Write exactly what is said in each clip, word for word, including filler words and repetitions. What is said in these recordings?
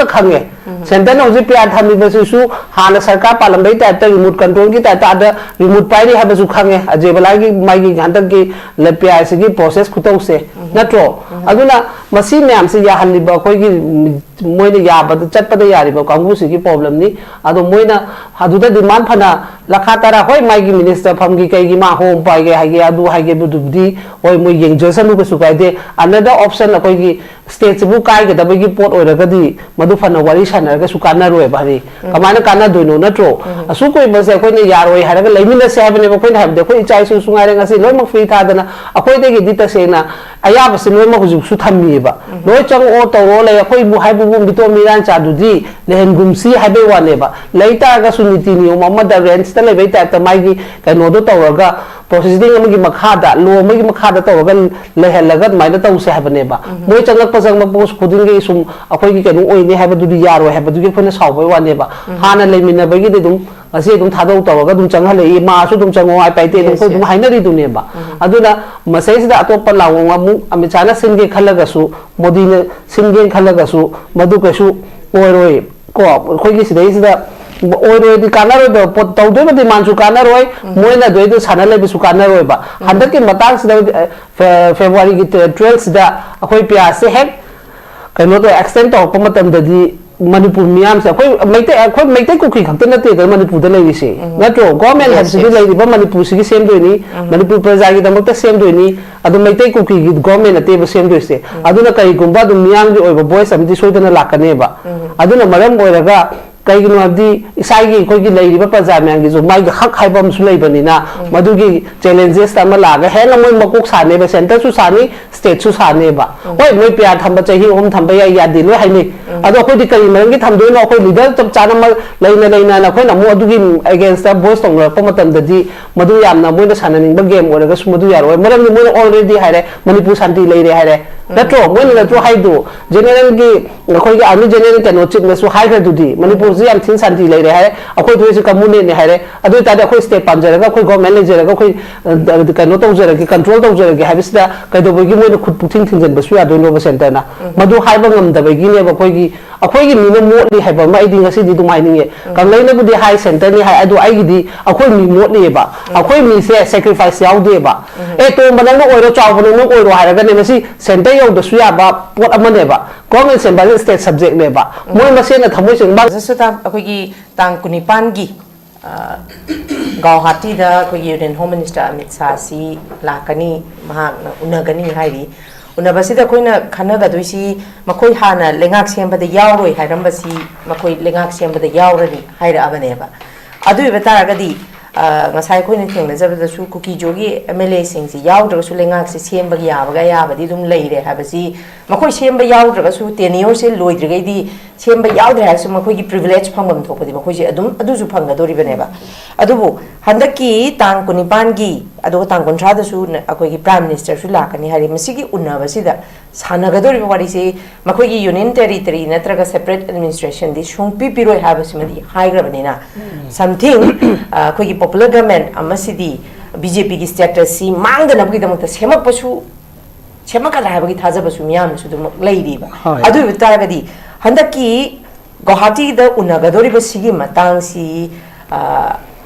ꯈꯪꯉꯦ꯫ ꯁꯦꯟꯇꯔꯅ ꯍꯧꯖꯤꯛ ꯄꯤꯌꯥꯔ ꯊꯝꯃꯤꯕꯁꯤꯁꯨ ꯍꯥꯟꯅ ꯁꯔꯀꯥꯔ ꯄꯥꯜꯂꯝꯕꯒꯤ ꯇꯥꯏꯞꯇ, ꯔꯤꯃꯣꯠ ꯀꯟꯇ꯭ꯔꯣꯜꯒꯤ ꯇꯥꯏꯞꯇ ꯑꯥꯗ ꯔꯤꯃꯣꯠ ꯄꯥꯏꯔꯤ ꯍꯥꯏꯕꯁꯨ ꯈꯪꯉꯦ꯫ ꯑꯖꯦ ꯕꯂꯥꯒꯤ ꯃꯥꯒꯤ ꯍꯟꯗꯛꯀꯤ ꯄꯤꯌꯥꯔꯁꯤꯒꯤ ꯄ꯭ꯔꯣꯁꯦꯁ ꯈꯨꯇꯧꯁꯦ, ꯅꯠꯇ꯭ꯔꯣ? ꯑꯗꯨꯅ ꯃꯁꯤ ꯃꯌꯥꯝꯁꯤ ꯌꯥꯍꯜꯂꯤꯕ ꯑꯩꯈꯣꯏꯒꯤ, ꯎꯝ, ꯃꯣꯏꯅ ꯌꯥꯕꯗ ꯆꯠꯄꯗ ꯌꯥꯔꯤꯕ ꯀꯥꯡꯕꯨꯁꯤꯒꯤ ꯄ꯭ꯔꯣꯕ꯭ꯂꯦꯝꯅꯤ꯫ ꯑꯗꯣ ꯃꯣꯏꯅ ꯑꯗꯨꯗ ꯗꯤꯃꯥꯟ ꯐꯅ ꯂꯈꯥ ꯇꯔꯥ, ꯍꯣꯏ, ꯃꯥꯒꯤ ꯃꯤꯅꯤꯁꯇꯔ ꯐꯝꯒꯤ ꯀꯩꯒꯤ ꯃꯥ ꯍꯣꯝ ꯄꯥꯏꯒꯦ ꯍꯥꯏꯒꯦ, ꯑꯗꯨ ꯍꯥꯏꯒꯦ, ꯑꯗꯨꯗꯨꯕꯨꯗꯤ ꯍꯣꯏ, ꯃꯣꯏ ꯌꯦꯡꯖꯁꯅꯨ, ꯀꯩꯁꯨ ꯀꯥꯏꯗꯦ꯫ Another option, ꯑꯩꯈꯣꯏꯒꯤ ꯁ꯭ꯇꯦꯠꯁꯤꯕꯨ ꯀꯥꯏꯒꯗꯕꯒꯤ ꯄꯣꯠ ꯑꯣꯏꯔꯒꯗꯤ ꯃꯗꯨ ꯐꯅ ꯋꯥꯔꯤ ꯁꯥꯟꯅꯔꯒꯁꯨ ꯀꯥꯟꯅꯔꯣꯏꯕ꯫ ꯍꯥꯏꯗꯤ ꯀꯃꯥꯏꯅ ꯀꯥꯟꯅꯗꯣꯏꯅꯣ, ꯅꯠꯇ꯭ꯔꯣ? ꯑꯁꯨꯛ ꯀꯨꯏꯕꯁꯦ ꯑꯩꯈꯣꯏꯅ ꯌꯥꯔꯣꯏ ꯍꯥꯏꯔꯒ ꯂꯩꯃꯤꯟꯅꯁꯦ ꯍꯥꯏꯕꯅꯦꯕ ꯑꯩꯈꯣꯏꯅ ꯍꯥꯏꯕꯗꯤ꯫ ꯑꯩꯈꯣꯏ ꯏꯆꯥ ꯏꯁꯨꯁꯨ ꯉꯥꯏꯔꯦ, ꯉꯁꯤ ꯂꯣꯏꯅꯃꯛ ꯐ꯭ꯔꯤ ꯊꯥꯗꯅ ꯑꯩꯈꯣꯏꯗꯒꯤꯗꯤ ꯇꯁꯦꯡꯅ ꯑꯌꯥꯕꯁꯦ ꯂꯣꯏꯅꯃꯛ ꯍꯧꯖꯤꯛꯁꯨ ꯊꯝꯃꯤꯑꯕ꯫ ꯂꯣꯏ ꯆꯪꯉꯛꯑꯣ, ꯇꯧꯔꯣ, ꯂꯩ, ꯑꯩꯈꯣꯏꯕꯨ ꯍꯥꯏꯕꯕꯨ ꯃꯤꯇꯣꯞ ꯃꯤꯔꯥꯟꯆꯥꯗꯨꯗꯤ ꯂꯩꯍꯟꯒꯨꯝꯁꯤ ꯍꯥꯏꯕꯩ ꯋꯥꯅꯦꯕ꯫ ꯂꯩ ꯇꯥꯔꯒꯁꯨ ꯅꯤꯇꯤ ꯅꯤꯌꯣꯝ ꯑꯃꯗ ꯔꯦꯟꯁꯇ ꯂꯩꯕꯩ ꯇꯥꯏꯞꯇ ꯃꯥꯒꯤ ꯀꯩꯅꯣꯗꯣ ꯇꯧꯔꯒ, ꯄ꯭ꯔꯣꯁꯤꯗꯤꯡ ꯑꯃꯒꯤ ꯃꯈꯥꯗ, ꯂꯣ ꯑꯃꯒꯤ ꯃꯈꯥꯗ ꯇꯧꯔꯒ ꯂꯩꯍꯜꯂꯒ ꯑꯗꯨꯃꯥꯏꯅ ꯇꯧꯁꯦ ꯍꯥꯏꯕꯅꯦꯕ꯫ ꯃꯣꯏ ꯆꯪꯂꯛꯄ ꯆꯪꯂꯛꯄ ꯈꯨꯗꯤꯡꯒꯤ ꯁꯨꯝ ꯑꯩꯈꯣꯏꯒꯤ ꯀꯩꯅꯣ ꯑꯣꯏꯅꯤ ꯍꯥꯏꯕꯗꯨꯗꯤ ꯌꯥꯔꯣꯏ ꯍꯥꯏꯕꯗꯨꯒꯤ ꯑꯩꯈꯣꯏꯅ ꯁꯥꯎꯕꯩ ꯋꯥꯅꯦꯕ꯫ ꯍꯥꯟꯅ ꯂꯩꯃꯤꯟꯅꯕꯒꯤꯗꯤ ꯑꯗꯨꯝ ꯉꯁꯤ ꯑꯗꯨꯝ ꯊꯥꯗꯣꯛ ꯇꯧꯔꯒ ꯑꯗꯨꯝ ꯆꯪꯍꯜꯂꯛꯏ, ꯃꯥꯁꯨ ꯑꯗꯨꯝ ꯆꯪꯉꯣ ꯍꯥꯏ ꯄꯥꯏꯇꯦ, ꯑꯗꯨꯝ ꯑꯩꯈꯣꯏ ꯑꯗꯨꯝ ꯍꯥꯏꯅꯔꯤꯗꯨꯅꯦꯕ꯫ ꯑꯗꯨꯅ ꯃꯁꯩꯁꯤꯗ ꯑꯇꯣꯞꯄ ꯂꯥꯎꯑꯣꯡ ꯑꯃꯨꯛ ꯑꯃꯤꯠ ꯁꯥꯍꯅ ꯁꯤꯟꯒꯦ ꯈꯜꯂꯒꯁꯨ, ꯃꯣꯗꯤꯅ ꯁꯤꯟꯒꯦ ꯈꯜꯂꯒꯁꯨ ꯃꯗꯨ ꯀꯩꯁꯨ ꯑꯣꯏꯔꯣꯏ꯫ ꯀꯣ, ꯑꯩꯈꯣꯏꯒꯤ ꯁꯤꯗꯩꯁꯤꯗ ꯑꯣꯏꯔꯣꯏꯗꯤ ꯀꯥꯟꯅꯔꯣꯏꯗꯕ ꯄꯣꯠ, ꯇꯧꯗꯣꯏꯕ ꯗꯤꯃꯥꯟꯁꯨ ꯀꯥꯟꯅꯔꯣꯏ, ꯃꯣꯏꯅ ꯑꯗꯨꯗꯩꯗ ꯁꯥꯟꯅ ꯂꯩꯕꯁꯨ ꯀꯥꯟꯅꯔꯣꯏꯕ꯫ ꯍꯟꯗꯛꯀꯤ ꯃꯇꯥꯡꯁꯤꯗ, ꯑ, ꯐꯦ-, ꯐꯦꯕ꯭ꯔꯨꯋꯥꯔꯤꯒꯤ ꯇꯨꯋꯦꯜꯐꯁꯤꯗ ꯑꯩꯈꯣꯏ ꯄꯤꯌꯥꯁꯁꯦ ꯍꯦꯛ ꯀꯩꯅꯣ ꯇꯧ, ꯑꯦꯛꯁꯇꯦꯟ ꯇꯧꯔꯛꯄ ꯃꯇꯝꯗꯗꯤ ꯃꯅꯤꯄꯨꯔ ꯃꯤꯌꯥꯝꯁꯦ, ꯑꯩꯈꯣꯏ ꯃꯩꯇꯩ, ꯑꯩꯈꯣꯏ ꯃꯩꯇꯩ ꯀꯨꯀꯤ ꯈꯛꯇ ꯅꯠꯇꯦꯗ ꯃꯅꯤꯄꯨꯔꯗ ꯂꯩꯔꯤꯁꯦ, ꯅꯠꯇ꯭ꯔꯣ? ꯒꯣꯔꯃꯦꯟ ꯍꯥꯏꯕꯁꯤꯗꯤ ꯂꯩꯔꯤꯕ ꯃꯅꯤꯄꯨꯔꯁꯤꯒꯤ ꯁꯦꯝꯗꯣꯏꯅꯤ, ꯃꯅꯤꯄꯨꯔ ꯄ꯭ꯔꯖꯥꯒꯤꯗꯃꯛꯇ ꯁꯦꯝꯗꯣꯏꯅꯤ꯫ ꯑꯗꯨ ꯃꯩꯇꯩ ꯀꯨꯀꯤꯒꯤ ꯒꯣꯔꯃꯦꯟ ꯅꯠꯇꯦꯕ ꯁꯦꯝꯗꯣꯏꯁꯦ꯫ ꯑꯗꯨꯅ ꯀꯔꯤꯒꯨꯝꯕ ꯑꯗꯨꯝ ꯃꯤꯌꯥꯝꯒꯤ ꯑꯣꯏꯕ ꯚꯣꯏꯁ ꯑꯃꯗꯤ ꯁꯣꯏꯗꯅ ꯂꯥꯛꯀꯅꯦꯕ꯫ ꯑꯗꯨꯅ ꯃꯔꯝ ꯑꯣꯏꯔꯒ ꯀꯩꯒꯤꯅꯣ ꯍꯥꯏꯕꯗꯤ ꯏꯁꯥꯒꯤ ꯑꯩꯈꯣꯏꯒꯤ ꯂꯩꯔꯤꯕ ꯄ꯭ꯔꯖꯥ ꯃꯌꯥꯝꯒꯤꯁꯨ ꯃꯥꯒꯤ ꯍꯛ ꯍꯥꯏꯕ ꯑꯃꯁꯨ ꯂꯩꯕꯅꯤꯅ, ꯃꯗꯨꯒꯤ ꯆꯦꯂꯦꯟꯖꯦꯁ ꯑꯃ ꯂꯥꯛꯑꯒ ꯍꯦꯟꯅ ꯃꯣꯏ ꯃꯀꯣꯛ ꯁꯥꯅꯦꯕ, ꯁꯦꯟꯇꯔꯁꯨ ꯁꯥꯅꯤ, ꯁ꯭ꯇꯦꯠꯁꯨ ꯁꯥꯅꯦꯕ꯫ ꯍꯣꯏ, ꯃꯣꯏ ꯄꯤꯌꯥꯔ ꯊꯝꯕ ꯆꯍꯤ ꯑꯍꯨꯝ ꯊꯝꯕ ꯌꯥꯏ, ꯌꯥꯗꯦ, ꯂꯣꯏ ꯍꯥꯏꯅꯩ꯫ ꯑꯗꯣ ꯑꯩꯈꯣꯏꯗꯤ ꯀꯔꯤ ꯃꯔꯝꯒꯤ ꯊꯝꯗꯣꯏꯅꯣ? ꯑꯩꯈꯣꯏ ꯂꯤꯗꯔ ꯆꯞ ꯆꯥꯅ ꯑꯃ ꯂꯩꯅ ꯂꯩꯅꯅ ꯑꯩꯈꯣꯏꯅ ꯑꯃꯨꯛ ꯑꯗꯨꯒꯤ ꯑꯦꯒꯦꯟꯁꯇ ꯚꯣꯏꯁ ꯇꯧꯅꯔꯛꯄ ꯃꯇꯝꯗꯗꯤ ꯃꯗꯨ ꯌꯥꯝꯅ ꯃꯣꯏꯅ ꯁꯥꯟꯅꯅꯤꯡꯕ ꯒꯦꯝ ꯑꯣꯏꯔꯒꯁꯨ ꯃꯗꯨ ꯌꯥꯔꯣꯏ꯫ ꯃꯔꯝꯗꯤ ꯃꯣꯏꯅ ꯑꯣꯜꯔꯦꯗꯤ ꯍꯥꯏꯔꯦ, ꯃꯅꯤꯄꯨꯔ ꯁꯥꯟꯇꯤ ꯂꯩꯔꯦ ꯍꯥꯏꯔꯦ, ꯅꯠꯇ꯭ꯔꯣ? ꯃꯣꯏꯅ ꯅꯠꯇ꯭ꯔꯣ ꯍꯥꯏꯗꯣ? ꯖꯦꯅꯔꯦꯜꯒꯤ, ꯑꯩꯈꯣꯏꯒꯤ ꯑꯥꯔꯃꯤ ꯖꯦꯅꯔꯦꯜ ꯀꯩꯅꯣ ꯆꯤꯞꯅꯁꯨ ꯍꯥꯏꯈ꯭ꯔꯗꯨꯗꯤ, ꯃꯅꯤꯄꯨꯔꯁꯤ ꯌꯥꯝ ꯊꯤꯅ ꯁꯥꯟꯇꯤ ꯂꯩꯔꯦ ꯍꯥꯏꯔꯦ, ꯑꯩꯈꯣꯏ ꯊꯣꯛꯏꯁꯤ ꯀꯃꯨꯅꯦꯠꯅꯦ ꯍꯥꯏꯔꯦ꯫ ꯑꯗꯨ ꯑꯣꯏꯇꯥꯔꯗꯤ ꯑꯩꯈꯣꯏ ꯁ꯭ꯇꯦꯠ ꯄꯥꯟꯖꯔꯒ, ꯑꯩꯈꯣꯏ ꯒꯣꯔꯃꯦꯟ ꯂꯩꯖꯔꯒ, ꯑꯩꯈꯣꯏ, ꯑ, ꯀꯩꯅꯣ ꯇꯧꯖꯔꯒꯦ, ꯀꯟꯇ꯭ꯔꯣꯜ ꯇꯧꯖꯔꯒꯦ ꯍꯥꯏꯕꯁꯤꯗ ꯀꯩꯗꯧꯕꯒꯤ ꯃꯣꯏꯅ ꯈꯨꯠ ꯄꯨꯛꯊꯤꯡ ꯊꯤꯡꯖꯤꯟꯕꯁꯨ ꯌꯥꯗꯣꯏꯅꯣꯕ ꯁꯦꯟꯇꯔꯅ? ꯃꯗꯨ ꯍꯥꯏꯕ ꯉꯝꯗꯕꯒꯤꯅꯦꯕ ꯑꯩꯈꯣꯏꯒꯤ ꯑꯩꯈꯣꯏꯒꯤ ꯃꯤꯅ ꯃꯣꯠꯂꯤ ꯍꯥꯏꯕ ꯑꯃ ꯑꯩꯗꯤ ꯉꯁꯤꯗꯤ ꯑꯗꯨꯝ ꯍꯥꯏꯅꯤꯡꯉꯦ꯫ ꯀꯪꯂꯩꯅꯕꯨꯗꯤ ꯍꯥꯏ ꯁꯦꯟꯇꯔꯅꯤ ꯍꯥꯏ, ꯑꯗꯣ ꯑꯩꯒꯤꯗꯤ ꯑꯩꯈꯣꯏ ꯃꯤ ꯃꯣꯠꯂꯤꯑꯕ꯫ ꯑꯩꯈꯣꯏ ꯃꯤꯁꯦ ꯁꯦꯀ꯭ꯔꯤꯐꯥꯏꯁ ꯌꯥꯎꯗꯦꯕ꯫ ꯑꯦ, ꯇꯣꯝꯕ ꯅꯪꯅ ꯑꯣꯏꯔꯣ, ꯆꯥꯎꯕ ꯅꯪꯅ ꯑꯣꯏꯔꯣ ꯍꯥꯏꯔꯒꯅꯦ, ꯃꯁꯤ ꯁꯦꯟꯇꯔ ꯌꯧꯗ꯭ꯔꯁꯨ ꯌꯥꯕ ꯄꯣꯠ ꯑꯃꯅꯦꯕ꯫ ꯒꯣꯔꯃꯦꯟ ꯁꯦꯝꯕ ꯍꯥꯏꯁꯦ ꯁ꯭ꯇꯦꯠ ꯁꯕꯖꯦꯛꯅꯦꯕ꯫ ꯃꯣꯏ ꯃꯁꯦꯟꯅ ꯊꯃꯣꯏ ꯁꯦꯡꯅ ꯃꯥ- ꯖꯁꯨꯇꯥ, ꯑꯩꯈꯣꯏꯒꯤ ꯇꯥꯡ ꯀꯨꯟꯅꯤꯄꯥꯟꯒꯤ, ꯑ, ꯒꯧꯍꯥꯇꯤꯗ ꯑꯩꯈꯣꯏꯒꯤ ꯌꯨꯅꯤꯌꯟ ꯍꯣꯝ ꯃꯤꯅꯤꯁꯇꯔ ꯑꯃꯤꯠ ꯁꯥꯍꯁꯤ ꯂꯥꯛꯀꯅꯤ, ꯃꯍꯥꯛꯅ ꯎꯅꯒꯅꯤ ꯍꯥꯏꯔꯤ꯫ ꯎꯅꯕꯁꯤꯗ ꯑꯩꯈꯣꯏꯅ ꯈꯟꯅꯒꯗꯣꯏꯁꯤ, ꯃꯈꯣꯏ ꯍꯥꯟꯅ ꯂꯩꯉꯥꯛ ꯁꯦꯝꯕꯗ ꯌꯥꯎꯔꯣꯏ ꯍꯥꯏꯔꯝꯕꯁꯤ ꯃꯈꯣꯏ ꯂꯩꯉꯥꯛ ꯁꯦꯝꯕꯗ ꯌꯥꯎꯔꯅꯤ ꯍꯥꯏꯔꯛꯑꯕꯅꯦꯕ꯫ ꯑꯗꯨ ꯑꯣꯏꯕ ꯇꯥꯔꯒꯗꯤ, ꯑ, ꯉꯁꯥꯏ ꯑꯩꯈꯣꯏꯅ ꯊꯦꯡꯅꯖꯕꯗꯁꯨ ꯀꯨꯀꯤꯖꯣꯒꯤ ꯑꯦꯝ ꯑꯦꯜ ꯑꯦꯁꯤꯡꯁꯤ ꯌꯥꯎꯗ꯭ꯔꯒꯁꯨ ꯂꯩꯉꯥꯛꯁꯦ ꯁꯦꯝꯕꯒꯤ ꯌꯥꯕꯒ ꯑꯌꯥꯕꯗꯤ ꯑꯗꯨꯝ ꯂꯩꯔꯦ ꯍꯥꯏꯕꯁꯤ, ꯃꯈꯣꯏ ꯁꯦꯝꯕ ꯌꯥꯎꯗ꯭ꯔꯒꯁꯨ ꯇꯦꯅꯤꯌꯣꯔꯁꯦ ꯂꯣꯏꯗ꯭ꯔꯤꯉꯩꯗꯤ ꯁꯦꯝꯕ ꯌꯥꯎꯗ꯭ꯔꯦ ꯍꯥꯏꯔꯁꯨ ꯃꯈꯣꯏꯒꯤ ꯄ꯭ꯔꯤꯚꯤꯂꯦꯖ ꯐꯪꯐꯝ ꯊꯣꯛꯄꯗꯤ ꯃꯈꯣꯏꯁꯦ ꯑꯗꯨꯝ ꯑꯗꯨꯁꯨ ꯐꯪꯒꯗꯣꯔꯤꯕꯅꯦꯕ꯫ ꯑꯗꯨꯕꯨ ꯍꯟꯗꯛꯀꯤ ꯇꯥꯡ ꯀꯨꯟꯅꯤꯄꯥꯟꯒꯤ, ꯑꯗꯨꯒ ꯇꯥꯡ ꯀꯨꯟꯊ꯭ꯔꯥꯗꯁꯨ ꯅ-, ꯑꯩꯈꯣꯏꯒꯤ ꯄ꯭ꯔꯥꯏꯝ ꯃꯤꯅꯤꯁꯇꯔꯁꯨ ꯂꯥꯛꯀꯅꯤ ꯍꯥꯏꯔꯤ꯫ ꯃꯁꯤꯒꯤ ꯎꯅꯕꯁꯤꯗ ꯁꯥꯟꯅꯒꯗꯧꯔꯤꯕ ꯋꯥꯔꯤꯁꯤ ꯃꯈꯣꯏꯒꯤ ꯌꯨꯅꯤꯌꯟ ꯇꯦꯔꯤꯇꯣꯔꯤ ꯅꯠꯇ꯭ꯔꯒ ꯁꯦꯄꯔꯦꯠ ꯑꯦꯗꯃꯤꯅꯤꯁꯇ꯭ꯔꯦꯁꯟꯗꯤ ꯁꯨꯡꯄꯤ ꯄꯤꯔꯣꯏ ꯍꯥꯏꯕꯁꯤꯃꯗꯤ ꯍꯥꯏꯈ꯭ꯔꯕꯅꯤꯅ, ꯁꯝꯊꯤꯡ, ꯑ, ꯑꯩꯈꯣꯏꯒꯤ ꯄꯣꯄꯨꯂꯔ ꯒꯚꯔꯟꯃꯦꯟ ꯑꯃꯁꯤꯗꯤ ꯕꯤ ꯖꯦ ꯄꯤꯒꯤ ꯁ꯭ꯇꯦꯇꯁꯁꯤ ꯃꯥꯡꯗꯅꯕꯒꯤꯗꯃꯛꯇ ꯁꯦꯝꯃꯛꯄꯁꯨ, ꯁꯦꯝꯃꯛꯀꯗ꯭ꯔꯥ ꯍꯥꯏꯕꯒꯤ ꯊꯥꯖꯕꯁꯨ ꯃꯤꯌꯥꯝꯅꯁꯨ ꯑꯗꯨꯃꯛ ꯂꯩꯔꯤꯕ꯫ ꯍꯣꯏ꯫ ꯑꯗꯨ ꯑꯣꯏꯕ ꯇꯥꯔꯒꯗꯤ ꯍꯟꯗꯛꯀꯤ ꯒꯧꯍꯥꯇꯤꯗ ꯎꯅꯒꯗꯧꯔꯤꯕꯁꯤꯒꯤ ꯃꯇꯥꯡꯁꯤ, ꯑ,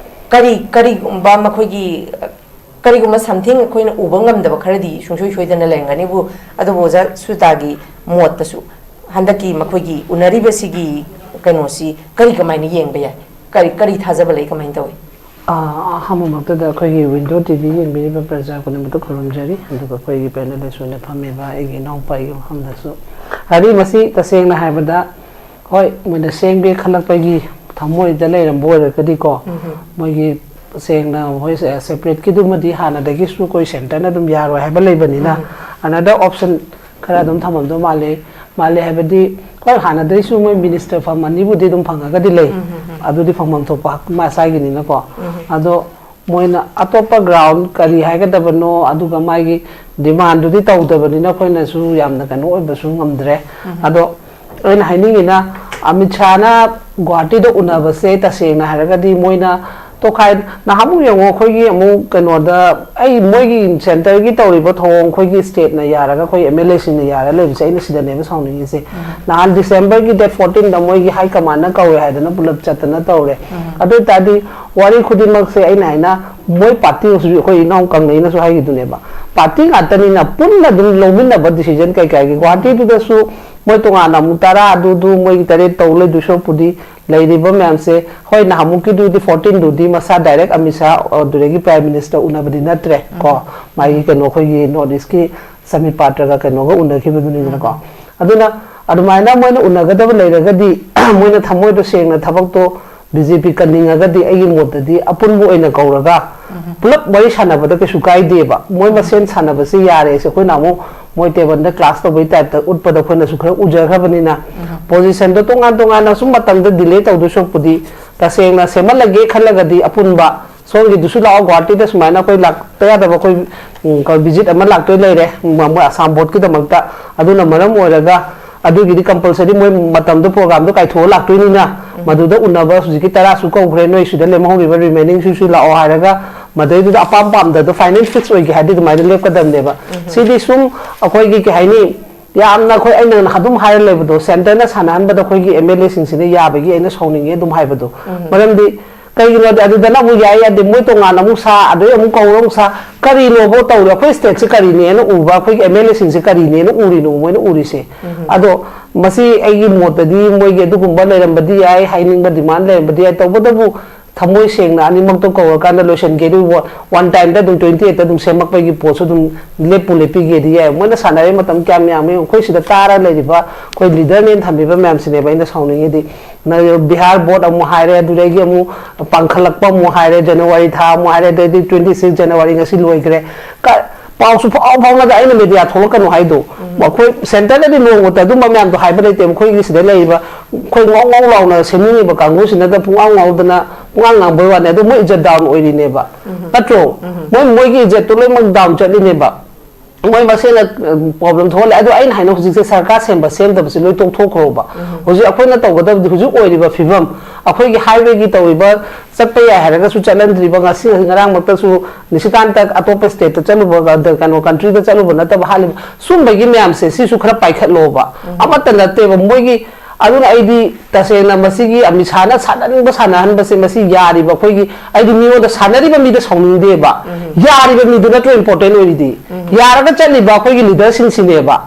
ꯀꯔꯤ, ꯀꯔꯤꯒꯨꯝꯕ ꯃꯈꯣꯏꯒꯤ, ꯀꯔꯤꯒꯨꯝꯕ ꯁꯝꯊꯤꯡ ꯑꯩꯈꯣꯏꯅ ꯎꯕ ꯉꯝꯗꯕ ꯈꯔꯗꯤ ꯁꯨꯡꯁꯣꯏ ꯁꯣꯏꯗꯅ ꯂꯩꯔꯝꯒꯅꯤꯕꯨ, ꯑꯗꯨꯕꯨ ꯑꯣꯖꯥ ꯁꯨꯖꯇꯥꯒꯤ ꯃꯣꯠꯇꯁꯨ ꯍꯟꯗꯛꯀꯤ ꯃꯈꯣꯏꯒꯤ ꯎꯅꯔꯤꯕꯁꯤꯒꯤ ꯀꯩꯅꯣꯁꯤ ꯀꯔꯤ, ꯀꯃꯥꯏꯅ ꯌꯦꯡꯕ ꯌꯥꯏ? ꯀꯔꯤ, ꯀꯔꯤ ꯊꯥꯖꯕ ꯂꯩ? ꯀꯃꯥꯏꯅ ꯇꯧꯏ? ꯑꯥ, ꯑꯍꯥꯟꯕꯃꯛꯇꯗ ꯑꯩꯈꯣꯏꯒꯤ ꯋꯤꯟꯗꯣ ꯇꯤ ꯚꯤ ꯌꯦꯡꯕꯤꯔꯤꯕ ꯄ꯭ꯔꯖꯥ ꯈꯨꯗꯤꯡꯃꯛꯇ ꯈꯨꯔꯨꯝꯖꯔꯤ, ꯑꯗꯨꯒ ꯑꯩꯈꯣꯏꯒꯤ ꯄꯦꯅꯦꯂꯤꯁ ꯑꯣꯏꯅ ꯐꯝꯃꯤꯕ ꯑꯩꯒꯤ ꯏꯅꯥꯎꯄꯥꯒꯤ ꯃꯐꯝꯗꯁꯨ꯫ ꯑꯗꯩ ꯃꯁꯤ ꯇꯁꯦꯡꯅ ꯍꯥꯏꯕꯗ, ꯍꯣꯏ, ꯃꯣꯏꯅ ꯁꯦꯝꯒꯦ ꯈꯜꯂꯛꯄꯒꯤ ꯊꯃꯣꯏꯗ ꯂꯩꯔꯝꯕ ꯑꯣꯏꯔꯒꯗꯤꯀꯣ, ꯃꯣꯏꯒꯤ ꯁꯦꯡꯅ ꯃꯣꯏ ꯁꯦ-, ꯁꯦꯄꯔꯦꯠꯀꯤꯗꯨꯃꯗꯤ ꯍꯥꯟꯅꯗꯒꯤꯁꯨ ꯑꯩꯈꯣꯏ ꯁꯦꯟꯇꯔꯅ ꯑꯗꯨꯝ ꯌꯥꯔꯣꯏ ꯍꯥꯏꯕ ꯂꯩꯕꯅꯤꯅ, ꯑꯅꯗꯔ ꯑꯣꯞꯁꯟ ꯈꯔ ꯑꯗꯨꯝ ꯊꯝꯃꯝꯗꯧ ꯃꯥꯜꯂꯤ꯫ ꯃꯥꯜꯂꯤ ꯍꯥꯏꯕꯗꯤ, ꯍꯣꯏ, ꯍꯥꯟꯅꯗꯩꯁꯨ ꯃꯣꯏ ꯃꯤꯅꯤꯁꯇꯔ ꯐꯝ ꯑꯅꯤꯕꯨꯗꯤ ꯑꯗꯨꯝ ꯐꯪꯉꯒꯗꯤ ꯂꯩ꯫ ꯑꯗꯨꯗꯤ ꯐꯪꯐꯝ ꯊꯣꯛꯄ ꯃꯁꯥꯒꯤꯅꯤꯅꯀꯣ꯫ ꯑꯗꯣ ꯃꯣꯏꯅ ꯑꯇꯣꯞꯄ ꯒ꯭ꯔꯥꯎꯟ ꯀꯔꯤ ꯍꯥꯏꯒꯗꯕꯅꯣ, ꯑꯗꯨꯒ ꯃꯥꯒꯤ ꯗꯤꯃꯥꯟꯗꯨꯗꯤ ꯇꯧꯗꯕꯅꯤꯅ ꯑꯩꯈꯣꯏꯅꯁꯨ ꯌꯥꯝꯅ ꯀꯩꯅꯣ ꯑꯣꯏꯕꯁꯨ ꯉꯝꯗ꯭ꯔꯦ꯫ ꯑꯗꯣ ꯑꯩꯅ ꯍꯥꯏꯅꯤꯡꯉꯤꯅ, ꯑꯃꯤꯠ ꯁꯥꯍꯅ ꯒꯨꯋꯥꯍꯥꯇꯤꯗ ꯎꯅꯕꯁꯦ ꯇꯁꯦꯡꯅ ꯍꯥꯏꯔꯒꯗꯤ ꯃꯣꯏꯅ ꯇꯣꯈꯥꯏ꯫ ꯅꯍꯥꯟꯃꯨꯛ ꯌꯦꯡꯉꯣ, ꯑꯩꯈꯣꯏꯒꯤ ꯑꯃꯨꯛ ꯀꯩꯅꯣꯗ, ꯑꯩ ꯃꯣꯏꯒꯤ centreꯒꯤ ꯇꯧꯔꯤꯕ ꯊꯧꯑꯣꯡ, ꯑꯩꯈꯣꯏꯒꯤ stateꯅ ꯌꯥꯔꯒ ꯑꯩꯈꯣꯏ MLAꯁꯤꯡꯅ ꯌꯥꯔ ꯂꯩꯕꯁꯦ ꯑꯩꯅ ꯁꯤꯗꯅꯦꯕ ꯁꯥꯎꯅꯤꯡꯉꯤꯁꯦ꯫ ꯅꯍꯥꯟ Decemberꯒꯤ date fourteenꯗ ꯃꯣꯏꯒꯤ high commandꯅ ꯀꯧꯋꯦ ꯍꯥꯏꯗꯅ ꯄꯨꯂꯞ ꯆꯠꯇꯅ ꯇꯧꯔꯦ꯫ ꯑꯗꯨ ꯑꯣꯏ ꯇꯥꯔꯗꯤ ꯋꯥꯔꯤ ꯈꯨꯗꯤꯡꯃꯛꯁꯦ ꯑꯩꯅ ꯍꯥꯏꯅ, ꯃꯣꯏ party ꯍꯧꯖꯤꯛ ꯑꯩꯈꯣꯏ ꯏꯅꯥꯎ ꯀꯪꯂꯩꯅꯁꯨ ꯍꯥꯏꯈꯤꯗꯨꯅꯦꯕ, party ꯉꯥꯛꯇꯅꯤꯅ ꯄꯨꯟꯅ ꯑꯗꯨꯝ ꯂꯧꯃꯤꯟꯅꯕ decision ꯀꯩꯀꯥꯒꯤ꯫ ꯒꯨꯍꯥꯇꯤꯗꯨꯗꯁꯨ ꯃꯣꯏ ꯇꯣꯉꯥꯟꯅ ꯑꯃꯨꯛ ꯇꯔꯥ ꯑꯗꯨꯗꯨ ꯃꯣꯏꯒꯤ ꯇꯔꯦꯠ ꯇꯧ ꯂꯩꯗꯣꯏ ꯁꯔꯨꯛꯄꯨꯗꯤ, ꯂꯩꯔꯤꯕ ꯃꯌꯥꯝꯁꯦ, ꯍꯣꯏ, ꯅꯍꯥꯟꯃꯨꯛꯀꯤꯗꯨꯗꯤ fourteenꯗꯨꯗꯤ ꯃꯁꯥ direct ꯑꯃꯤꯠ ꯁꯥ ꯑꯗꯨꯗꯒꯤ Prime Minister ꯎꯅꯕꯗꯤ ꯅꯠꯇ꯭ꯔꯦ ꯀꯣ, ꯃꯥꯒꯤ ꯀꯩꯅꯣ ꯑꯩꯈꯣꯏꯒꯤ North Eastꯀꯤ ꯁꯃꯤꯠ ꯄꯥꯇ꯭ꯔꯒ ꯀꯩꯅꯣꯒ ꯎꯅꯈꯤꯕꯗꯨꯅꯤꯗꯅꯀꯣ꯫ ꯑꯗꯨꯅ ꯑꯗꯨꯃꯥꯏꯅ ꯃꯣꯏꯅ ꯎꯅꯒꯗꯕ ꯂꯩꯔꯒꯗꯤ, ꯃꯣꯏꯅ ꯊꯃꯣꯏꯗꯣ ꯁꯦꯡꯅ ꯊꯕꯛꯇꯣ BJP ꯀꯟꯅꯤꯡꯉꯒꯗꯤ, ꯑꯩꯒꯤ ꯃꯣꯠꯇꯗꯤ ꯑꯄꯨꯟꯕ ꯑꯣꯏꯅ ꯀꯧꯔꯒ ꯄꯨꯂꯞ ꯋꯥꯔꯤ ꯁꯥꯟꯅꯕꯗ ꯀꯩꯁꯨ ꯀꯥꯏꯗꯦꯕ꯫ ꯃꯣꯏ ꯃꯁꯦꯟ ꯁꯥꯟꯅꯕꯁꯤ ꯌꯥꯔꯦ꯫ ꯑꯩꯈꯣꯏꯅ ꯑꯃꯨꯛ ꯃꯣꯏ tableꯗ clash ꯇꯧꯕꯩ typeꯇ ꯎꯠꯄꯗ ꯑꯩꯈꯣꯏꯅꯁꯨ ꯈꯔ ꯎꯖꯈ꯭ꯔꯕꯅꯤꯅ, positionꯗꯣ ꯇꯣꯉꯥꯟ ꯇꯣꯉꯥꯟꯅ ꯁꯨꯝ ꯃꯇꯝꯗ delay ꯇꯧꯗꯣꯏ ꯁꯔꯨꯛꯄꯨꯗꯤ, ꯇꯁꯦꯡꯅ ꯁꯦꯝꯍꯜꯂꯒꯦ ꯈꯜꯂꯒꯗꯤ ꯑꯄꯨꯟꯕ, ꯁꯣꯝꯒꯤꯗꯨꯁꯨ ꯂꯥꯛꯑꯣ, ꯒꯨꯍꯥꯇꯤꯗ ꯁꯨꯃꯥꯏꯅ ꯑꯩꯈꯣꯏ ꯂꯥꯛꯇ ꯌꯥꯗꯕ ꯑꯩꯈꯣꯏ, ꯎꯝ, visit ꯑꯃ ꯂꯥꯛꯇꯣꯏ ꯂꯩꯔꯦ, ꯎꯝ, ꯃꯣꯏ ꯑꯁꯥꯝ boardꯀꯤꯗꯃꯛꯇ꯫ ꯑꯗꯨꯅ ꯃꯔꯝ ꯑꯣꯏꯔꯒ ꯑꯗꯨꯒꯤꯗꯤ compulsory ꯃꯣꯏ ꯃꯇꯝꯗꯣ, programꯗꯣ ꯀꯥꯏꯊꯣꯛꯑ ꯂꯥꯛꯇꯣꯏꯅꯤꯅ, ꯃꯗꯨꯗ ꯎꯅꯕ ꯍꯧꯖꯤꯛꯀꯤ ꯇꯔꯥꯁꯨ ꯀꯧꯈ꯭ꯔꯦ, ꯅꯣꯏ ꯁꯤꯗ ꯂꯦꯝꯍꯧꯔꯤꯕ remainingꯁꯤꯁꯨ ꯂꯥꯛꯑꯣ ꯍꯥꯏꯔꯒ, ꯃꯗꯩꯗꯨꯗ ꯑꯄꯥꯝ ꯄꯥꯝꯗꯗꯣ final fix ꯑꯣꯏꯒꯦ ꯍꯥꯏꯔꯗꯤ ꯑꯗꯨꯃꯥꯏꯅ ꯂꯦꯞꯀꯗꯕꯅꯦꯕ꯫ ꯁꯤꯗꯤ ꯁꯨꯝ ꯑꯩꯈꯣꯏꯒꯤ ꯀꯩ ꯍꯥꯏꯅꯤ, ꯌꯥꯝꯅ ꯑꯩꯈꯣꯏ, ꯑꯩꯅ ꯑꯗꯨꯝ ꯍꯥꯏꯔ ꯂꯩꯕꯗꯣ, centreꯅ ꯁꯥꯟꯅꯍꯟꯕꯗ ꯑꯩꯈꯣꯏꯒꯤ MLAꯁꯤꯡꯁꯤꯅ ꯌꯥꯕꯒꯤ ꯑꯩꯅ ꯁꯥꯎꯅꯤꯡꯉꯦ ꯑꯗꯨꯝ ꯍꯥꯏꯕꯗꯣ꯫ ꯃꯔꯝꯗꯤ ꯀꯩꯒꯤꯅꯣꯗꯤ ꯑꯗꯨꯗꯅ ꯑꯃꯨꯛ ꯌꯥꯏ ꯌꯥꯗꯦ, ꯃꯣꯏ ꯇꯣꯉꯥꯟꯅ ꯑꯃꯨꯛ ꯁꯥ, ꯑꯗꯩ ꯑꯃꯨꯛ ꯀꯧꯔ ꯑꯃꯨꯛ ꯁꯥ, ꯀꯔꯤꯅꯣꯕ ꯇꯧꯔꯤ? ꯑꯩꯈꯣꯏ stateꯁꯦ ꯀꯔꯤꯅꯦꯅ ꯎꯕ, ꯑꯩꯈꯣꯏꯒꯤ MLAꯁꯤꯡꯁꯦ ꯀꯔꯤꯅꯦꯅ ꯎꯔꯤꯅꯣ ꯃꯣꯏꯅ ꯎꯔꯤꯁꯦ? ꯑꯗꯣ ꯃꯁꯤ ꯑꯩꯒꯤ ꯃꯣꯠꯇꯗꯤ ꯃꯣꯏꯒꯤ ꯑꯗꯨꯒꯨꯝꯕ ꯂꯩꯔꯝꯕꯗꯤ ꯌꯥꯏ, ꯍꯥꯏꯅꯤꯡꯕ demand ꯂꯩꯔꯝꯕꯗꯤ ꯌꯥꯏ, ꯇꯧꯕꯇꯕꯨ ꯊꯃꯣꯏ ꯁꯦꯡꯅ ꯑꯅꯤꯃꯛꯇꯣ ꯀꯧꯔꯀꯥꯟꯗ ꯂꯣꯏꯁꯤꯟꯒꯦ꯫ ꯑꯗꯨꯕꯨ one timeꯗ ꯑꯗꯨꯝ twenty eightꯇ ꯑꯗꯨꯝ ꯁꯦꯝꯃꯛꯄꯒꯤ ꯄꯣꯠꯁꯨ ꯑꯗꯨꯝ ꯂꯦꯞꯄꯨ ꯂꯦꯞꯄꯤꯒꯦꯗꯤ ꯌꯥꯏ꯫ ꯃꯣꯏꯅ ꯁꯥꯟꯅꯔꯤꯕ ꯃꯇꯝ ꯀꯌꯥꯝ ꯌꯥꯝꯃꯤ? ꯑꯩꯈꯣꯏ ꯁꯤꯗ ꯇꯥꯔ ꯂꯩꯔꯤꯕ ꯑꯩꯈꯣꯏ leaderꯅꯦꯅ ꯊꯝꯃꯤꯕ ꯃꯌꯥꯝꯁꯤꯅꯦꯕ ꯑꯩꯅ ꯁꯥꯎꯅꯤꯡꯉꯤꯗꯤ꯫ ꯅ-, ꯕꯤꯍꯥꯔ board ꯑꯃꯨꯛ ꯍꯥꯏꯔꯦ, ꯑꯗꯨꯗꯒꯤ ꯑꯃꯨꯛ ꯄꯥꯡꯈꯠꯂꯛꯄ ꯑꯃꯨꯛ ꯍꯥꯏꯔꯦ, January ꯊꯥ ꯑꯃꯨꯛ ꯍꯥꯏꯔꯦ, ꯑꯗꯩꯗꯤ twenty six January ꯉꯁꯤ ꯂꯣꯏꯈ꯭ꯔꯦ꯫ ꯀ-, ꯄꯥꯎꯁꯨ ꯐꯥꯎ ꯐꯥꯎꯅꯗ ꯑꯩꯅ media ꯊꯣꯛꯂꯛꯀꯅꯨ ꯍꯥꯏꯗꯣ꯫ ꯑꯩꯈꯣꯏ centreꯗꯗꯤ ꯅꯣꯡꯃꯇ ꯑꯗꯨꯝꯕ ꯃꯌꯥꯝꯗꯣ ꯍꯥꯏꯕ ꯂꯩꯇꯦ꯫ ꯃꯈꯣꯏꯒꯤ ꯁꯤꯗ ꯂꯩꯔꯤꯕ ꯑꯩꯈꯣꯏ ꯉꯥꯎ ꯉꯥꯎ ꯂꯥꯎꯅ ꯁꯦꯝꯅꯤꯡꯉꯤꯕ ꯀꯥꯡꯕꯨꯁꯤꯅꯗ ꯄꯨꯡꯉꯥꯎ ꯉꯥꯎꯗꯅ ꯄꯨꯡꯉꯥꯡ ꯉꯥꯡꯕꯩ ꯋꯥꯅꯤ꯫ ꯑꯗꯣ ꯃꯣꯏ ꯏꯖꯠ down ꯑꯣꯏꯔꯤꯅꯦꯕ꯫ ꯅꯠꯇ꯭ꯔꯣ? ꯃꯣꯏ, ꯃꯣꯏꯒꯤ ꯏꯖꯠꯇꯣ ꯂꯣꯏꯅꯃꯛ down ꯆꯠꯂꯤꯅꯦꯕ꯫ ꯃꯣꯏ ꯃꯁꯦꯟꯅ, ꯎꯝ, problem ꯊꯣꯛꯍꯜꯂꯦ꯫ ꯑꯗꯣ ꯑꯩꯅ ꯍꯥꯏꯅ ꯍꯧꯖꯤꯛꯁꯦ ꯁꯔꯀꯥꯔ ꯁꯦꯝꯕ ꯁꯦꯝꯗꯕꯁꯦ ꯂꯣꯏ ꯇꯣꯛꯊꯣꯛꯈ꯭ꯔꯣꯕ꯫ ꯍꯧꯖꯤꯛ ꯑꯩꯈꯣꯏꯅ ꯇꯧꯒꯗꯕꯗꯤ ꯍꯧꯖꯤꯛ ꯑꯣꯏꯔꯤꯕ ꯐꯤꯕꯝ, ꯑꯩꯈꯣꯏꯒꯤ ꯍꯥꯏꯋꯦꯒꯤ ꯇꯧꯔꯤꯕ, ꯆꯠꯄ ꯌꯥꯏ ꯍꯥꯏꯔꯒꯁꯨ ꯆꯠꯍꯟꯗ꯭ꯔꯤꯕ, ꯉꯁꯤ ꯉꯔꯥꯡꯃꯛꯇꯁꯨ ꯅꯤꯁꯤꯀꯥꯟꯇ ꯑꯇꯣꯞꯄ ꯁ꯭ꯇꯦꯠꯇ ꯆꯠꯂꯨꯕ, ꯀꯩꯅꯣ, ꯀꯟꯇ꯭ꯔꯤꯗ ꯆꯠꯂꯨꯕ ꯅꯠꯇꯕ ꯍꯥꯠꯂꯤꯕ, ꯁꯨꯝꯕꯒꯤ ꯃꯌꯥꯝꯁꯦ ꯁꯤꯁꯨ ꯈꯔ ꯄꯥꯏꯈꯠꯂꯣꯕ꯫ ꯑꯃꯠꯇ ꯅꯠꯇꯦꯕ ꯃꯣꯏꯒꯤ꯫ ꯑꯗꯨꯅ ꯑꯩꯗꯤ ꯇꯁꯦꯡꯅ ꯃꯁꯤꯒꯤ ꯑꯃꯤꯠ ꯁꯥꯍꯅ ꯁꯥꯟꯅꯅꯤꯡꯕ ꯁꯥꯟꯅꯍꯟꯕꯁꯦ, ꯃꯁꯤ ꯌꯥꯔꯤꯕ ꯑꯩꯈꯣꯏꯒꯤ, ꯑꯩꯗꯤ ꯃꯤꯉꯣꯟꯗ ꯁꯥꯟꯅꯔꯤꯕ ꯃꯤꯗ ꯁꯥꯎꯅꯤꯡꯗꯦꯕ꯫ ꯌꯥꯔꯤꯕ ꯃꯤꯗꯨ ꯅꯠꯇ꯭ꯔꯣ ꯏꯝꯄꯣꯔꯇꯦꯟ ꯑꯣꯏꯔꯤꯗꯤ? ꯌꯥꯔꯒ ꯆꯠꯂꯤꯕ ꯑꯩꯈꯣꯏꯒꯤ ꯂꯤꯗꯔꯁꯤꯡꯁꯤꯅꯦꯕ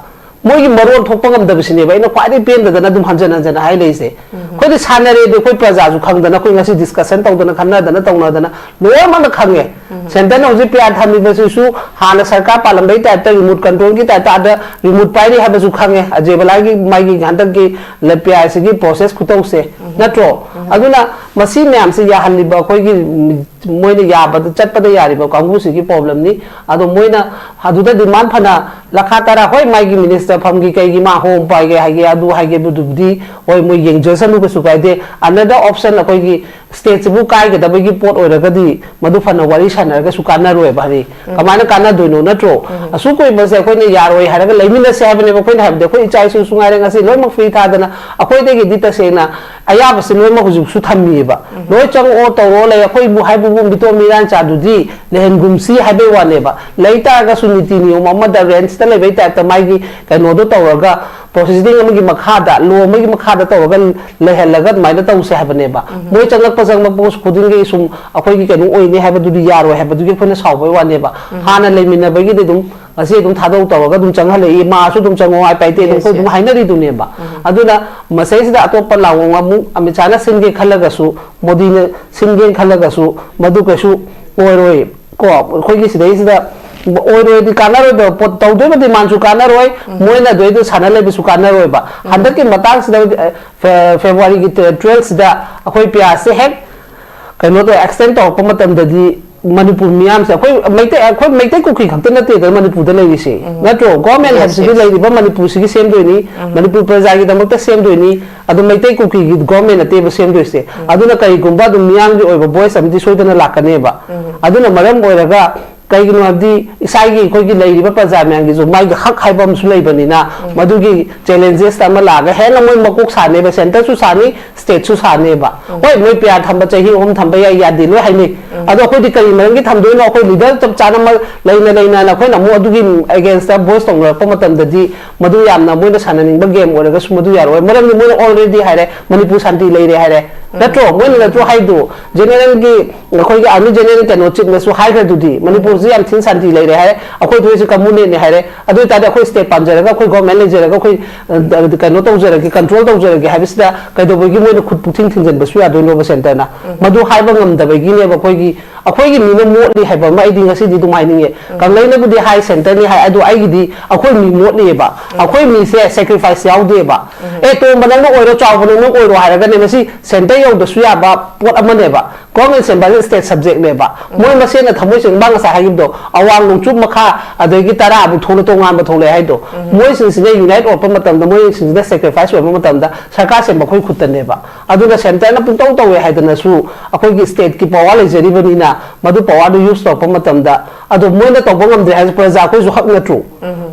ꯃꯣꯏꯒꯤ ꯃꯔꯣꯟ ꯊꯣꯛꯄ ꯉꯝꯗꯕꯁꯤꯅꯦꯕ ꯑꯩꯅ ꯈ꯭ꯋꯥꯏꯗꯒꯤ ꯄꯦꯟꯗꯗꯅ ꯑꯗꯨꯝ ꯍꯟꯖꯟ ꯍꯟꯖꯟ ꯍꯥꯏ ꯂꯩꯁꯦ꯫ ꯑꯩꯈꯣꯏꯗꯤ ꯁꯥꯟꯅꯔꯦꯗꯤ ꯑꯩꯈꯣꯏ ꯄ꯭ꯔꯖꯥꯁꯨ ꯈꯪꯗꯅ, ꯑꯩꯈꯣꯏ ꯉꯁꯤ ꯗꯤꯁꯀꯁꯟ ꯇꯧꯗꯅ, ꯈꯟꯅꯗꯅ, ꯇꯧꯅꯗꯅ ꯂꯣꯏꯅꯃꯛꯅ ꯈꯪꯉꯦ꯫ ꯁꯦꯟꯇꯔꯅ ꯍꯧꯖꯤꯛ ꯄꯤꯌꯥꯔ ꯊꯝꯃꯤꯕꯁꯤꯁꯨ ꯍꯥꯟꯅ ꯁꯔꯀꯥꯔ ꯄꯥꯜꯂꯝꯕꯩ ꯇꯥꯏꯞꯇ, ꯔꯤꯃꯣꯠ ꯀꯟꯇ꯭ꯔꯣꯜꯒꯤ ꯇꯥꯏꯞꯇ ꯑꯥꯗ ꯔꯤꯃꯣꯠ ꯄꯥꯏꯔꯤ ꯍꯥꯏꯕꯁꯨ ꯈꯪꯉꯦ꯫ ꯑꯖꯦ ꯕꯂꯥꯒꯤ ꯃꯥꯒꯤ ꯍꯟꯗꯛꯀꯤ ꯄꯤꯌꯥꯔꯁꯤꯒꯤ ꯄ꯭ꯔꯣꯁꯦꯁ ꯈꯨꯇꯧꯁꯦ, ꯅꯠꯇ꯭ꯔꯣ? ꯑꯗꯨꯅ ꯃꯁꯤ ꯃꯌꯥꯝꯁꯤ ꯌꯥꯍꯜꯂꯤꯕ ꯑꯩꯈꯣꯏꯒꯤ, ꯎꯝ, ꯃꯣꯏꯅ ꯌꯥꯕꯗ, ꯆꯠꯄꯗ ꯌꯥꯔꯤꯕ ꯀꯥꯡꯕꯨꯁꯤꯒꯤ ꯄ꯭ꯔꯣꯕ꯭ꯂꯦꯝꯅꯤ꯫ ꯑꯗꯣ ꯃꯣꯏꯅ ꯑꯗꯨꯗ ꯗꯤꯃꯥꯟ ꯐꯅ ꯂꯈꯥ ꯇꯔꯥ, ꯍꯣꯏ, ꯃꯥꯒꯤ ꯃꯤꯅꯤꯁꯇꯔ ꯐꯝꯒꯤ ꯀꯩꯒꯤ ꯃꯥ ꯍꯣꯝ ꯄꯥꯏꯒꯦ ꯍꯥꯏꯒꯦ, ꯑꯗꯨ ꯍꯥꯏꯒꯦ, ꯑꯗꯨꯗꯨꯕꯨꯗꯤ ꯍꯣꯏ, ꯃꯣꯏ ꯌꯦꯡꯖꯁꯅꯨ, ꯀꯩꯁꯨ ꯀꯥꯏꯗꯦ꯫ ꯑꯅꯗꯔ ꯑꯣꯞꯁꯟ, ꯑꯩꯈꯣꯏꯒꯤ ꯁ꯭ꯇꯦꯠꯁꯤꯕꯨ ꯀꯥꯏꯒꯗꯕꯒꯤ ꯄꯣꯠ ꯑꯣꯏꯔꯒꯗꯤ ꯃꯗꯨ ꯐꯅ ꯋꯥꯔꯤ ꯁꯥꯟꯅꯔꯒꯁꯨ ꯀꯥꯟꯅꯔꯣꯏꯕ꯫ ꯍꯥꯏꯗꯤ ꯀꯃꯥꯏꯅ ꯀꯥꯟꯅꯗꯣꯏꯅꯣ, ꯅꯠꯇ꯭ꯔꯣ? ꯑꯁꯨꯛ ꯀꯨꯏꯕꯁꯦ ꯑꯩꯈꯣꯏꯅ ꯌꯥꯔꯣꯏ ꯍꯥꯏꯔꯒ ꯂꯩꯃꯤꯟꯅꯁꯦ ꯍꯥꯏꯕꯅꯦꯕ ꯑꯩꯈꯣꯏꯅ ꯍꯥꯏꯕꯗꯤ꯫ ꯑꯩꯈꯣꯏ ꯏꯆꯥ ꯏꯁꯨꯁꯨ ꯉꯥꯏꯔꯦ, ꯉꯁꯤ ꯂꯣꯏꯅꯃꯛ ꯐ꯭ꯔꯤ ꯊꯥꯗꯅ ꯑꯩꯈꯣꯏꯗꯒꯤꯗꯤ ꯇꯁꯦꯡꯅ ꯑꯌꯥꯕꯁꯤ ꯂꯣꯏꯅꯃꯛ ꯍꯧꯖꯤꯛꯁꯨ ꯊꯝꯃꯤꯑꯕ꯫ ꯂꯣꯏ ꯆꯪꯉꯛꯑꯣ, ꯇꯧꯔꯣ ꯂꯩ꯫ ꯑꯩꯈꯣꯏꯕꯨ ꯍꯥꯏꯕꯕꯨ ꯃꯤꯇꯣꯞ ꯃꯤꯔꯥꯟ ꯆꯥꯗꯨꯗꯤ ꯂꯩꯍꯟꯒꯨꯝꯁꯤ ꯍꯥꯏꯕꯩ ꯋꯥꯅꯦꯕ꯫ ꯂꯩ ꯇꯥꯔꯒꯁꯨ ꯅꯤꯇꯤ ꯅꯤꯌꯣꯝ ꯑꯃꯗ ꯔꯦꯟꯁꯇ ꯂꯩꯕꯩ ꯇꯥꯏꯞꯇ ꯃꯥꯒꯤ ꯀꯩꯅꯣꯗꯣ ꯇꯧꯔꯒ, ꯄ꯭ꯔꯣꯁꯤꯗꯤꯡ ꯑꯃꯒꯤ ꯃꯈꯥꯗ, ꯂꯣ ꯑꯃꯒꯤ ꯃꯈꯥꯗ ꯇꯧꯔꯒ ꯂꯩꯍꯜꯂꯒ ꯑꯗꯨꯃꯥꯏꯅ ꯇꯧꯁꯦ ꯍꯥꯏꯕꯅꯦꯕ꯫ ꯃꯣꯏ ꯆꯪꯉꯛꯄ ꯆꯪꯉꯛꯄ ꯈꯨꯗꯤꯡꯒꯤ ꯁꯨꯝ ꯑꯩꯈꯣꯏꯒꯤ ꯀꯩꯅꯣ ꯑꯣꯏꯅꯤ ꯍꯥꯏꯕꯗꯨꯗꯤ ꯌꯥꯔꯣꯏ ꯍꯥꯏꯕꯗꯨꯒꯤ ꯑꯩꯈꯣꯏꯅ ꯁꯥꯎꯕꯩ ꯋꯥꯅꯦꯕ꯫ ꯍꯥꯟꯅ ꯂꯩꯃꯤꯟꯅꯕꯒꯤꯗꯤ ꯑꯗꯨꯝ ꯉꯁꯤ ꯑꯗꯨꯝ ꯊꯥꯗꯣꯛ ꯇꯧꯔꯒ ꯑꯗꯨꯝ ꯆꯪꯍꯜꯂꯛꯏ, ꯃꯥꯁꯨ ꯑꯗꯨꯝ ꯆꯪꯉꯣ ꯍꯥꯏ ꯄꯥꯏꯇꯦ, ꯑꯗꯨꯝ ꯑꯩꯈꯣꯏ ꯑꯗꯨꯝ ꯍꯥꯏꯅꯔꯤꯗꯨꯅꯦꯕ꯫ ꯑꯗꯨꯅ ꯃꯁꯩꯁꯤꯗ ꯑꯇꯣꯞꯄ ꯂꯥꯎꯑꯣꯡ ꯑꯃꯨꯛ ꯑꯃꯤꯠ ꯁꯥꯍꯅ ꯁꯤꯟꯒꯦ ꯈꯜꯂꯒꯁꯨ, ꯃꯣꯗꯤꯅ ꯁꯤꯟꯒꯦ ꯈꯜꯂꯒꯁꯨ ꯃꯗꯨ ꯀꯩꯁꯨ ꯑꯣꯏꯔꯣꯏ꯫ ꯀꯣ, ꯑꯩꯈꯣꯏꯒꯤ ꯁꯤꯗꯩꯁꯤꯗ ꯑꯣꯏꯔꯣꯏꯗꯤ ꯀꯥꯟꯅꯔꯣꯏꯗꯕ ꯄꯣꯠ, ꯇꯧꯗꯣꯏꯕ ꯗꯤꯃꯥꯟꯁꯨ ꯀꯥꯟꯅꯔꯣꯏ, ꯃꯣꯏꯅ ꯑꯗꯨꯗꯩꯗ ꯁꯥꯟꯅ ꯂꯩꯕꯁꯨ ꯀꯥꯟꯅꯔꯣꯏꯕ꯫ ꯍꯟꯗꯛꯀꯤ ꯃꯇꯥꯡꯁꯤꯗ, ꯑ, ꯐꯦ-, ꯐꯦꯕ꯭ꯔꯨꯋꯥꯔꯤꯒꯤ ꯇꯨ-, ꯇꯨꯋꯦꯜꯐꯁꯤꯗ ꯑꯩꯈꯣꯏ ꯄꯤꯌꯥꯁꯁꯦ ꯍꯦꯛ ꯀꯩꯅꯣ ꯇꯧ, ꯑꯦꯛꯁꯇꯦꯟ ꯇꯧꯔꯛꯄ ꯃꯇꯝꯗꯗꯤ ꯃꯅꯤꯄꯨꯔ ꯃꯤꯌꯥꯝꯁꯦ, ꯑꯩꯈꯣꯏ ꯃꯩꯇꯩ, ꯑꯩꯈꯣꯏ ꯃꯩꯇꯩ ꯀꯨꯀꯤ ꯈꯛꯇ ꯅꯠꯇꯦꯗꯅ ꯃꯅꯤꯄꯨꯔꯗ ꯂꯩꯔꯤꯁꯦ, ꯅꯠꯇ꯭ꯔꯣ? ꯒꯣꯔꯃꯦꯟ ꯍꯥꯏꯕꯁꯤꯗꯤ ꯂꯩꯔꯤꯕ ꯃꯅꯤꯄꯨꯔꯁꯤꯒꯤ ꯁꯦꯝꯗꯣꯏꯅꯤ, ꯃꯅꯤꯄꯨꯔ ꯄ꯭ꯔꯖꯥꯒꯤꯗꯃꯛꯇ ꯁꯦꯝꯗꯣꯏꯅꯤ꯫ ꯑꯗꯨ ꯃꯩꯇꯩ ꯀꯨꯀꯤꯒꯤ ꯒꯣꯔꯃꯦꯟ ꯅꯠꯇꯦꯕ ꯁꯦꯝꯗꯣꯏꯁꯦ꯫ ꯑꯗꯨꯅ ꯀꯔꯤꯒꯨꯝꯕ ꯑꯗꯨꯝ ꯃꯤꯌꯥꯝꯒꯤ ꯑꯣꯏꯕ ꯚꯣꯏꯁ ꯑꯃꯗꯤ ꯁꯣꯏꯗꯅ ꯂꯥꯛꯀꯅꯦꯕ꯫ ꯑꯗꯨꯅ ꯃꯔꯝ ꯑꯣꯏꯔꯒ ꯀꯩꯒꯤꯅꯣ ꯍꯥꯏꯕꯗꯤ ꯏꯁꯥꯒꯤ ꯑꯩꯈꯣꯏꯒꯤ ꯂꯩꯔꯤꯕ ꯄ꯭ꯔꯖꯥ ꯃꯌꯥꯝꯒꯤꯁꯨ ꯃꯥꯒꯤ ꯍꯛ ꯍꯥꯏꯕ ꯑꯃꯁꯨ ꯂꯩꯕꯅꯤꯅ, ꯃꯗꯨꯒꯤ ꯆꯦꯂꯦꯟꯖꯦꯁ ꯑꯃ ꯂꯥꯛꯑꯒ ꯍꯦꯟꯅ ꯃꯣꯏ ꯃꯀꯣꯛ ꯁꯥꯅꯦꯕ, ꯁꯦꯟꯇꯔꯁꯨ ꯁꯥꯅꯤ, ꯁ꯭ꯇꯦꯠꯁꯨ ꯁꯥꯅꯦꯕ꯫ ꯍꯣꯏ, ꯃꯣꯏ ꯄꯤꯌꯥꯔ ꯊꯝꯕ ꯆꯍꯤ ꯑꯍꯨꯝ ꯊꯝꯕ ꯌꯥꯏ, ꯌꯥꯗꯦ ꯂꯣꯏ ꯍꯥꯏꯅꯩ꯫ ꯑꯗꯣ ꯑꯩꯈꯣꯏꯗꯤ ꯀꯔꯤ ꯃꯔꯝꯒꯤ ꯊꯝꯗꯣꯏꯅꯣ? ꯑꯩꯈꯣꯏ ꯂꯤꯗꯔ ꯆꯞ ꯆꯥꯅ ꯑꯃ ꯂꯩꯅ ꯂꯩꯅꯅ ꯑꯩꯈꯣꯏꯅ ꯑꯃꯨꯛ ꯑꯗꯨꯒꯤ ꯑꯦꯒꯦꯟꯁꯇ ꯚꯣꯏꯁ ꯇꯧꯅꯔꯛꯄ ꯃꯇꯝꯗꯗꯤ ꯃꯗꯨ ꯌꯥꯝꯅ ꯃꯣꯏꯅ ꯁꯥꯟꯅꯅꯤꯡꯕ ꯒꯦꯝ ꯑꯣꯏꯔꯒꯁꯨ ꯃꯗꯨ ꯌꯥꯔꯣꯏ꯫ ꯃꯔꯝꯗꯤ ꯃꯣꯏꯅ ꯑꯣꯜꯔꯦꯗꯤ ꯍꯥꯏꯔꯦ, "ꯃꯅꯤꯄꯨꯔ ꯁꯥꯟꯇꯤ ꯂꯩꯔꯦ" ꯍꯥꯏꯔꯦ꯫ ꯅꯠꯇ꯭ꯔꯣ? ꯃꯣꯏꯅ ꯅꯠꯇ꯭ꯔꯣ ꯍꯥꯏꯗꯣ? ꯖꯦꯅꯔꯦꯜꯒꯤ, ꯑꯩꯈꯣꯏꯒꯤ ꯑꯥꯔꯃꯤ ꯖꯦꯅꯔꯦꯜ ꯀꯩꯅꯣ ꯆꯤꯞꯅꯁꯨ ꯍꯥꯏꯈ꯭ꯔꯗꯨꯗꯤ, "ꯃꯅꯤꯄꯨꯔꯁꯤ ꯌꯥꯝ ꯊꯤꯅ ꯁꯥꯟꯇꯤ ꯂꯩꯔꯦ" ꯍꯥꯏꯔꯦ, "ꯑꯩꯈꯣꯏ ꯊꯣꯛꯏꯁꯦ ꯀꯃꯨꯅꯦꯠꯅꯦ" ꯍꯥꯏꯔꯦ꯫ ꯑꯗꯨ ꯑꯣꯏꯇꯥꯔꯗꯤ ꯑꯩꯈꯣꯏ ꯁ꯭ꯇꯦꯠ ꯄꯥꯟꯖꯔꯒ, ꯑꯩꯈꯣꯏ ꯒꯣꯔꯃꯦꯟ ꯂꯩꯖꯔꯒ, ꯑꯩꯈꯣꯏ, ꯑ, ꯀꯩꯅꯣ ꯇꯧꯖꯔꯒꯦ, ꯀꯟꯇ꯭ꯔꯣꯜ ꯇꯧꯖꯔꯒꯦ ꯍꯥꯏꯕꯁꯤꯗ ꯀꯩꯗꯧꯕꯒꯤ ꯃꯣꯏꯅ ꯈꯨꯠ ꯄꯨꯛꯊꯤꯡ ꯊꯤꯡꯖꯤꯟꯕꯁꯨ ꯌꯥꯗꯣꯏꯅꯣꯕ ꯁꯦꯟꯇꯔꯅ? ꯃꯗꯨ ꯍꯥꯏꯕ ꯉꯝꯗꯕꯒꯤꯅꯦꯕ ꯑꯩꯈꯣꯏꯒꯤ, ꯑꯩꯈꯣꯏꯒꯤ ꯃꯤꯅ ꯃꯣꯠꯂꯤ ꯍꯥꯏꯕ ꯑꯃ ꯑꯩꯗꯤ ꯉꯁꯤꯗꯤ ꯑꯗꯨꯝ ꯍꯥꯏꯅꯤꯡꯉꯦ꯫ ꯀꯪꯂꯩꯅꯕꯨꯗꯤ ꯍꯥꯏ ꯁꯦꯟꯇꯔꯅꯤ ꯍꯥꯏ, ꯑꯗꯣ ꯑꯩꯒꯤꯗꯤ ꯑꯩꯈꯣꯏ ꯃꯤ ꯃꯣꯠꯂꯤꯑꯕ꯫ ꯑꯩꯈꯣꯏ ꯃꯤꯁꯦ ꯁꯦꯀ꯭ꯔꯤꯐꯥꯏꯁ ꯌꯥꯎꯗꯦꯕ꯫ "ꯑꯦ, ꯇꯣꯝꯕ ꯅꯪꯅ ꯑꯣꯏꯔꯣ, ꯆꯥꯎꯕ ꯅꯪꯅ ꯑꯣꯏꯔꯣ" ꯍꯥꯏꯔꯒꯅꯦ, ꯃꯁꯤ ꯁꯦꯟꯇꯔ ꯌꯧꯗ꯭ꯔꯁꯨ ꯌꯥꯕ ꯄꯣꯠ ꯑꯃꯅꯦꯕ꯫ ꯒꯣꯔꯃꯦꯟ ꯁꯦꯝꯕ ꯍꯥꯏꯁꯦ ꯁ꯭ꯇꯦꯠ ꯁꯕꯖꯦꯛꯅꯦꯕ꯫ ꯃꯣꯏ ꯃꯁꯦꯟꯅ ꯊꯃꯣꯏ ꯁꯦꯡꯕ, ꯉꯁꯥꯏ ꯍꯥꯏꯈꯤꯕꯗꯣ, ꯑꯋꯥꯡ ꯅꯣꯡꯆꯨꯞ ꯃꯈꯥ, ꯑꯗꯒꯤ ꯇꯔꯥꯕꯨ ꯊꯣꯛꯂ ꯇꯣꯉꯥꯟꯕ ꯊꯣꯛꯂꯛꯑꯦ ꯍꯥꯏꯗꯣ, ꯃꯣꯏꯁꯤꯡꯁꯤꯅ ꯌꯨꯅꯥꯏꯠ ꯑꯣꯏꯔꯛꯄ ꯃꯇꯝꯗ, ꯃꯣꯏꯁꯤꯡꯁꯤꯅ ꯁꯦꯀ꯭ꯔꯤꯐꯥꯏꯁ ꯑꯣꯏꯕ ꯃꯇꯝꯗ ꯁꯔꯀꯥꯔ ꯁꯦꯝꯕ ꯑꯩꯈꯣꯏ ꯈꯨꯠꯇꯅꯦꯕ꯫ ꯑꯗꯨꯅ ꯁꯦꯟꯇꯔꯅ ꯄꯨꯡꯇꯧ ꯇꯧꯋꯦ ꯍꯥꯏꯗꯅꯁꯨ ꯑꯩꯈꯣꯏꯒꯤ ꯁ꯭ꯇꯦꯠꯀꯤ ꯄꯋꯥꯔ ꯂꯩꯖꯔꯤꯕꯅꯤꯅ, ꯃꯗꯨ ꯄꯋꯥꯔꯗꯨ ꯌꯨꯁ ꯇꯧꯔꯛꯄ ꯃꯇꯝꯗ, ꯑꯗꯣ ꯃꯣꯏꯅ ꯇꯧꯕ ꯉꯝꯗ꯭ꯔꯦ ꯍꯥꯏꯔꯁꯨ ꯄ꯭ꯔꯖꯥ ꯑꯩꯈꯣꯏꯁꯨ ꯍꯛ ꯅꯠꯇ꯭ꯔꯣ?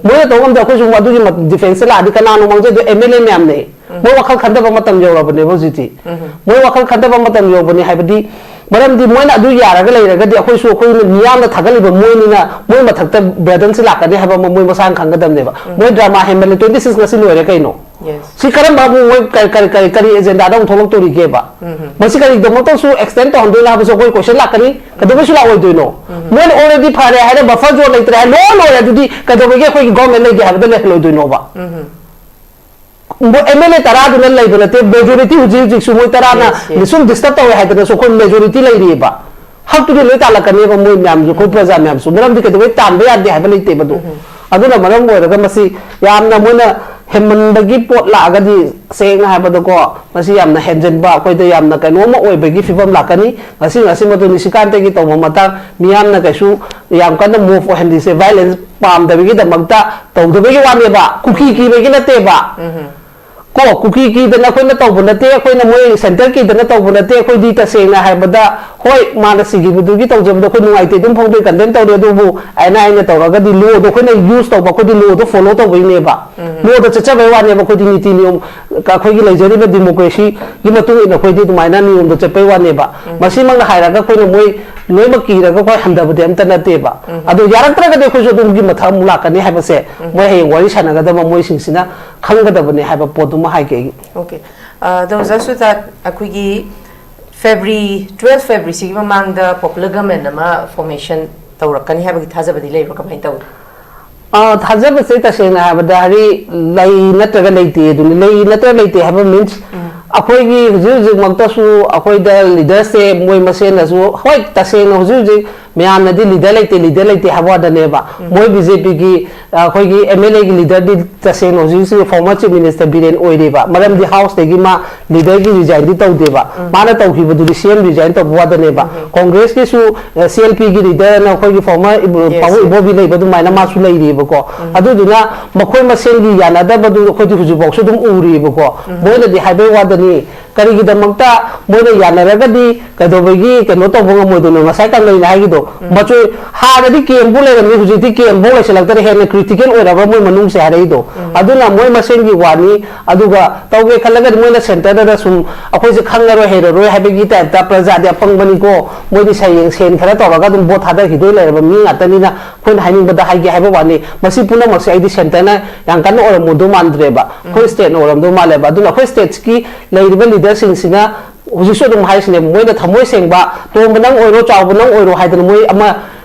ꯃꯣꯏꯅ ꯇꯧꯕ ꯉꯝꯗ꯭ꯔꯦ, ꯑꯩꯈꯣꯏꯁꯨ ꯑꯗꯨꯒꯤ ꯗꯤꯐꯦꯟꯁꯇ ꯂꯥꯛꯑꯗꯤ ꯀꯅꯥꯅꯣ ꯃꯥꯡꯖꯗꯣꯏ? M L A ꯃꯌꯥꯝꯅꯦ꯫ ꯃꯣꯏ ꯋꯥꯈꯜ ꯈꯟꯊꯕ ꯃꯇꯝ ꯌꯧꯔꯕꯅꯦꯕ ꯍꯧꯖꯤꯛꯇꯤ꯫ ꯃꯣꯏ ꯋꯥꯈꯜ ꯈꯟꯊꯕ ꯃꯇꯝ ꯌꯧꯕꯅꯤ ꯍꯥꯏꯕꯗꯤ, ꯃꯔꯝꯗꯤ ꯃꯣꯏꯅ ꯑꯗꯨ ꯌꯥꯔꯒ ꯂꯩꯔꯒꯗꯤ ꯑꯩꯈꯣꯏꯁꯨ, ꯑꯩꯈꯣꯏꯅ ꯃꯤꯌꯥꯝꯅ ꯊꯥꯒꯠꯂꯤꯕ ꯃꯣꯏꯅꯤꯅ ꯃꯣꯏ ꯃꯊꯛꯇ ꯕꯔꯗꯟꯁꯤ ꯂꯥꯛꯀꯅꯤ ꯍꯥꯏꯕ ꯑꯃ ꯃꯣꯏ ꯃꯁꯥꯅ ꯈꯪꯒꯗꯕꯅꯦꯕ꯫ ꯃꯣꯏ ꯗ꯭ꯔꯃꯥ ꯍꯦꯟꯃꯜꯂꯦ, ꯇ꯭ꯋꯦꯟꯇꯤ ꯁꯤꯛꯁ ꯉꯁꯤ ꯂꯣꯏꯔꯦ ꯀꯩꯅꯣ? ꯁꯤ ꯀꯔꯝꯕ ꯑꯃꯨꯛ ꯃꯣꯏ ꯀꯔꯤ, ꯀꯔꯤ, ꯀꯔꯤ, ꯀꯔꯤ ꯑꯦꯖꯦꯟꯗꯥꯗ ꯑꯃꯨꯛ ꯊꯣꯛꯂꯛꯇꯣꯔꯤꯒꯦꯕ? ꯃꯁꯤ ꯀꯔꯤꯒꯤꯗꯃꯛꯇꯁꯨ ꯑꯦꯛꯁꯇꯦꯟ ꯇꯧꯍꯟꯗꯣꯏꯅꯣ ꯍꯥꯏꯕꯁꯨ ꯑꯩꯈꯣꯏ ꯀꯣꯏꯁꯟ ꯂꯥꯛꯀꯅꯤ, ꯀꯩꯗꯧꯕꯩꯁꯨ ꯂꯥꯛꯑꯣꯏꯗꯣꯏꯅꯣ? ꯃꯣꯏꯅ ꯑꯣꯜꯔꯦꯗꯤ ꯐꯔꯦ ꯍꯥꯏꯔꯦ, ꯕꯐꯔ ꯖꯣꯟ ꯂꯩꯇ꯭ꯔꯦ ꯍꯥꯏꯔꯦ, ꯂꯣꯏ ꯂꯣꯏꯔꯦ, ꯑꯗꯨꯗꯤ ꯀꯩꯗꯧꯕꯒꯤ ꯑꯩꯈꯣꯏꯒꯤ ꯒꯣꯔꯃꯦꯟ ꯂꯩꯒꯦ ꯍꯥꯏꯕꯗ ꯂꯩꯍꯜꯂꯣꯏꯗꯣꯏꯅꯣꯕ? ꯑꯦꯝ ꯑꯦꯜ ꯑꯦ ꯇꯔꯥꯗꯨꯅ ꯂꯩꯕ ꯅꯠꯇꯦ, ꯃꯦꯖꯣꯔꯤꯇꯤ ꯍꯧꯖꯤꯛ ꯍꯧꯖꯤꯛꯁꯨ ꯃꯣꯏ ꯇꯔꯥꯅ ꯁꯨꯝ ꯗꯤꯁꯇꯔꯕ ꯇꯧꯋꯦ ꯍꯥꯏꯗꯅꯁꯨ ꯑꯩꯈꯣꯏ ꯃꯦꯖꯣꯔꯤꯇꯤ ꯂꯩꯔꯤꯑꯕ꯫ ꯍꯛꯇꯨꯗꯤ ꯂꯣꯏ ꯇꯥꯜꯂꯛꯀꯅꯦꯕ ꯃꯣꯏ ꯃꯌꯥꯝꯁꯨ, ꯑꯩꯈꯣꯏ ꯄ꯭ꯔꯖꯥ ꯃꯌꯥꯝꯁꯨ꯫ ꯃꯔꯝꯗꯤ ꯀꯩꯗꯧꯕꯩ ꯇꯥꯟꯕ ꯌꯥꯗꯦ ꯍꯥꯏꯕ ꯂꯩꯇꯦꯕ ꯑꯗꯨ꯫ ꯑꯗꯨꯅ ꯃꯔꯝ ꯑꯣꯏꯔꯒ ꯃꯁꯤ ꯌꯥꯝꯅ ꯃꯣꯏꯅ ꯍꯦꯟꯃꯟꯕꯒꯤ ꯄꯣꯠ ꯂꯥꯛꯑꯒꯗꯤ, ꯁꯦꯡꯅ ꯍꯥꯏꯕꯗꯀꯣ, ꯃꯁꯤ ꯌꯥꯝꯅ ꯍꯦꯟꯖꯟꯕ, ꯑꯩꯈꯣꯏꯗ ꯌꯥꯝꯅ ꯀꯩꯅꯣꯝꯃ ꯑꯣꯏꯕꯒꯤ ꯐꯤꯕꯝ ꯂꯥꯛꯀꯅꯤ꯫ ꯉꯁꯤ ꯉꯁꯤꯃꯛꯇ ꯅꯤꯁꯤꯀꯥꯟꯇꯒꯤ ꯇꯧꯕ ꯃꯇꯥꯡ, ꯃꯤꯌꯥꯝꯅ ꯀꯩꯁꯨ ꯌꯥꯝ ꯀꯟꯅ ꯃꯨꯚ ꯑꯣꯏꯍꯜꯂꯤꯁꯦ ꯚꯥꯏꯂꯦꯟꯁ ꯄꯥꯝꯗꯕꯒꯤꯗꯃꯛꯇ ꯇꯧꯗꯕꯒꯤ ꯋꯥꯅꯦꯕ, ꯀꯨꯀꯤ ꯀꯤꯕꯒꯤ ꯅꯠꯇꯦꯕ꯫ ꯀꯣ, ꯀꯨꯀꯤ ꯀꯤꯗꯅ ꯑꯩꯈꯣꯏꯅ ꯇꯧꯕ ꯅꯠꯇꯦ, ꯑꯩꯈꯣꯏꯅ ꯃꯣꯏ ꯁꯦꯟꯇꯔ ꯀꯤꯗꯅ ꯇꯧꯕ ꯅꯠꯇꯦ꯫ ꯑꯩꯈꯣꯏꯗꯤ ꯇꯁꯦꯡꯅ ꯍꯥꯏꯕꯗ, ꯍꯣꯏ, ꯃꯥꯅ ꯁꯤꯈꯤꯕꯗꯨꯒꯤ ꯇꯧꯖꯕꯗꯣ ꯑꯩꯈꯣꯏ ꯅꯨꯡꯉꯥꯏꯇꯦ, ꯑꯗꯨꯝ ꯐꯣꯡꯗꯣꯛꯑꯦ, ꯀꯟꯗꯦꯝ ꯇꯧꯔꯦ꯫ ꯑꯗꯨꯕꯨ ꯑꯩꯅ ꯑꯩꯅ ꯇꯧꯔꯒꯗꯤ ꯂꯣꯗꯣ ꯑꯩꯈꯣꯏꯅ ꯌꯨꯁ ꯇꯧꯕ, ꯑꯩꯈꯣꯏꯗꯤ ꯂꯣꯗꯣ ꯐꯣꯂꯣ ꯇꯧꯕꯩꯅꯦꯕ꯫ ꯂꯣꯗ ꯆꯠꯆꯕꯩ ꯋꯥꯅꯦꯕ, ꯑꯩꯈꯣꯏꯗꯤ ꯅꯤꯇꯤ ꯅꯤꯌꯣꯝ, ꯑꯩꯈꯣꯏꯒꯤ ꯂꯩꯖꯔꯤꯕ ꯗꯤꯃꯣꯀ꯭ꯔꯦꯁꯤꯒꯤ ꯃꯇꯨꯡ ꯏꯟꯅ ꯑꯩꯈꯣꯏꯗꯤ ꯑꯗꯨꯃꯥꯏꯅ ꯅꯤꯌꯣꯝꯗ ꯆꯠꯄꯩ ꯋꯥꯅꯦꯕ꯫ ꯃꯁꯤꯃꯛꯅ ꯍꯥꯏꯔꯒ ꯑꯩꯈꯣꯏꯅ ꯃꯣꯏ ꯂꯣꯏꯅꯃꯛ ꯀꯤꯔꯒ ꯑꯩꯈꯣꯏ ꯍꯟꯊꯕꯗꯤ ꯑꯝꯇ ꯅꯠꯇꯦꯕ꯫ ꯑꯗꯣ ꯌꯥꯔꯛꯇ꯭ꯔꯒꯗꯤ ꯑꯩꯈꯣꯏꯁꯨ ꯑꯗꯨꯒꯤ ꯃꯊꯛ ꯑꯃꯨꯛ ꯂꯥꯛꯀꯅꯤ ꯍꯥꯏꯕꯁꯦ ꯃꯣꯏ ꯍꯌꯦꯡ ꯋꯥꯔꯤ ꯁꯥꯟꯅꯒꯗꯕ ꯃꯣꯏꯁꯤꯡꯁꯤꯅ ꯈꯪꯒꯗꯕꯅꯦ ꯍꯥꯏꯕ ꯄꯣꯠꯇꯨꯃ ꯍꯥꯏꯒꯦ ꯑꯩ꯫ ꯑꯣꯀꯦ꯫ ꯑꯗꯣ ꯑꯣꯖꯥ ꯁꯨꯖꯥꯠ, ꯑꯩꯈꯣꯏꯒꯤ ꯐꯦꯕ꯭ꯔꯤ, ꯇꯨꯋꯦꯜꯐ ꯐꯦꯕ꯭ꯔꯤꯁꯤꯒꯤ ꯃꯃꯥꯡꯗ ꯄꯣꯄꯨꯂꯔ ꯒꯚꯔꯟꯃꯦꯟ ꯑꯃ ꯐꯣꯔꯃꯦꯁꯟ ꯇꯧꯔꯛꯀꯅꯤ ꯍꯥꯏꯕꯒꯤ ꯊꯥꯖꯕꯗꯤ ꯂꯩꯕ꯭ꯔꯥ, ꯀꯃꯥꯏꯅ ꯇꯧꯏ? ꯑ, ꯊꯥꯖꯕꯁꯦ ꯇꯁꯦꯡꯅ ꯍꯥꯏꯕꯗ ꯍꯥꯏꯗꯤ ꯂꯩ ꯅꯠꯇ꯭ꯔꯒ ꯂꯩꯇꯦ ꯑꯗꯨꯅꯤ꯫ ꯂꯩ ꯅꯠꯇ꯭ꯔꯒ ꯂꯩꯇꯦ ꯍꯥꯏꯕ ꯃꯤꯟꯁ, ꯑꯩꯈꯣꯏꯒꯤ ꯍꯧꯖꯤꯛ ꯍꯧꯖꯤꯛꯃꯛꯇꯁꯨ ꯑꯩꯈꯣꯏꯗ ꯂꯤꯗꯔꯁꯦ ꯃꯣꯏ ꯃꯁꯦꯟꯅꯁꯨ, ꯍꯣꯏ, ꯇꯁꯦꯡꯅ ꯍꯧꯖꯤꯛ ꯍꯧꯖꯤꯛ ꯃꯌꯥꯝꯅꯗꯤ ꯂꯤꯗꯔ ꯂꯩꯇꯦ, ꯂꯤꯗꯔ ꯂꯩꯇꯦ ꯍꯥꯏꯕ ꯋꯥꯗꯅꯦꯕ꯫ ꯃꯣꯏ ꯕꯤ ꯖꯦ ꯄꯤꯒꯤ ꯑꯩꯈꯣꯏꯒꯤ ꯑꯦꯝ ꯑꯦꯜ ꯑꯦꯒꯤ ꯂꯤꯗꯔꯗꯤ ꯇꯁꯦꯡꯅ ꯍꯧꯖꯤꯛ ꯍꯧꯖꯤꯛ ꯐꯣꯔꯃꯔ ꯆꯤꯐ ꯃꯤꯅꯤꯁꯇꯔ ꯕꯤꯔꯦꯟ ꯑꯣꯏꯔꯤꯕ, ꯃꯔꯝꯗꯤ ꯍꯥꯎꯁꯇꯒꯤ ꯃꯥ ꯂꯤꯗꯔꯒꯤ ꯔꯤꯖꯥꯏꯟꯗꯤ ꯇꯧꯗꯦꯕ꯫ ꯃꯥꯅ ꯇꯧꯈꯤꯕꯗꯨꯗꯤ ꯁꯤ ꯑꯦꯝ ꯔꯤꯖꯥꯏꯟ ꯇꯧꯕ ꯋꯥꯗꯅꯦꯕ꯫ ꯀꯣꯡꯒ꯭ꯔꯦꯁꯀꯤꯁꯨ ꯁꯤ ꯑꯦꯜ ꯄꯤꯒꯤ ꯂꯤꯗꯔꯅ ꯑꯩꯈꯣꯏꯒꯤ ꯐꯣꯔꯃꯔ Yes. ꯄꯥꯕꯨꯡ Yes. ꯏꯕꯣꯕꯤ ꯂꯩꯕ ꯑꯗꯨꯃꯥꯏꯅ ꯃꯥꯁꯨ ꯂꯩꯔꯤꯕꯀꯣ꯫ ꯑꯗꯨꯗꯨꯅ ꯃꯈꯣꯏ ꯃꯁꯦꯟꯒꯤ ꯌꯥꯅꯗꯕꯗꯨ ꯑꯩꯈꯣꯏꯗꯤ ꯍꯧꯖꯤꯛꯐꯥꯎꯁꯨ ꯑꯗꯨꯝ ꯎꯔꯤꯕꯀꯣ꯫ ꯃꯣꯏꯅꯗꯤ ꯍꯥꯏꯕꯩ ꯋꯥꯗꯅꯤ, ꯀꯔꯤꯒꯤꯗꯃꯛꯇ ꯃꯣꯏꯅ ꯌꯥꯅꯔꯒꯗꯤ ꯀꯩꯗꯧꯕꯒꯤ ꯀꯩꯅꯣ ꯇꯧꯕ ꯉꯝꯃꯣꯏꯗꯣꯏꯅꯣ? ꯉꯁꯥꯏ ꯀꯪꯂꯩꯅ ꯍꯥꯏꯒꯤꯗꯣ, ꯃꯆꯣꯏ ꯍꯥꯟꯅꯗꯤ ꯀꯦꯝꯕꯨ ꯂꯩꯔꯝꯃꯤ, ꯍꯧꯖꯤꯛꯇꯤ ꯀꯦꯝꯕꯨ ꯂꯩꯁꯤꯜꯂꯛꯇꯔꯦ, ꯍꯦꯟꯅ ꯀ꯭ꯔꯤꯇꯤꯀꯦꯜ ꯑꯣꯏꯔꯕ ꯃꯣꯏ ꯃꯅꯨꯡꯁꯦ ꯍꯥꯏꯔꯛꯏꯗꯣ꯫ ꯑꯗꯨꯅ ꯃꯣꯏ ꯃꯁꯦꯟꯒꯤ ꯋꯥꯅꯤ꯫ ꯑꯗꯨꯒ ꯇꯧꯒꯦ ꯈꯜꯂꯒꯗꯤ ꯃꯣꯏꯅ ꯁꯦꯟꯇꯔꯗ ꯁꯨꯝ ꯑꯩꯈꯣꯏꯁꯦ ꯈꯪꯉꯔꯣꯏ ꯍꯩꯔꯔꯣꯏ ꯍꯥꯏꯕꯒꯤ ꯇꯥꯏꯞꯇ, ꯄ꯭ꯔꯖꯥꯗꯤ ꯑꯄꯪꯕꯅꯤꯀꯣ, ꯃꯣꯏꯗꯤ ꯁꯌꯦꯡ ꯁꯦꯟ ꯈꯔ ꯇꯧꯔꯒ ꯑꯗꯨꯝ ꯚꯣꯠ ꯊꯥꯗꯈꯤꯗꯣꯏ ꯂꯩꯔꯕ ꯃꯤ ꯉꯥꯛꯇꯅꯤꯅ, ꯑꯩꯈꯣꯏꯅ ꯍꯥꯏꯅꯤꯡꯕꯗ ꯍꯥꯏꯒꯦ ꯍꯥꯏꯕ ꯋꯥꯅꯤ꯫ ꯃꯁꯤ ꯄꯨꯝꯅꯃꯛꯁꯦ ꯑꯩꯗꯤ ꯁꯦꯟꯇꯔꯅ ꯌꯥꯝ ꯀꯟꯅ ꯑꯣꯏꯔꯝꯃꯨꯗꯧ ꯃꯥꯟꯗ꯭ꯔꯦꯕ, ꯑꯩꯈꯣꯏ ꯁ꯭ꯇꯦꯠꯅ ꯑꯣꯏꯔꯝꯗꯧ ꯃꯥꯜꯂꯦꯕ꯫ ꯑꯗꯨꯅ ꯑꯩꯈꯣꯏ ꯁ꯭ꯇꯦꯠꯀꯤ ꯂꯩꯔꯤꯕ ꯂꯤꯗꯔꯁꯤꯡꯁꯤꯅ ꯍꯧꯖꯤꯛꯁꯨ ꯑꯗꯨꯝ ꯍꯥꯏꯁꯤꯅꯦ, ꯃꯣꯏꯅ ꯊꯃꯣꯏ ꯁꯦꯡꯕ, "ꯇꯣꯝꯕ ꯅꯪ ꯑꯣꯏꯔꯣ, ꯆꯥꯎꯕ ꯅꯪ ꯑꯣꯏꯔꯣ" ꯍꯥꯏꯗꯅ ꯃꯣꯏ ꯑꯃ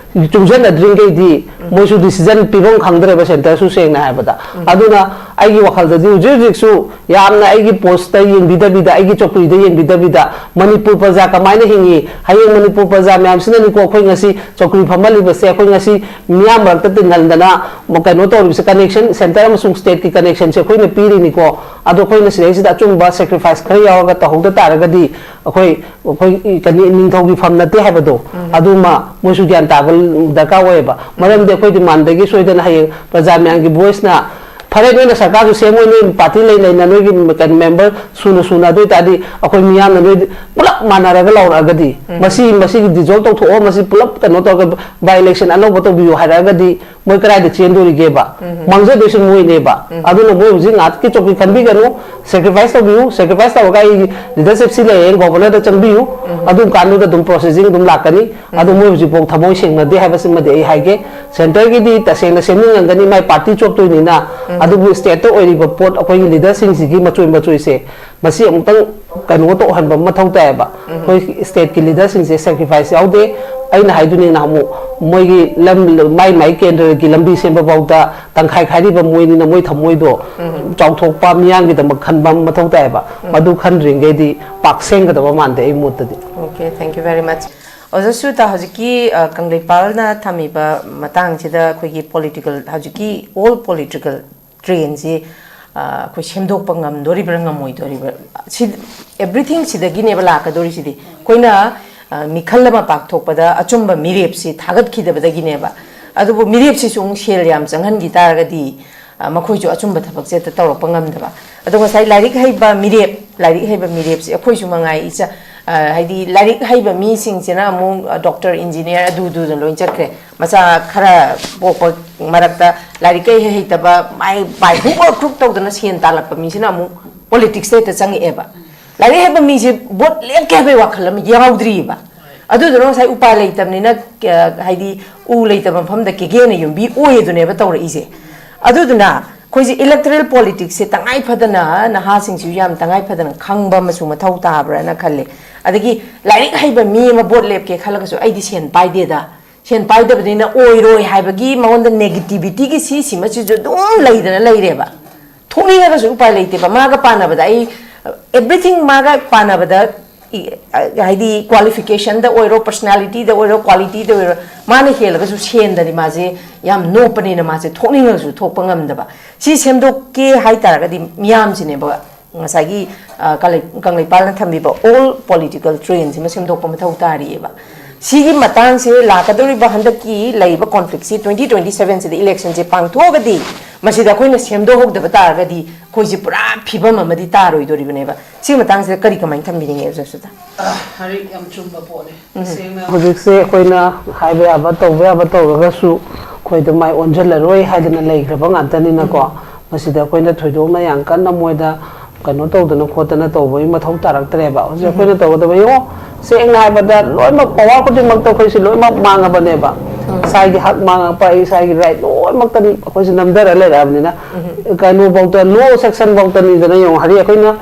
ꯆꯨꯡꯁꯤꯟꯅꯗ꯭ꯔꯤꯉꯩꯗꯤ ꯃꯣꯏꯁꯨ ꯗꯤꯁꯤꯖꯟ ꯄꯤꯐꯝ ꯈꯪꯗ꯭ꯔꯦꯕ ꯁꯦꯟꯇꯔꯁꯨ, ꯁꯦꯡꯅ ꯍꯥꯏꯕꯗ꯫ ꯑꯗꯨꯅ ꯑꯩꯒꯤ ꯋꯥꯈꯜꯗꯗꯤ ꯍꯧꯖꯤꯛ ꯍꯧꯖꯤꯛꯁꯨ ꯌꯥꯝꯅ ꯑꯩꯒꯤ ꯄꯣꯁꯇ ꯌꯦꯡꯕꯤꯗꯕꯤꯗ, ꯑꯩꯒꯤ ꯆꯧꯀ꯭ꯔꯤꯗ ꯌꯦꯡꯕꯤꯗꯕꯤꯗ, ꯃꯅꯤꯄꯨꯔ ꯄ꯭ꯔꯖꯥ ꯀꯃꯥꯏꯅ ꯍꯤꯡꯉꯤ, ꯍꯌꯦꯡ ꯃꯅꯤꯄꯨꯔ ꯄ꯭ꯔꯖꯥ ꯃꯌꯥꯝꯁꯤꯅꯅꯤꯀꯣ ꯑꯩꯈꯣꯏ ꯉꯁꯤ ꯆꯧꯀ꯭ꯔꯤ ꯐꯝꯍꯜꯂꯤꯕꯁꯦ, ꯑꯩꯈꯣꯏ ꯉꯁꯤ ꯃꯤꯌꯥꯝ ꯃꯔꯛꯇ ꯇꯤꯟꯍꯟꯗꯅ ꯀꯩꯅꯣ ꯇꯧꯔꯤꯕꯁꯦ, ꯀꯅꯦꯛꯁꯟ, ꯁꯦꯟꯇꯔ ꯑꯃꯁꯨꯡ ꯁ꯭ꯇꯦꯠꯀꯤ ꯀꯅꯦꯛꯁꯟꯁꯦ ꯑꯩꯈꯣꯏꯅ ꯄꯤꯔꯤꯅꯤꯀꯣ꯫ ꯑꯗꯣ ꯑꯩꯈꯣꯏꯅ ꯁꯤꯗꯩꯁꯤꯗ ꯑꯆꯨꯝꯕ ꯁꯦꯀ꯭ꯔꯤꯐꯥꯏꯁ ꯈꯔ ꯌꯥꯎꯔꯒ ꯇꯧꯍꯧꯗ ꯇꯥꯔꯒꯗꯤ ꯑꯩꯈꯣꯏ, ꯑꯩꯈꯣꯏ ꯀꯅꯤ-, ꯅꯤꯡꯊꯧꯒꯤ ꯐꯝ ꯅꯠꯇꯦ ꯍꯥꯏꯕꯗꯣ, ꯑꯗꯨꯃ ꯃꯣꯏꯁꯨ ꯒ꯭ꯌꯥꯟ ꯇꯥꯕ ꯗꯔꯀꯥꯔ ꯑꯣꯏꯌꯦꯕ꯫ ꯃꯔꯝꯗꯤ ꯑꯩꯈꯣꯏ ꯗꯤꯃꯥꯟꯗꯒꯤ ꯁꯣꯏꯗꯅ ꯍꯌꯦꯡ ꯄ꯭ꯔꯖꯥ ꯃꯌꯥꯝꯒꯤ ꯚꯣꯏꯁꯅ ꯐꯔꯦ, ꯅꯣꯏꯅ ꯁꯔꯀꯥꯔꯁꯨ ꯁꯦꯝꯃꯣꯏ, ꯅꯣꯏ ꯄꯥꯔꯇꯤ ꯂꯩ ꯂꯩꯅ ꯅꯣꯏꯒꯤ ꯀꯩꯅꯣ ꯃꯦꯝꯕꯔ ꯁꯨꯅ ꯁꯨꯅ, ꯑꯗꯨ ꯑꯣꯏꯇꯥꯔꯗꯤ ꯑꯩꯈꯣꯏ ꯃꯤꯌꯥꯝꯅ ꯅꯣꯏ ꯄꯨꯂꯞ ꯃꯥꯟꯅꯔꯒ ꯂꯧꯔꯛꯑꯒꯗꯤ ꯃꯁꯤ, ꯃꯁꯤꯒꯤ ꯗꯤꯖꯣꯜꯕ ꯇꯧꯊꯣꯛꯑꯣ, ꯃꯁꯤ ꯄꯨꯂꯞ ꯀꯩꯅꯣ ꯇꯧꯔꯒ ꯕꯥꯏ ꯏꯂꯦꯛꯁꯟ ꯑꯅꯧꯕ ꯇꯧꯕꯤꯌꯨ ꯍꯥꯏꯔꯛꯑꯒꯗꯤ ꯃꯣꯏ ꯀꯗꯥꯏꯗ ꯆꯦꯟꯗꯣꯔꯤꯒꯦꯕ? ꯃꯥꯡꯖꯗꯣꯏꯁꯦ ꯃꯣꯏꯅꯦꯕ꯫ ꯑꯗꯨꯅ ꯃꯣꯏ ꯍꯧꯖꯤꯛ ꯉꯥꯏꯍꯥꯛꯀꯤ ꯆꯧꯀꯤ ꯈꯟꯕꯤꯒꯅꯨ, ꯁꯦꯀ꯭ꯔꯤꯐꯥꯏꯁ ꯇꯧꯕꯤꯌꯨ꯫ ꯁꯦꯀ꯭ꯔꯤꯐꯥꯏꯁ ꯇꯧꯔꯒ ꯑꯩ ꯂꯤꯗꯔꯁꯤꯞꯁꯤ ꯂꯩꯔꯦ, ꯒꯣꯕꯔꯅꯔꯗ ꯆꯪꯕꯤꯌꯨ꯫ ꯑꯗꯨꯝ ꯀꯥꯟꯗꯨꯗ ꯑꯗꯨꯝ ꯄ꯭ꯔꯣꯁꯦꯁꯤꯡ ꯑꯗꯨꯝ ꯂꯥꯛꯀꯅꯤ꯫ ꯑꯗꯨ ꯃꯣꯏ ꯍꯧꯖꯤꯛꯐꯥꯎ ꯊꯃꯣꯏ ꯁꯦꯡꯅꯗꯦ ꯍꯥꯏꯕꯁꯤꯃꯗꯤ ꯑꯩ ꯍꯥꯏꯒꯦ꯫ ꯁꯦꯟꯇꯔꯒꯤꯗꯤ ꯇꯁꯦꯡꯅ ꯁꯦꯝꯅꯤꯡꯉꯝꯒꯅꯤ, ꯃꯥꯏ ꯄꯥꯔꯇꯤ ꯆꯣꯞꯇꯣꯏꯅꯤꯅ꯫ ꯑꯗꯨꯕꯨ ꯁ꯭ꯇꯦꯠꯇ ꯑꯣꯏꯔꯤꯕ ꯄꯣꯠ, ꯑꯩꯈꯣꯏꯒꯤ ꯂꯤꯗꯔꯁꯤꯡꯁꯤꯒꯤ ꯃꯆꯣꯏ ꯃꯆꯣꯏꯁꯦ, ꯃꯁꯤ ꯑꯃꯨꯛꯇꯪ ꯀꯩꯅꯣ ꯇꯧꯍꯟꯕ ꯃꯊꯧ ꯇꯥꯏꯌꯦꯕ꯫ ꯑꯩꯈꯣꯏ ꯁ꯭ꯇꯦꯠꯀꯤ ꯂꯤꯗꯔꯁꯤꯡꯁꯦ ꯁꯦꯀ꯭ꯔꯤꯐꯥꯏꯁ ꯌꯥꯎꯗꯦ꯫ ꯑꯩꯅ ꯍꯥꯏꯗꯨꯅꯤ ꯅꯍꯥꯟꯃꯨꯛ, ꯃꯣꯏꯒꯤ ꯂꯝ, ꯃꯥꯏ ꯃꯥꯏ ꯀꯦꯟꯗ꯭ꯔꯒꯤ ꯂꯝꯕꯤ ꯁꯦꯝꯕ ꯐꯥꯎꯗ ꯇꯪꯈꯥꯏ ꯈꯥꯏꯔꯤꯕ ꯃꯣꯏꯅꯤꯅ, ꯃꯣꯏ ꯊꯃꯣꯏꯗꯣ ꯆꯥꯎꯊꯣꯛꯄ, ꯃꯤꯌꯥꯝꯒꯤꯗꯃꯛ ꯈꯟꯕ ꯑꯃ ꯃꯊꯧ ꯇꯥꯏꯌꯦꯕ꯫ ꯃꯗꯨ ꯈꯟꯗ꯭ꯔꯤꯉꯩꯗꯤ ꯄꯥꯛ ꯁꯦꯝꯒꯗꯕ ꯃꯥꯟꯗꯦ ꯑꯩ ꯃꯣꯠꯇꯗꯤ꯫ Okay, thank you very much. ꯑꯣꯖꯥ ꯁꯨꯇꯥ, ꯍꯧꯖꯤꯛꯀꯤ ꯑ, ꯀꯪꯂꯩꯄꯥꯜꯅ ꯊꯝꯃꯤꯕ ꯃꯇꯥꯡꯁꯤꯗ ꯑꯩꯈꯣꯏꯒꯤ ꯄꯣꯂꯤꯇꯤꯀꯦꯜ, ꯍꯧꯖꯤꯛꯀꯤ ꯑꯣꯜ ꯄꯣꯂꯤꯇꯤꯀꯦꯜ ꯇ꯭ꯔꯦꯟꯁꯤ ꯑꯩꯈꯣꯏ ꯁꯦꯝꯗꯣꯛꯄ ꯉꯝꯗꯣꯔꯤꯕ꯭ꯔꯥ ꯉꯝꯃꯣꯏꯗꯣꯔꯤꯕ꯭ꯔꯥ? ꯁꯤ, ꯑꯦꯚ꯭ꯔꯤꯊꯤꯡ ꯁꯤꯗꯒꯤꯅꯦꯕ ꯂꯥꯛꯀꯗꯣꯔꯤꯁꯤꯗꯤ꯫ ꯑꯩꯈꯣꯏꯅ ꯑ, ꯃꯤꯈꯜ ꯑꯃ ꯄꯥꯛꯊꯣꯛꯄꯗ ꯑꯆꯨꯝꯕ ꯃꯤꯔꯦꯞꯁꯤ ꯊꯥꯒꯠꯈꯤꯗꯕꯗꯒꯤꯅꯦꯕ꯫ ꯑꯗꯨꯕꯨ ꯃꯤꯔꯦꯞꯁꯤꯁꯨ ꯑꯃꯨꯛ ꯁꯦꯜ ꯌꯥꯝ ꯆꯪꯍꯟꯈꯤ ꯇꯥꯔꯒꯗꯤ ꯑ, ꯃꯈꯣꯏꯁꯨ ꯑꯆꯨꯝꯕ ꯊꯕꯛꯁꯦ ꯍꯦꯛꯇ ꯇꯧꯔꯛꯄ ꯉꯝꯗꯕ꯫ ꯑꯗꯣ ꯉꯁꯥꯏ ꯂꯥꯏꯔꯤꯛ ꯍꯩꯕ ꯃꯤꯔꯦꯞ, ꯂꯥꯏꯔꯤꯛ ꯍꯩꯕ ꯃꯤꯔꯦꯞꯁꯦ ꯑꯩꯈꯣꯏꯁꯨ ꯃꯉꯥꯏ ꯏꯆꯥ, ꯑ, ꯍꯥꯏꯗꯤ ꯂꯥꯏꯔꯤꯛ ꯍꯩꯕ ꯃꯤꯁꯤꯡꯁꯤꯅ ꯑꯃꯨꯛ, ꯑ, ꯗꯣꯛꯇꯔ, ꯏꯟꯖꯤꯅꯤꯌꯥꯔ ꯑꯗꯨꯗꯨꯗ ꯂꯣꯏ ꯆꯠꯈ꯭ꯔꯦ꯫ ꯃꯆꯥ ꯈꯔ ꯄꯣꯛꯄ ꯃꯔꯛꯇ ꯂꯥꯏꯔꯤꯛ ꯀꯩ ꯍꯩꯇꯕ, ꯃꯥꯏ ꯕꯥꯏ ꯍꯨꯛ ꯑꯣꯔ ꯀ꯭ꯔꯨꯛ ꯇꯧꯗꯅ ꯁꯦꯟ ꯇꯥꯜꯂꯛꯄ ꯃꯤꯁꯤꯅ ꯑꯃꯨꯛ ꯄꯣꯂꯤꯇꯤꯛꯁꯇ ꯍꯦꯛꯇ ꯆꯪꯉꯛꯑꯦꯕ꯫ ꯂꯥꯏꯔꯤꯛ ꯍꯩꯕ ꯃꯤꯁꯦ ꯚꯣꯠ ꯂꯦꯞꯀꯦ ꯍꯥꯏꯕꯒꯤ ꯋꯥꯈꯜ ꯑꯃ ꯌꯥꯎꯗ꯭ꯔꯤꯕ꯫ ꯑꯗꯨꯗꯨꯅ ꯉꯁꯥꯏ ꯎꯄꯥꯏ ꯂꯩꯇꯕꯅꯤꯅ, ꯑ, ꯍꯥꯏꯗꯤ ꯎ ꯂꯩꯇꯕ ꯃꯐꯝꯗ ꯀꯦꯒꯦꯅ ꯌꯨꯝꯕꯤ ꯑꯣꯏ ꯑꯗꯨꯅꯦꯕ ꯇꯧꯔꯛꯏꯁꯦ꯫ ꯑꯗꯨꯗꯨꯅ ꯑꯩꯈꯣꯏꯁꯦ ꯏꯂꯦꯛꯇꯣꯔꯦꯜ ꯄꯣꯂꯤꯇꯤꯛꯁꯁꯦ ꯇꯉꯥꯏ ꯐꯗꯅ ꯅꯍꯥꯁꯤꯡꯁꯤꯁꯨ ꯌꯥꯝ ꯇꯉꯥꯏ ꯐꯗꯅ ꯈꯪꯕ ꯑꯃꯁꯨ ꯃꯊꯧ ꯇꯥꯕ꯭ꯔꯥꯅ ꯈꯜꯂꯦ꯫ ꯑꯗꯒꯤ ꯂꯥꯏꯔꯤꯛ ꯍꯩꯕ ꯃꯤ ꯑꯃ ꯚꯣꯠ ꯂꯦꯞꯀꯦ ꯈꯜꯂꯒꯁꯨ ꯑꯩꯗꯤ ꯁꯦꯟ ꯄꯥꯏꯗꯦꯗ, ꯁꯦꯟ ꯄꯥꯏꯗꯕꯅꯤꯅ ꯑꯣꯏꯔꯣꯏ ꯍꯥꯏꯕꯒꯤ ꯃꯉꯣꯟꯗ ꯅꯦꯒꯦꯇꯤꯚꯤꯇꯤꯒꯤ ꯁꯤ ꯁꯤꯃꯁꯤꯁꯨ ꯑꯗꯨꯝ ꯂꯩꯗꯅ ꯂꯩꯔꯦꯕ꯫ ꯊꯣꯛꯅꯤꯡꯉꯒꯁꯨ ꯎꯄꯥꯏ ꯂꯩꯇꯦꯕ꯫ ꯃꯥꯒ ꯄꯥꯟꯅꯕꯗ ꯑꯩ, ꯑꯦꯚ꯭ꯔꯤꯊꯤꯡ ꯃꯥꯒ ꯄꯥꯟꯅꯕꯗ, ꯏ-, ꯍꯥꯏꯗꯤ ꯀ꯭ꯋꯥꯂꯤꯐꯤꯀꯦꯁꯟꯗ ꯑꯣꯏꯔꯣ, ꯄꯔꯁꯅꯥꯂꯤꯇꯤꯗ ꯑꯣꯏꯔꯣ, ꯀ꯭ꯋꯥꯂꯤꯇꯤꯗ ꯑꯣꯏꯔꯣ, ꯃꯥꯅ ꯍꯦꯜꯂꯒꯁꯨ ꯁꯦꯟꯗꯗꯤ ꯃꯥꯁꯦ ꯌꯥꯝ ꯅꯣꯞꯄꯅꯤꯅ ꯃꯥꯁꯦ ꯊꯣꯛꯅꯤꯡꯉꯒꯁꯨ ꯊꯣꯛꯄ ꯉꯝꯗꯕ꯫ ꯁꯤ ꯁꯦꯝꯗꯣꯛꯀꯦ ꯍꯥꯏꯇꯥꯔꯒꯗꯤ ꯃꯤꯌꯥꯝꯁꯤꯅꯦꯕ ꯉꯁꯥꯏꯒꯤ, ꯑ, ꯀꯪꯂꯩ-, ꯀꯪꯂꯩꯄꯥꯜꯅ ꯊꯝꯕꯤꯕ ꯑꯣꯜ ꯄꯣꯂꯤꯇꯤꯀꯦꯜ ꯇ꯭ꯔꯦꯟꯁꯤꯃ ꯁꯦꯝꯗꯣꯛꯄ ꯃꯊꯧ ꯇꯥꯔꯤꯑꯕ꯫ ꯁꯤꯒꯤ ꯃꯇꯥꯡꯁꯦ ꯂꯥꯛꯀꯗꯧꯔꯤꯕ ꯍꯟꯗꯛꯀꯤ ꯂꯩꯔꯤꯕ ꯀꯣꯟꯐ꯭ꯂꯤꯛꯁꯤ ꯇ꯭ꯋꯦꯟꯇꯤ ꯇ꯭ꯋꯦꯟꯇꯤ ꯁꯚꯦꯟꯁꯤꯗ ꯏꯂꯦꯛꯁꯟꯁꯦ ꯄꯥꯡꯊꯣꯛꯑꯒꯗꯤ ꯃꯁꯤꯗ ꯑꯩꯈꯣꯏꯅ ꯁꯦꯝꯗꯣꯛꯍꯧꯗꯕ ꯇꯥꯔꯒꯗꯤ ꯑꯩꯈꯣꯏꯁꯦ ꯄꯨꯔꯥ ꯐꯤꯕꯝ ꯑꯃꯗꯤ ꯇꯥꯔꯣꯏꯗꯣꯔꯤꯕꯅꯦꯕ꯫ ꯁꯤꯒꯤ ꯃꯇꯥꯡꯁꯤꯗ ꯀꯔꯤ ꯀꯃꯥꯏꯅ ꯊꯝꯕꯤꯅꯤꯡꯉꯤ, ꯑꯣꯖꯥ ꯁꯨꯖꯥꯇꯥ? ꯍꯔꯤꯛ ꯌꯥꯝ ꯆꯨꯝꯕ ꯄꯣꯠꯅꯤ꯫ ꯇꯁꯦꯡꯅ ꯍꯧꯖꯤꯛꯁꯦ ꯑꯩꯈꯣꯏꯅ ꯍꯥꯏꯕ ꯌꯥꯕ ꯇꯧꯕ ꯌꯥꯕ ꯇꯧꯔꯒꯁꯨ ꯑꯩꯈꯣꯏꯗ ꯃꯥꯏ ꯑꯣꯟꯁꯤꯜꯂꯔꯣꯏ ꯍꯥꯏꯗꯅ ꯂꯩꯈ꯭ꯔꯕ ꯉꯥꯛꯇꯅꯤꯅꯀꯣ꯫ ꯃꯁꯤꯗ ꯑꯩꯈꯣꯏꯅ ꯊꯣꯏꯗꯣꯛꯅ ꯌꯥꯝ ꯀꯟꯅ ꯃꯣꯏꯗ ꯀꯩꯅꯣ ꯇꯧꯗꯅ ꯈꯣꯠꯇꯅ ꯇꯧꯕꯒꯤ ꯃꯊꯧ ꯇꯥꯔꯛꯇ꯭ꯔꯦꯕ꯫ ꯍꯧꯖꯤꯛ ꯑꯩꯈꯣꯏꯅ ꯇꯧꯒꯗꯕ, ꯌꯦꯡꯉꯣ, ꯁꯦꯡꯅ ꯍꯥꯏꯕꯗ ꯂꯣꯏꯅꯃꯛ ꯄꯋꯥꯔ ꯈꯨꯗꯤꯡꯃꯛꯇ ꯑꯩꯈꯣꯏꯁꯦ ꯂꯣꯏꯅꯃꯛ ꯃꯥꯡꯉꯕꯅꯦꯕ꯫ ꯏꯁꯥꯒꯤ ꯍꯛ ꯃꯥꯡꯉꯛꯄ, ꯏꯁꯥꯒꯤ ꯔꯥꯏꯠ ꯂꯣꯏꯅꯃꯛꯇꯅꯤ ꯑꯩꯈꯣꯏꯁꯦ ꯅꯝꯊꯔ ꯂꯩꯔꯛꯑꯕꯅꯤꯅ꯫ ꯀꯩꯅꯣꯐꯧꯗ, ꯂꯣ ꯁꯦꯛꯁꯟ ꯐꯧꯗꯅꯤꯗꯅ, ꯌꯦꯡꯉꯣ, ꯍꯥꯏꯗꯤ ꯑꯩꯈꯣꯏꯅ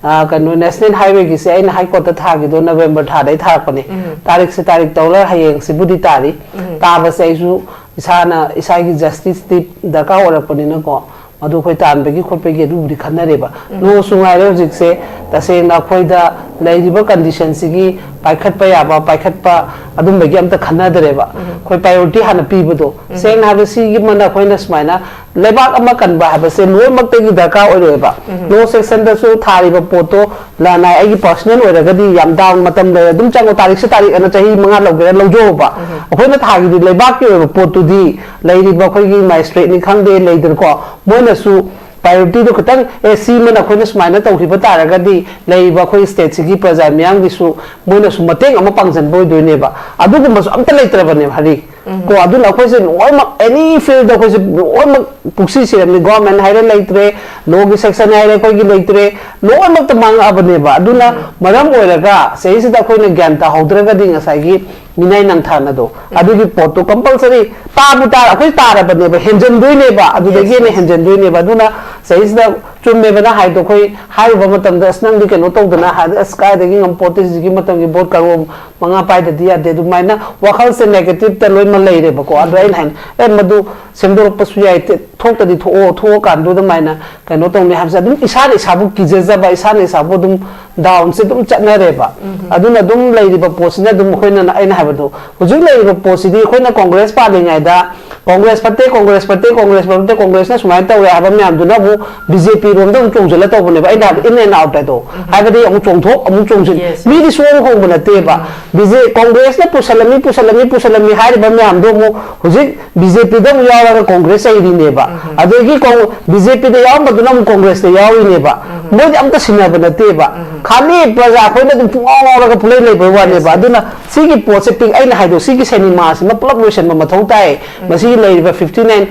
ꯑ, ꯀꯩꯅꯣ, ꯅꯦꯁꯅꯦꯜ ꯍꯥꯏꯋꯦꯒꯤꯁꯦ ꯑꯩꯅ ꯍꯥꯏ ꯀꯣꯔꯠꯇ ꯊꯥꯈꯤꯗꯣ ꯅꯕꯦꯝꯕꯔ ꯊꯥꯗꯩ ꯊꯥꯔꯛꯄꯅꯦ꯫ ꯇꯥꯔꯤꯛꯁꯦ ꯇꯥꯔꯤꯛ ꯇꯧꯔ ꯍꯌꯦꯡꯁꯤꯕꯨꯗꯤ ꯇꯥꯔꯤ꯫ ꯇꯥꯕꯁꯦ ꯑꯩꯁꯨ ꯏꯁꯥꯅ, ꯏꯁꯥꯒꯤ ꯖꯁꯇꯤꯁꯇꯤ ꯗꯔꯀꯥꯔ ꯑꯣꯏꯔꯛꯄꯅꯤꯅꯀꯣ, ꯃꯗꯨ ꯑꯩꯈꯣꯏ ꯇꯥꯟꯕꯒꯤ ꯈꯣꯠꯄꯒꯤ ꯑꯗꯨꯕꯨꯗꯤ ꯈꯟꯅꯔꯦꯕ꯫ ꯂꯣꯁꯨ ꯉꯥꯏꯔꯦ ꯍꯧꯖꯤꯛꯁꯦ꯫ ꯇꯁꯦꯡꯅ ꯑꯩꯈꯣꯏꯗ ꯂꯩꯔꯤꯕ ꯀꯟꯗꯤꯁꯟꯁꯤꯒꯤ ꯄꯥꯏꯈꯠꯄ ꯌꯥꯕ, ꯄꯥꯏꯈꯠꯄ ꯑꯗꯨꯝꯕꯒꯤ ꯑꯝꯇ ꯈꯟꯅꯗ꯭ꯔꯦꯕ꯫ ꯑꯩꯈꯣꯏ ꯄ꯭ꯔꯥꯏꯌꯣꯔꯤꯇꯤ ꯍꯥꯟꯅ ꯄꯤꯕꯗꯣ꯫ ꯁꯦꯡꯅ ꯍꯥꯏꯕꯗ ꯁꯤꯒꯤ ꯃꯅ ꯑꯩꯈꯣꯏꯅ ꯁꯨꯃꯥꯏꯅ ꯂꯩꯕꯥꯛ ꯑꯃ ꯀꯟꯕ ꯍꯥꯏꯕꯁꯦ ꯂꯣꯏꯅꯃꯛꯇꯒꯤ ꯗꯔꯀꯥꯔ ꯑꯣꯏꯔꯛꯑꯦꯕ꯫ ꯂꯣ ꯁꯦꯛꯁꯟꯗꯁꯨ ꯊꯥꯔꯤꯕ ꯄꯣꯠꯇꯣ ꯂꯅꯥꯏ, ꯑꯩꯒꯤ ꯄꯥꯔꯁꯣꯅꯦꯜ ꯑꯣꯏꯔꯒꯗꯤ ꯌꯥꯝ ꯗꯥꯎꯟ ꯃꯇꯝ ꯂꯩꯔꯦ, ꯑꯗꯨꯝ ꯆꯪꯉꯣ, ꯇꯥꯔꯤꯛꯁꯦ ꯇꯥꯔꯤꯛ ꯑꯅ ꯆꯍꯤ ꯃꯉꯥ ꯂꯧꯒꯦꯔꯥ ꯂꯧꯖꯧꯕ꯫ ꯑꯩꯈꯣꯏꯅ ꯊꯥꯈꯤꯕ ꯂꯩꯕꯥꯛꯀꯤ ꯑꯣꯏꯕ ꯄꯣꯠꯇꯨꯗꯤ ꯂꯩꯔꯤꯕ ꯑꯩꯈꯣꯏꯒꯤ ꯃꯦꯖꯤꯁꯇ꯭ꯔꯦꯠꯅꯤ ꯈꯪꯗꯦ, ꯂꯩꯗꯅꯀꯣ, ꯃꯣꯏꯅꯁꯨ ꯄ꯭ꯔꯥꯏꯌꯣꯔꯤꯇꯤꯗꯣ ꯈꯤꯇꯪ, ꯑꯦ, ꯁꯤꯃꯅ ꯑꯩꯈꯣꯏꯅ ꯁꯨꯃꯥꯏꯅ ꯇꯧꯈꯤꯕ ꯇꯥꯔꯒꯗꯤ ꯂꯩꯔꯤꯕ ꯑꯩꯈꯣꯏ ꯁ꯭ꯇꯦꯠꯁꯤꯒꯤ ꯄ꯭ꯔꯖꯥ ꯃꯤꯌꯥꯝꯒꯤꯁꯨ ꯃꯣꯏꯅꯁꯨ ꯃꯇꯦꯡ ꯑꯃ ꯄꯥꯡꯁꯤꯟꯕ ꯑꯣꯏꯗꯣꯏꯅꯦꯕ꯫ ꯑꯗꯨꯒꯨꯝꯕꯁꯨ ꯑꯝꯇ ꯂꯩꯇ꯭ꯔꯕꯅꯦꯕ ꯍꯔꯤ꯫ ꯀꯣ, ꯑꯗꯨꯅ ꯑꯩꯈꯣꯏꯁꯦ ꯂꯣꯏꯅꯃꯛ, ꯑꯦꯅꯤ ꯐꯤꯜꯗ ꯑꯩꯈꯣꯏꯁꯦ ꯂꯣꯏꯅꯃꯛ ꯄꯨꯛꯁꯤ ꯁꯤꯔꯝꯃꯤ꯫ ꯒꯣꯔꯃꯦꯟ ꯍꯥꯏꯔꯦ ꯂꯩꯇ꯭ꯔꯦ, ꯂꯣꯒꯤ ꯁꯦꯛꯁꯟ ꯍꯥꯏꯔꯦ ꯑꯩꯈꯣꯏꯒꯤ ꯂꯩꯇ꯭ꯔꯦ, ꯂꯣꯏꯅꯃꯛꯇ ꯃꯥꯡꯉꯛꯑꯕꯅꯦꯕ꯫ ꯑꯗꯨꯅ ꯃꯔꯝ ꯑꯣꯏꯔꯒ ꯁꯤꯗꯩꯁꯤꯗ ꯑꯩꯈꯣꯏꯅ ꯒ꯭ꯌꯥꯟ ꯇꯥꯍꯧꯗ꯭ꯔꯒꯗꯤ ꯉꯁꯥꯏꯒꯤ ꯃꯤꯅꯥꯏ ꯅꯪꯊꯥꯅꯗꯣ ꯑꯗꯨꯒꯤ ꯄꯣꯠꯇꯣ ꯀꯝꯄꯜꯁꯔꯤ ꯇꯥꯕꯨ ꯇꯥꯔ, ꯑꯩꯈꯣꯏ ꯇꯥꯔꯕꯅꯦꯕ, ꯍꯦꯟꯖꯟꯗꯣꯏꯅꯦꯕ, ꯑꯗꯨꯗꯒꯤ ꯍꯦꯟꯅ ꯍꯦꯟꯖꯟꯗꯣꯏꯅꯦꯕ꯫ ꯑꯗꯨꯅ ꯁꯤꯗꯩꯁꯤꯗ ꯆꯨꯝꯃꯦꯕ ꯅꯪ ꯍꯥꯏꯗꯣ꯫ ꯑꯩꯈꯣꯏ ꯍꯥꯏꯔꯨꯕ ꯃꯇꯝꯗ, "ꯑꯁ, ꯅꯪꯗꯤ ꯀꯩꯅꯣ ꯇꯧꯗꯅ", ꯍꯥꯏꯗꯤ, "ꯑꯁ, ꯀꯥꯏꯗꯒꯤ ꯉꯝꯄꯣꯠꯇꯦ, ꯍꯧꯖꯤꯛꯀꯤ ꯃꯇꯝꯒꯤ ꯚꯣꯠ ꯀꯔꯣꯔ ꯃꯉꯥ ꯄꯥꯏꯗꯗꯤ ꯌꯥꯗꯦ", ꯑꯗꯨꯃꯥꯏꯅ ꯋꯥꯈꯜꯁꯦ ꯅꯦꯒꯦꯇꯤꯞꯇ ꯂꯣꯏꯅꯃꯛ ꯂꯩꯔꯦꯕꯀꯣ꯫ ꯑꯗꯣ ꯑꯩꯅ ꯍꯥꯏꯅ, "ꯑꯦ, ꯃꯗꯨ ꯁꯦꯝꯗꯣꯔꯛꯄꯁꯨ ꯌꯥꯏ, ꯊ-, ꯊꯣꯛꯇꯗꯤ ꯊꯣꯛꯑꯣ, ꯊꯣꯛꯑꯀꯥꯟꯗꯨꯗ ꯑꯗꯨꯃꯥꯏꯅ ꯀꯩꯅꯣ ꯇꯧꯅꯤ", ꯍꯥꯏꯕꯁꯦ ꯑꯗꯨꯝ ꯏꯁꯥꯅ ꯏꯁꯥꯕꯨ ꯀꯤꯖꯖꯕ, ꯏꯁꯥꯅ ꯏꯁꯥꯕꯨ ꯑꯗꯨꯝ ꯗꯥꯎꯟꯁꯦ ꯑꯗꯨꯝ ꯆꯠꯅꯔꯦꯕ꯫ ꯑꯗꯨꯅ ꯑꯗꯨꯝ ꯂꯩꯔꯤꯕ ꯄꯣꯠꯁꯤꯅ ꯑꯗꯨꯝ ꯑꯩꯈꯣꯏꯅ, ꯑꯩꯅ ꯍꯥꯏꯕꯗꯣ, ꯍꯧꯖꯤꯛ ꯂꯩꯔꯤꯕ ꯄꯣꯠꯁꯤꯗꯤ ꯑꯩꯈꯣꯏꯅ ꯀꯣꯡꯒ꯭ꯔꯦꯁ ꯄꯥꯜꯂꯤꯉꯩꯗ ꯀꯣꯡꯒ꯭ꯔꯦꯁ ꯐꯠꯇꯦ, ꯀꯣꯡꯒ꯭ꯔꯦꯁ ꯐꯠꯇꯦ, ꯀꯣꯡꯒ꯭ꯔꯦꯁ ꯐꯠꯇꯦ, ꯀꯣꯡꯒ꯭ꯔꯦꯁꯅ ꯁꯨꯃꯥꯏꯅ ꯇꯧꯔꯦ ꯍꯥꯏꯕ ꯃꯌꯥꯝꯗꯨꯅ ꯑꯃꯨꯛ ꯕꯤ ꯖꯦ ꯄꯤ ꯔꯣꯝꯗ ꯑꯃꯨꯛ ꯆꯣꯡꯁꯤꯜꯂ ꯇꯧꯕꯅꯦꯕ꯫ ꯑꯩꯅ ꯍꯥꯏꯕꯗꯤ in and out ꯍꯥꯏꯗꯣ꯫ ꯍꯥꯏꯕꯗꯤ ꯑꯃꯨꯛ ꯆꯣꯡꯊꯣꯛ ꯑꯃꯨꯛ ꯆꯣꯡꯁꯤꯟ꯫ Yes. ꯃꯤꯗꯤ ꯁꯨꯍꯣꯡ ꯍꯣꯡꯕ ꯅꯠꯇꯦꯕ꯫ ꯕꯤ ꯖꯦ ꯀꯣꯡꯒ꯭ꯔꯦꯁꯅ ꯄꯨꯁꯜꯂꯝꯃꯤ, ꯄꯨꯁꯜꯂꯝꯃꯤ, ꯄꯨꯁꯜꯂꯝꯃꯤ ꯍꯥꯏꯔꯤꯕ ꯃꯌꯥꯝꯗꯣ ꯑꯃꯨꯛ ꯍꯧꯖꯤꯛ ꯕꯤ ꯖꯦ ꯄꯤꯗ ꯑꯃꯨꯛ ꯌꯥꯎꯔꯒ ꯀꯣꯡꯒ꯭ꯔꯦꯁ ꯆꯩꯔꯤꯅꯦꯕ꯫ ꯑꯗꯒꯤ ꯀꯣꯡ-, ꯕꯤ ꯖꯦ ꯄꯤꯗ ꯌꯥꯎꯔꯝꯕꯗꯨꯅ ꯑꯃꯨꯛ ꯀꯣꯡꯒ꯭ꯔꯦꯁꯇ ꯌꯥꯎꯔꯤꯅꯦꯕ꯫ ꯃꯣꯏꯗꯤ ꯑꯝꯇ ꯁꯤꯟꯅꯕ ꯅꯠꯇꯦꯕ꯫ ꯈꯥꯂꯤ ꯄ꯭ꯔꯖꯥ ꯑꯩꯈꯣꯏꯅ ꯑꯗꯨꯝ ꯄꯨꯡꯉꯥꯎ ꯉꯥꯎꯔꯒ ꯄꯨꯡꯂꯩ ꯂꯩꯕꯩ ꯋꯥꯅꯦꯕ꯫ Yes, yes. ꯑꯗꯨꯅ ꯁꯤꯒꯤ ꯄꯣꯠꯁꯦ ꯄꯤꯛ-, ꯑꯩꯅ ꯍꯥꯏꯗꯣ, ꯁꯤꯒꯤ ꯁꯤꯅꯦꯃꯥꯁꯤꯃ ꯄꯨꯂꯞ ꯂꯣꯏꯁꯤꯟꯕ ꯃꯊꯧ ꯇꯥꯏ꯫ ꯃꯁꯤꯒꯤ ꯂꯩꯔꯤꯕ fifty nine,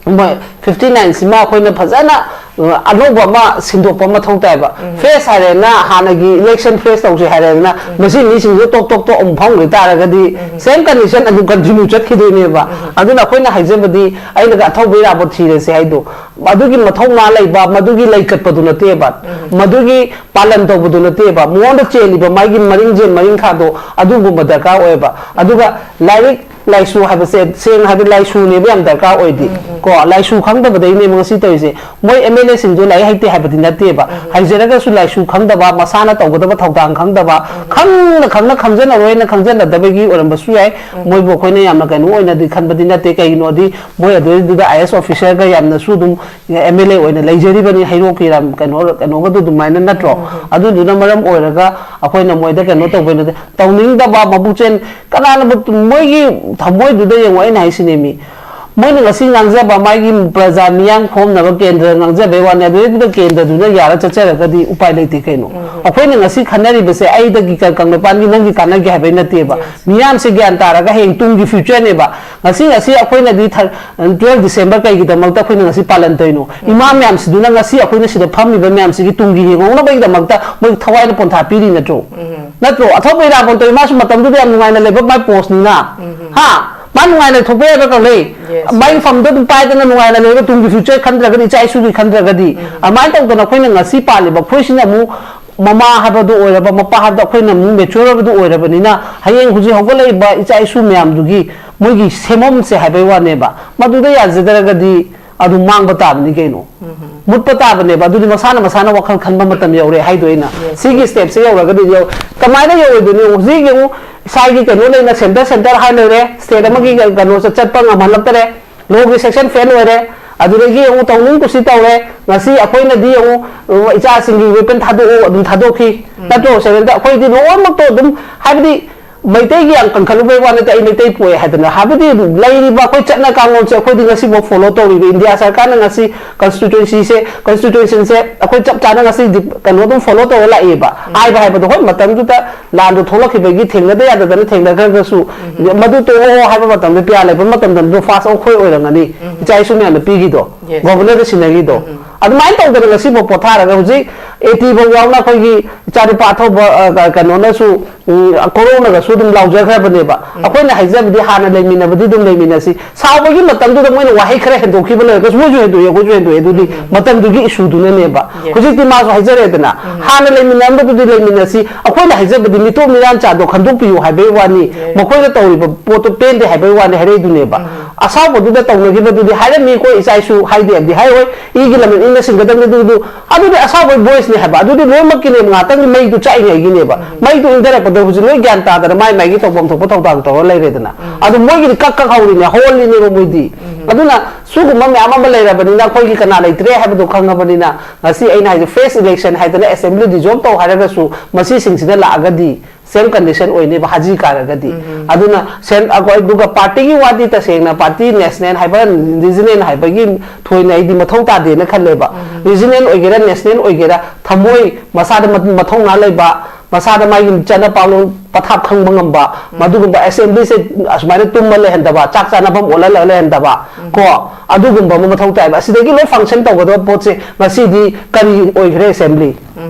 ꯃꯣꯏ fifty nine ꯁꯤꯃ ꯑꯩꯈꯣꯏꯅ ꯐꯖꯅ, ꯑ, ꯑꯅꯧꯕ ꯑꯃ ꯁꯤꯟꯗꯣꯛꯄ ꯃꯊꯧ ꯇꯥꯏꯕ꯫ Fresh ꯍꯥꯏꯔꯦꯅ, ꯍꯥꯟꯅꯒꯤ election fresh ꯇꯧꯁꯦ ꯍꯥꯏꯔꯦꯅ, ꯃꯁꯤ ꯃꯤꯁꯤꯡꯁꯦ ꯇꯣꯛ ꯇꯣꯛ ꯇꯣꯛ ꯑꯃꯨꯛ ꯐꯝꯈꯤ ꯇꯥꯔꯒꯗꯤ same condition ꯑꯗꯨꯝ continue ꯆꯠꯈꯤꯗꯣꯏꯅꯦꯕ꯫ ꯑꯗꯨꯅ ꯑꯩꯈꯣꯏꯅ ꯍꯥꯏꯖꯕꯗꯤ, ꯑꯩꯅꯒ ꯑꯊꯧꯕ ꯏꯔꯥꯕꯣꯠ ꯊꯤꯔꯁꯦ ꯍꯥꯏꯗꯣ, ꯑꯗꯨꯒꯤ ꯃꯊꯧꯅꯥ ꯂꯩꯕ, ꯃꯗꯨꯒꯤ ꯂꯩꯀꯠꯄꯗꯨ ꯅꯠꯇꯦꯕ, ꯃꯗꯨꯒꯤ ꯄꯥꯂꯟ ꯇꯧꯕꯗꯨ ꯅꯠꯇꯦꯕ, ꯃꯉꯣꯟꯗ ꯆꯦꯜꯂꯤꯕ ꯃꯥꯒꯤ ꯃꯔꯤꯡꯖꯦꯜ ꯃꯔꯤꯡꯈꯥꯗꯣ ꯑꯗꯨꯒꯨꯝꯕ ꯗꯔꯀꯥꯔ ꯑꯣꯏꯌꯦꯕ꯫ ꯑꯗꯨꯒ ꯂꯥꯏꯔꯤꯛ ꯂꯥꯏꯁꯨ ꯍꯥꯏꯕꯁꯦ, ꯁꯦꯡꯅ ꯍꯥꯏꯕꯗ, ꯂꯥꯏꯁꯨꯅꯦꯕ ꯌꯥꯝ ꯗꯔꯀꯥꯔ ꯑꯣꯏꯗꯤ꯫ ꯀꯣ, ꯂꯥꯏꯁꯨ ꯈꯪꯗꯕꯗꯩꯅꯦꯕ ꯉꯁꯤ ꯇꯧꯔꯤꯁꯦ꯫ ꯃꯣꯏ ꯑꯦꯝ ꯑꯦꯜ ꯑꯦꯁꯤꯡꯗꯣ ꯂꯥꯏꯔꯤꯛ ꯍꯩꯇꯦ ꯍꯥꯏꯕꯗꯤ ꯅꯠꯇꯦꯕ꯫ ꯍꯩꯖꯔꯒꯁꯨ ꯂꯥꯏꯁꯨ ꯈꯪꯗꯕ, ꯃꯁꯥꯅ ꯇꯧꯒꯗꯕ ꯊꯧꯗꯥꯡ ꯈꯪꯗꯕ, ꯈꯪꯅ ꯈꯪꯅ ꯈꯪꯖꯅꯔꯣꯏꯅ ꯈꯪꯖꯅꯗꯕꯒꯤ ꯑꯣꯏꯔꯝꯕꯁꯨ ꯌꯥꯏ꯫ ꯃꯣꯏꯕꯨ ꯑꯩꯈꯣꯏꯅ ꯌꯥꯝꯅ ꯀꯩꯅꯣ ꯑꯣꯏꯅꯗꯤ ꯈꯟꯕꯗꯤ ꯅꯠꯇꯦ꯫ ꯀꯩꯒꯤꯅꯣꯗꯤ ꯃꯣꯏ ꯑꯗꯨꯗꯩꯗꯨꯗ ꯑꯥꯏ ꯑꯦꯁ ꯑꯣꯐꯤꯁꯔꯒ ꯌꯥꯝꯅꯁꯨ ꯑꯗꯨꯝ ꯑꯦꯝ ꯑꯦꯜ ꯑꯦ ꯑꯣꯏꯅ ꯂꯩꯖꯔꯤꯕꯅꯤ, ꯍꯩꯔꯣꯛꯀꯤ ꯔꯥꯝ-, ꯀꯩꯅꯣ, ꯀꯩꯅꯣꯒꯗꯣ ꯑꯗꯨꯃꯥꯏꯅ ꯅꯠꯇ꯭ꯔꯣ? ꯑꯗꯨꯗꯨꯅ ꯃꯔꯝ ꯑꯣꯏꯔꯒ ꯑꯩꯈꯣꯏꯅ ꯃꯣꯏꯗ ꯀꯩꯅꯣ ꯇꯧꯕꯩ ꯅꯠꯇꯦ, ꯇꯧꯅꯤꯡꯗꯕ, ꯃꯕꯨꯛꯆꯦꯜ, ꯀꯅꯥꯅꯕꯨ ꯃꯣꯏꯒꯤ ꯊꯃꯣꯏꯗꯨꯗ ꯌꯦꯡꯉꯣ, ꯑꯩꯅ ꯍꯥꯏꯁꯤꯅꯦ ꯃꯤ꯫ ꯃꯣꯏꯅ ꯉꯁꯤ ꯉꯥꯡꯖꯕ ꯃꯥꯒꯤ ꯄ꯭ꯔꯖꯥ ꯃꯤꯌꯥꯝ ꯈꯣꯝꯅꯕ ꯀꯦꯟꯗ꯭ꯔ ꯉꯥꯡꯖꯕꯩ ꯋꯥꯅꯤ, ꯑꯗꯨꯗꯩꯗꯨꯗ ꯀꯦꯟꯗ꯭ꯔꯗꯨꯅ ꯌꯥꯔ ꯆꯠꯆꯔꯒꯗꯤ ꯎꯄꯥꯏ ꯂꯩꯇꯦ ꯀꯩꯅꯣ꯫ ꯑꯩꯈꯣꯏꯅ ꯉꯁꯤ ꯈꯟꯅꯔꯤꯕꯁꯦ ꯑꯩꯗꯒꯤ ꯀ-, ꯀꯪꯂꯩꯄꯥꯟꯒꯤ ꯅꯪꯒꯤ ꯀꯥꯟꯅꯒꯦ ꯍꯥꯏꯕꯩ ꯅꯠꯇꯦꯕ꯫ ꯃꯤꯌꯥꯝꯁꯦ ꯒ꯭ꯌꯥꯟ ꯇꯥꯔꯒ ꯍꯌꯦꯡ ꯇꯨꯡꯒꯤ future ꯅꯦꯕ꯫ ꯉꯁꯤ, ꯉꯁꯤ ꯑꯩꯈꯣꯏꯅꯗꯤ ꯊꯔ-, twelve December ꯀꯩꯒꯤꯗꯃꯛꯇ ꯑꯩꯈꯣꯏꯅ ꯉꯁꯤ ꯄꯥꯂꯟ ꯇꯧꯔꯤꯅꯣ? ꯏꯃꯥ ꯃꯌꯥꯝꯁꯤꯗꯨꯅ ꯉꯁꯤ ꯑꯩꯈꯣꯏꯅ ꯁꯤꯗ ꯐꯝꯃꯤꯕ ꯃꯌꯥꯝꯁꯤꯒꯤ ꯇꯨꯡꯒꯤ ꯌꯦꯡꯍꯧꯅꯕꯒꯤꯗꯃꯛꯇ ꯃꯣꯏ ꯊꯋꯥꯏꯅ ꯄꯣꯟꯊꯥ ꯄꯤꯔꯤ ꯅꯠꯇ꯭ꯔꯣ? ꯅꯠꯇ꯭ꯔꯣ? ꯑꯊꯧꯕ ꯏꯔꯥꯕꯣꯟ ꯇꯧꯔꯤ, ꯃꯥꯁꯨ ꯃꯇꯝꯗꯨꯗ ꯌꯥꯝ ꯅꯨꯡꯉꯥꯏꯅ ꯂꯩꯕ ꯃꯥꯏ postꯅꯤꯅ꯫ ꯍꯥ? ꯃꯥ ꯅꯨꯡꯉꯥꯏꯅ ꯊꯣꯛꯄ ꯌꯥꯕ ꯀꯪꯂꯩ꯫ Yes. ꯃꯥꯒꯤ ꯐꯝꯗꯣ ꯑꯗꯨꯝ ꯄꯥꯏꯗꯅ ꯅꯨꯡꯉꯥꯏꯅ ꯂꯩꯕ, ꯇꯨꯡꯒꯤ future ꯈꯟꯗ꯭ꯔꯒꯗꯤ, ꯏꯆꯥ ꯏꯁꯨꯒꯤ ꯈꯟꯗ꯭ꯔꯒꯗꯤ꯫ ꯑꯗꯨꯃꯥꯏꯅ ꯇꯧꯗꯅ ꯑꯩꯈꯣꯏꯅ ꯉꯁꯤ ꯄꯥꯜꯂꯤꯕ ꯑꯩꯈꯣꯏꯁꯤꯅ ꯑꯃꯨꯛ ꯃꯃꯥ ꯍꯥꯏꯕꯗꯣ ꯑꯣꯏꯔꯕ, ꯃꯄꯥ ꯍꯥꯏꯕꯗꯣ ꯑꯩꯈꯣꯏꯅ ꯑꯃꯨꯛ mature ꯑꯣꯏꯕꯗꯣ ꯑꯣꯏꯔꯕꯅꯤꯅ, ꯍꯌꯦꯡ ꯍꯧꯖꯤꯛ ꯍꯧꯒꯠꯂꯛꯏꯕ ꯏꯆꯥ ꯏꯁꯨ ꯃꯌꯥꯝꯗꯨꯒꯤ ꯃꯣꯏꯒꯤ ꯁꯦꯝꯐꯝꯁꯦ ꯍꯥꯏꯕꯩ ꯋꯥꯅꯦꯕ꯫ ꯃꯗꯨꯗ ꯌꯥꯖꯗ꯭ꯔꯒꯗꯤ ꯑꯗꯨꯝ ꯃꯥꯡꯕ ꯇꯥꯕꯅꯤ ꯀꯩꯅꯣ꯫ ꯃꯨꯠꯄ ꯇꯥꯕꯅꯦꯕ꯫ ꯑꯗꯨꯗꯤ ꯃꯁꯥꯅ ꯃꯁꯥꯅ ꯋꯥꯈꯜ ꯈꯟꯕ ꯃꯇꯝ ꯌꯧꯔꯦ ꯍꯥꯏꯗꯣ ꯑꯩꯅ꯫ Yes. ꯁꯤꯒꯤ stepꯁꯦ ꯌꯧꯔꯒꯗꯤ ꯌꯧ-, ꯀꯃꯥꯏꯅ ꯌꯧꯔꯣꯏꯗꯣꯏꯅꯣ? ꯍꯧꯖꯤꯛ ꯌꯦꯡꯉꯨ, ꯏꯁꯥꯒꯤ ꯀꯩꯅꯣ ꯂꯩꯅ ꯁꯦꯟꯇꯔ ꯁꯦꯟꯇꯔ ꯍꯥꯏ ꯂꯩꯔꯦ, ꯁ꯭ꯇꯦꯠ ꯑꯃꯒꯤ ꯀꯩꯅꯣ ꯆꯠꯄ ꯉꯝꯍꯜꯂꯛꯇꯔꯦ꯫ ꯂꯣꯒꯤ ꯁꯦꯛꯁꯟ ꯐꯦꯜ ꯑꯣꯏꯔꯦ꯫ ꯑꯗꯨꯗꯒꯤ ꯑꯃꯨꯛ ꯇꯧꯅꯤꯡ ꯀꯨꯁꯤ ꯇꯧꯔꯦ꯫ ꯉꯁꯤ ꯑꯩꯈꯣꯏꯅꯗꯤ ꯑꯃꯨꯛ, ꯎ, ꯏꯆꯥꯁꯤꯡꯒꯤ ꯋꯦꯄꯟ ꯊꯥꯗꯣꯛꯎ, ꯑꯗꯨꯝ ꯊꯥꯗꯣꯛꯈꯤ꯫ ꯅꯠꯇ꯭ꯔꯣ? ꯁꯦꯟꯇꯔ ꯑꯩꯈꯣꯏꯗꯤ ꯂꯣꯏꯅꯃꯛꯇꯣ ꯑꯗꯨꯝ, ꯍꯥꯏꯕꯗꯤ, ꯃꯩꯇꯩꯒꯤ ꯌꯥꯝ ꯀꯟꯈꯠꯂꯨꯕꯩ ꯋꯥ ꯅꯠꯇꯦ, ꯑꯩ ꯃꯩꯇꯩ ꯄꯣꯛꯑꯦ ꯍꯥꯏꯗꯅ꯫ ꯍꯥꯏꯕꯗꯤ, ꯂꯩꯔꯤꯕ ꯑꯩꯈꯣꯏ ꯆꯠꯅ ꯀꯥꯡꯂꯣꯟꯁꯦ ꯑꯩꯈꯣꯏꯗꯤ ꯉꯁꯤꯐꯥꯎ ꯐꯣꯂꯣ ꯇꯧꯔꯤꯕ꯫ ꯏꯟꯗꯤꯌꯥ ꯁꯔꯀꯥꯔꯅ ꯉꯁꯤ ꯀꯟꯁꯇꯤꯇ꯭ꯌꯨꯟꯁꯤꯁꯦ, ꯀꯟꯁꯇꯤꯇ꯭ꯌꯨꯁꯟꯁꯦ ꯑꯩꯈꯣꯏ ꯆꯞ ꯆꯥꯅ ꯉꯁꯤ ꯗꯤ-, ꯀꯩꯅꯣ ꯑꯗꯨꯝ ꯐꯣꯂꯣ ꯇꯧꯔ ꯂꯥꯛꯑꯦꯕ꯫ ꯍꯥꯏꯕ ꯍꯥꯏꯕꯗꯣ, ꯍꯣꯏ, ꯃꯇꯝꯗꯨꯗ ꯂꯥꯟꯗꯣ ꯊꯣꯛꯂꯛꯈꯤꯕꯒꯤ ꯊꯦꯡꯅꯗ ꯌꯥꯗꯗꯅ ꯊꯦꯡꯅꯈ꯭ꯔꯒꯁꯨ, ꯃꯗꯨ ꯇꯣꯛꯑꯣ ꯍꯥꯏꯕ ꯃꯇꯝꯗ ꯄꯤꯌꯥ ꯂꯩꯕ ꯃꯇꯝꯗ ꯐꯥꯁ ꯑꯩꯈꯣꯏ ꯑꯣꯏꯔꯝꯒꯅꯤ, ꯏꯆꯥ ꯏꯁꯨ ꯃꯌꯥꯝꯅ ꯄꯤꯈꯤꯗꯣ, ꯒꯣꯚꯔꯅꯔꯗ ꯁꯤꯟꯅꯈꯤꯗꯣ꯫ ꯑꯗꯨꯃꯥꯏꯅ ꯇꯧꯗꯅ ꯉꯁꯤꯐꯥꯎ ꯄꯣꯊꯥꯔꯒ ꯍꯧꯖꯤꯛ ꯑꯦꯇꯤ ꯐꯥꯎ ꯌꯥꯎꯅ ꯑꯩꯈꯣꯏꯒꯤ ꯏꯆꯥꯅꯨꯄꯥ ꯑꯊꯧꯕ, ꯑ, ꯀ-, ꯀꯩꯅꯣꯅꯁꯨ, ꯎꯝ, ꯀꯣꯔꯧꯅꯒꯁꯨ ꯑꯗꯨꯝ ꯂꯥꯎꯖꯈ꯭ꯔꯕꯅꯦꯕ꯫ ꯑꯩꯈꯣꯏꯅ ꯍꯥꯏꯖꯕꯗꯤ ꯍꯥꯟꯅ ꯂꯩꯃꯤꯟꯅꯕꯗꯤ ꯑꯗꯨꯝ ꯂꯩꯃꯤꯟꯅꯁꯤ꯫ ꯁꯥꯎꯕꯒꯤ ꯃꯇꯝꯗꯨꯗ ꯃꯣꯏꯅ ꯋꯥꯍꯩ ꯈꯔ ꯍꯦꯟꯗꯣꯛꯈꯤꯕ ꯂꯩꯔꯒꯁꯨ ꯃꯣꯏꯁꯨ ꯍꯦꯟꯗꯣꯛꯑꯦ, ꯑꯩꯈꯣꯏꯁꯨ ꯍꯦꯟꯗꯣꯛꯑꯦ꯫ ꯑꯗꯨꯗꯤ ꯃꯇꯝꯗꯨꯒꯤ ꯏꯁꯨꯗꯨꯅꯅꯦꯕ꯫ ꯍꯧꯖꯤꯛꯇꯤ ꯃꯥꯁꯨ ꯍꯥꯏꯖꯔꯦꯗꯅ, ꯍꯥꯟꯅ ꯂꯩꯃꯤꯟꯅꯔꯝꯕꯗꯨꯗꯤ ꯂꯩꯃꯤꯟꯅꯁꯤ, ꯑꯩꯈꯣꯏꯅ ꯍꯥꯏꯖꯕꯗꯤ ꯃꯤꯇꯣꯞ ꯃꯤꯔꯥꯟꯆꯥꯗꯣ ꯈꯟꯗꯣꯛꯄꯤꯌꯨ ꯍꯥꯏꯕꯒꯤ ꯋꯥꯅꯤ, ꯃꯈꯣꯏꯅ ꯇꯧꯔꯤꯕ ꯄꯣꯠꯇꯣ ꯄꯦꯟꯗꯦ ꯍꯥꯏꯕꯒꯤ ꯋꯥꯅꯤ ꯍꯥꯏꯔꯛꯏꯗꯨꯅꯦꯕ꯫ ꯑꯁꯥꯎꯕꯗꯨꯗ ꯇꯧꯅꯈꯤꯕꯗꯨꯗꯤ ꯍꯥꯏꯔꯝꯃꯤ, ꯑꯩꯈꯣꯏ ꯏꯆꯥ ꯏꯁꯨ ꯍꯥꯏꯗꯦ ꯍꯥꯏꯕꯗꯤ ꯍꯥꯏꯔꯣꯏ, ꯏꯒꯤ ꯂꯃꯟ ꯏꯪꯅ ꯁꯤꯡꯒꯗꯕꯅꯤ꯫ ꯑꯗꯨꯗꯨ, ꯑꯗꯨꯗꯤ ꯑꯁꯥꯎꯕꯒꯤ ꯚꯣꯏꯁꯅꯦ ꯍꯥꯏꯕ, ꯑꯗꯨꯗꯤ ꯂꯣꯏꯅꯃꯛꯀꯤꯅꯦꯕ, ꯉꯥꯛꯇꯪꯒꯤ ꯃꯩꯗꯨ ꯆꯥꯛꯏꯉꯩꯒꯤꯅꯦꯕ꯫ ꯃꯩꯗꯨ ꯏꯪꯊꯔꯛꯄꯗ ꯍꯧꯖꯤꯛ ꯂꯣꯏ ꯒ꯭ꯌꯥꯟ ꯇꯥꯗꯅ ꯃꯥꯏ ꯃꯥꯏꯒꯤ ꯇꯧꯐꯝ ꯊꯣꯛꯄ ꯊꯧꯗꯥꯡ ꯇꯧꯔ ꯂꯩꯔꯦꯗꯅ꯫ ꯑꯗꯨ ꯃꯣꯏꯒꯤꯗꯤ ꯀꯛ ꯀꯛ ꯍꯧꯔꯤꯅꯦ, ꯍꯣꯜꯂꯤꯅꯦꯕ ꯃꯣꯏꯗꯤ꯫ ꯑꯗꯨꯅ ꯁꯤꯒꯨꯝꯕ ꯃꯌꯥꯝ ꯑꯃ ꯂꯩꯔꯕꯅꯤꯅ ꯑꯩꯈꯣꯏꯒꯤ ꯀꯅꯥ ꯂꯩꯇ꯭ꯔꯦ ꯍꯥꯏꯕꯗꯣ ꯈꯪꯉꯕꯅꯤꯅ ꯉꯁꯤ ꯑꯩꯅ ꯍꯥꯏꯁꯦ, ꯐ꯭ꯔꯦꯁ ꯏꯂꯦꯛꯁꯟ ꯍꯥꯏꯗꯅ ꯑꯦꯁꯦꯝꯕ꯭ꯂꯤ ꯗꯤꯖꯣꯜꯕ ꯇꯧ ꯍꯥꯏꯔꯒꯁꯨ ꯃꯁꯤꯁꯤꯡꯁꯤꯅ ꯂꯥꯛꯑꯒꯗꯤ ꯁꯦꯝ ꯀꯟꯗꯤꯁꯟ ꯑꯣꯏꯅꯦꯕ ꯍꯥꯖꯤ ꯀꯥꯔꯒꯗꯤ꯫ ꯑꯗꯨꯅ ꯁꯦꯝ-, ꯑꯩꯈꯣꯏ, ꯑꯗꯨꯒ ꯄꯥꯔꯇꯤꯒꯤ ꯋꯥꯗꯤ ꯇꯁꯦꯡꯅ ꯄꯥꯔꯇꯤ ꯅꯦꯁꯅꯦꯜ ꯍꯥꯏꯕ, ꯔꯤꯖꯅꯦꯜ ꯍꯥꯏꯕꯒꯤ ꯊꯣꯏꯅ ꯑꯩꯗꯤ ꯃꯊꯧ ꯇꯥꯗꯦꯅ ꯈꯜꯂꯦꯕ꯫ ꯔꯤꯖꯅꯦꯜ ꯑꯣꯏꯒꯦꯔꯥ, ꯅꯦꯁꯅꯦꯜ ꯑꯣꯏꯒꯦꯔꯥ, ꯊꯃꯣꯏ ꯃꯁꯥꯗ ꯃ-, ꯃꯊꯧꯅꯥ ꯂꯩꯕ, ꯃꯁꯥꯗ ꯃꯥꯒꯤ ꯆꯠꯅ ꯄꯥꯎꯂꯣꯟ ꯄꯊꯥꯞ ꯈꯪꯕ ꯉꯝꯕ, ꯃꯗꯨꯒꯨꯝꯕ ꯑꯦꯁꯦꯝꯕ꯭ꯂꯤꯁꯦ ꯑꯁꯨꯃꯥꯏꯅ ꯇꯨꯝꯃ ꯂꯩꯍꯟꯗꯕ, ꯆꯥꯛ ꯆꯥꯅꯐꯝ ꯑꯣꯜꯍꯜꯂꯒ ꯂꯩꯍꯟꯗꯕ, ꯀꯣ, ꯑꯗꯨꯒꯨꯝꯕ ꯑꯃ ꯃꯊꯧ ꯇꯥꯏꯕ꯫ ꯑꯁꯤꯗꯒꯤ ꯂꯣꯏ ꯐꯪꯁꯟ ꯇꯧꯒꯗꯕ ꯄꯣꯠꯁꯦ ꯉꯁꯤꯗꯤ ꯀꯔꯤ ꯑꯣꯏꯈ꯭ꯔꯦ ꯑꯦꯁꯦꯝꯕ꯭ꯂꯤ?